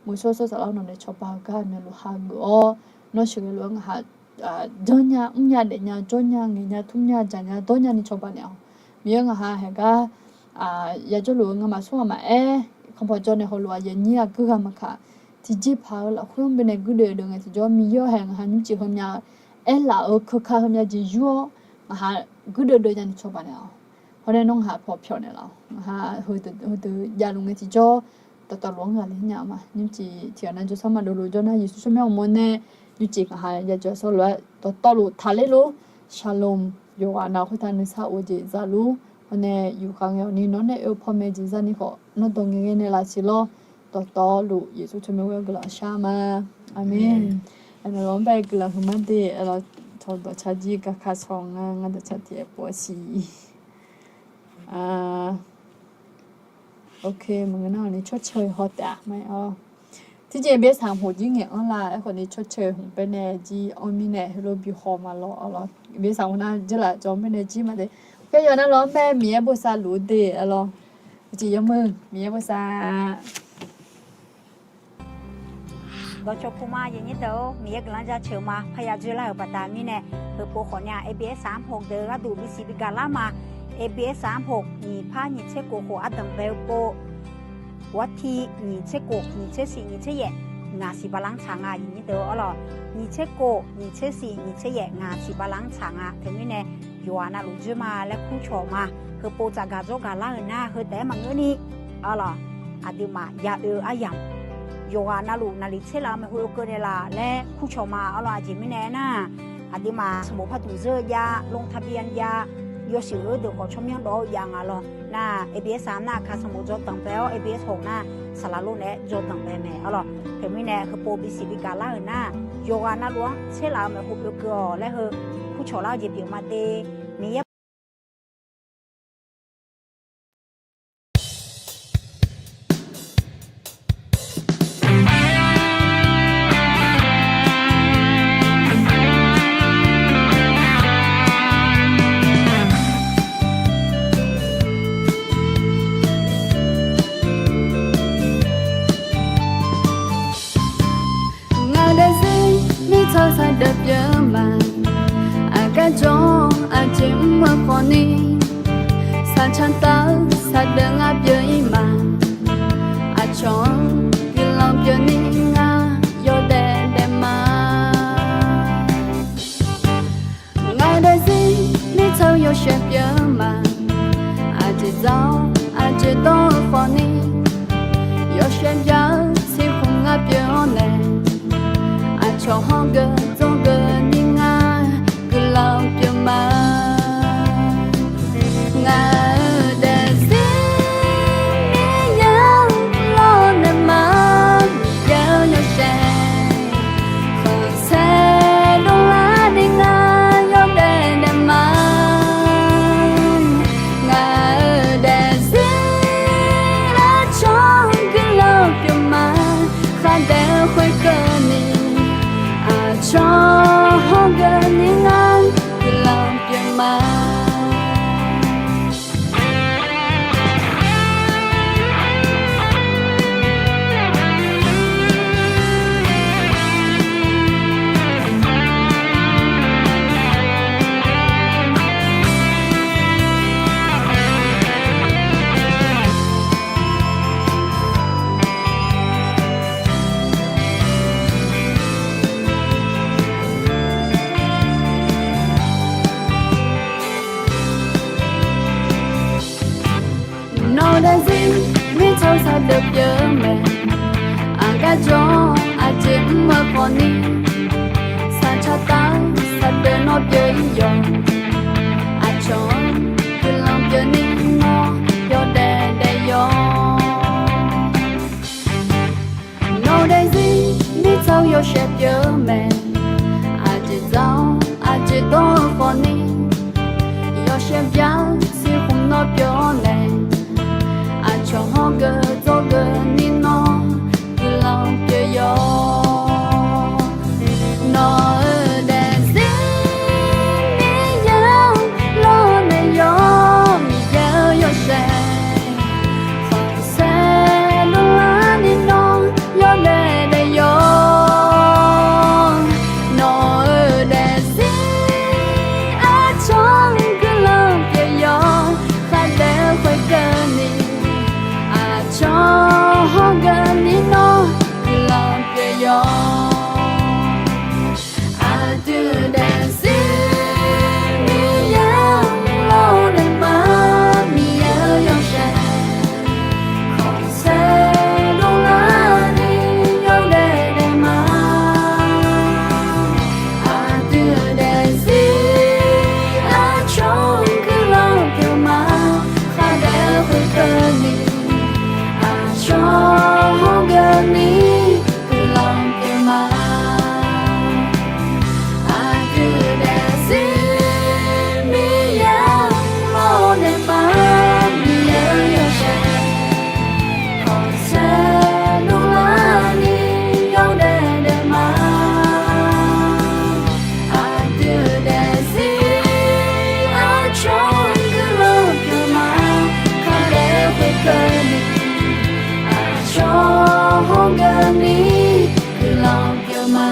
muiq shawr shawr saflar nawq nae cawba-eu gar aqmyan luf ha geuf-awr, nawr sheuqghae lof-aer ngaq ha janrnya, mrnya, daefnya, jawrnya, ngaeqnya, tmrnya, jaqnya, dawrnya ni cawba naeq-awq. Miqyaer ngaq ha haeq gar yajawrluf-eu ngamaf smr ghaq maqaer, kanqpawq jawr nae hawluf aqyawf nyir aqgeu ghaq maqkaq, tiqjeqpaq-eu lafkhoer-anr baenae guirdeuv deuv ngae tiqjawr Miqyaer haeq ngaq ha nymrcif heumya aerlaf-euq keuka heumya jeq yur-awr, ngaq ha guirdeuv deuv nya ni cawba naeq-awq. Hawr nae nawr ngaq ha paw pyawq naeqlaf-awq. Ngaq ha heudeuq javluf ngae tiqjawr dawqtawvluf-anr ghaqler nya-eu ma. Nymrcif tiqghaq nav jawrshar ma dovluf jawr nar Yeqsur tsawrmyanr uqmov nae nymrcif ngaq ha yajawr shawr lof-aer dawqtawvluf taqler lor. Shalom. Yawqghaq nav khoertav nuisar of-eu jeq za lor. Hawr nae yufkhav ngae-awq ni nawr nae oe-eu pawmae jeq za ni khawf nawr dawq ngaeqghae naeqlaf siq lawr. Dawqtawvluf Yeqsur tsawrmyanr ghoer-awr guiqlanq shar ma. Aqmeq. Aqmeq lawq-anr bae guiqlanq huiqma de. Aqlawq, tawq dawqtsa jir gaqkaq sawq nga, ngar dawqtsa tiq aer pov-a siq. Ok, maqngeur nar-awq ni ชดเชย haw taef-a ma-aer-awr. Tiqjeq byaer saq hmq jir ngaeq anr la aerkhawf ni ชดเชย hmq baenae jir anr mirnae heulof bi haw ma lawr-awr lawr. Byaer saq hmq nar jir laf jawr-anr baenae jir ma de. Pyawq yawq navluf-anr bae Miqyaer bosav luf-eu de-a lawr. Uqcif yawmuiq Miqyaer bosav Dawqcawq puq ma, aqyuif aqnyir deuq-or, Miqyaer guiqlanq jaceuq ma. Parya dzoerlar-euq baqda mirnae, heupov khawfnya ABS armhawq deuq gharduq bisiq bigaq lar ma. ABS armhawq nyiq par nyiq tser kof khof ardanq bae-eu pov, wati nyiq tser kof nyiq tser siq nyiq tser yaef ngaq siq baqlar-anr tsaq nga, aqyuif aqnyir deuq-or lawq. Nyiq tser kof nyiq tser siq nyiq tser yaef ngaq siq baqlar-anr tsaq nga. Teumirnae yawqghaq navluf dzoer ma laer kurcawq ma. Heupov tsafgaq dzawrgaq lar-euq nar heu taef-aer maqngeur ni, a lawq, aqduimaf ya oe-eu aryamq, yawqghaq navluf naqliq tser laf-eu maeqhu oekeuv naeqlaf laer kurcawq ma. A lawq, aqjeq mirnae aernar, aqduimaf sanqbof par duq zeur-eu jav, ลงทะเบียน jav, yawshuif-eu deuq khawf tsawrmyanr dawq-awr jav nga lawr. Nar-aq, A B S-a nar-aq, คาสมุย jawrdanq bae-awr, A B S หก nar-aq, สระบุรี naeq-aer jawrdanq bae mae arlawr. Teumirnae heupov bisiq bi gaqlar-euq nar-aq, yawqghaq navluf-anr tserlaf-eu maeqhu pyeuf keuv-awq laer heu kurcawq lar-eu jeq pyeuf ma de. Miqyaer Ngaq daefzir mirtsaq saqdeuq pyeuf ma. Aqgar jawr aqjeq mr-eu khawfni, saqcaq taf-eu saqdeuq ngar pyeuf-ir ma. Aqcawq-anr guiqlanq pyeufni ngar yawdaef daef ma. Ngaq daefzir mirtsaq yawshaef pyeuf ma. Aqjeq dzaq-awr aqjeq dawr-eu khawfni, yawshaef byaq-eu siqkhmq ngar pyeuf-awr nae, aqcawq hawr geuf dzawr geuf ni ngar guiqlanq pyeuf ma. Ngaq-euq daefzir Miqyaer-anr lawrnaeq ma. Miqyaer-eu yawshaef khanqsaer dovlar ni ngar yawdaef daef ma. Ngaq-euq daefzir aqcawq guiqlanq pyeuf ma. Khardaef-eu khoerkeuvni aqcawq hawr geuf ni ngar guiqlanq pyeuf ma. Nawr-eu daefzir mirtsaq saqdeuq pyeuf mae. Aqgar jawr aqjeq mr-eu khawfni, saqcaq taf-eu saqdeuq nawr pyeuf-ir yawq. Aqcawq-anr guiqlanq pyeufni nawr yawdaef daef yawq. Nawr-eu daefzir mirtsaq yawshaef pyeuf mae. Aqjeq dzaq-awr aqjeq dawr-eu khawfni, yawshaef byaq-eu siqkhmq nawr pyeuf-awr nae, aqcawq hawr geuf dzawr geuf ni nawr guiqlanq pyeuf yawq. Nawr-eu daefzir Miqyaer-anr lawrnaeq yawq. Miqyaer-eu yawshaef khanqsaer dovlar ni nawr yawdaef daef yawq. Nawr-eu daefzir aqcawq guiqlanq pyeuf yawq. Khardaef-eu khoerkeuvni aqcawq hawr geuf ni nawr guiqlanq pyeuf yawq. Aqdui-eu daefzir Miqyaer-anr lawrnaeq ma. Miqyaer-eu yawshaef khanqsaer dovlar ni yawdaef daef ma. Aqdui-eu daefzir aqcawq guiqlanq pyeuf ma. Khardaef-eu khoerkeuvni aqcawq hawr geuf ni guiqlanq pyeuf ma. Aqdui-eu daefzir Miqyaer-anr lawrnaeq ma. Miqyaer-eu yawshaef khanqsaer dovlar ni yawdaef daef ma. Aqdui-eu daefzir aqcawq guiqlanq pyeuf ma. Khardaef-eu khoerkeuvni aqcawq hawr geuf ni guiqlanq pyeuf ma.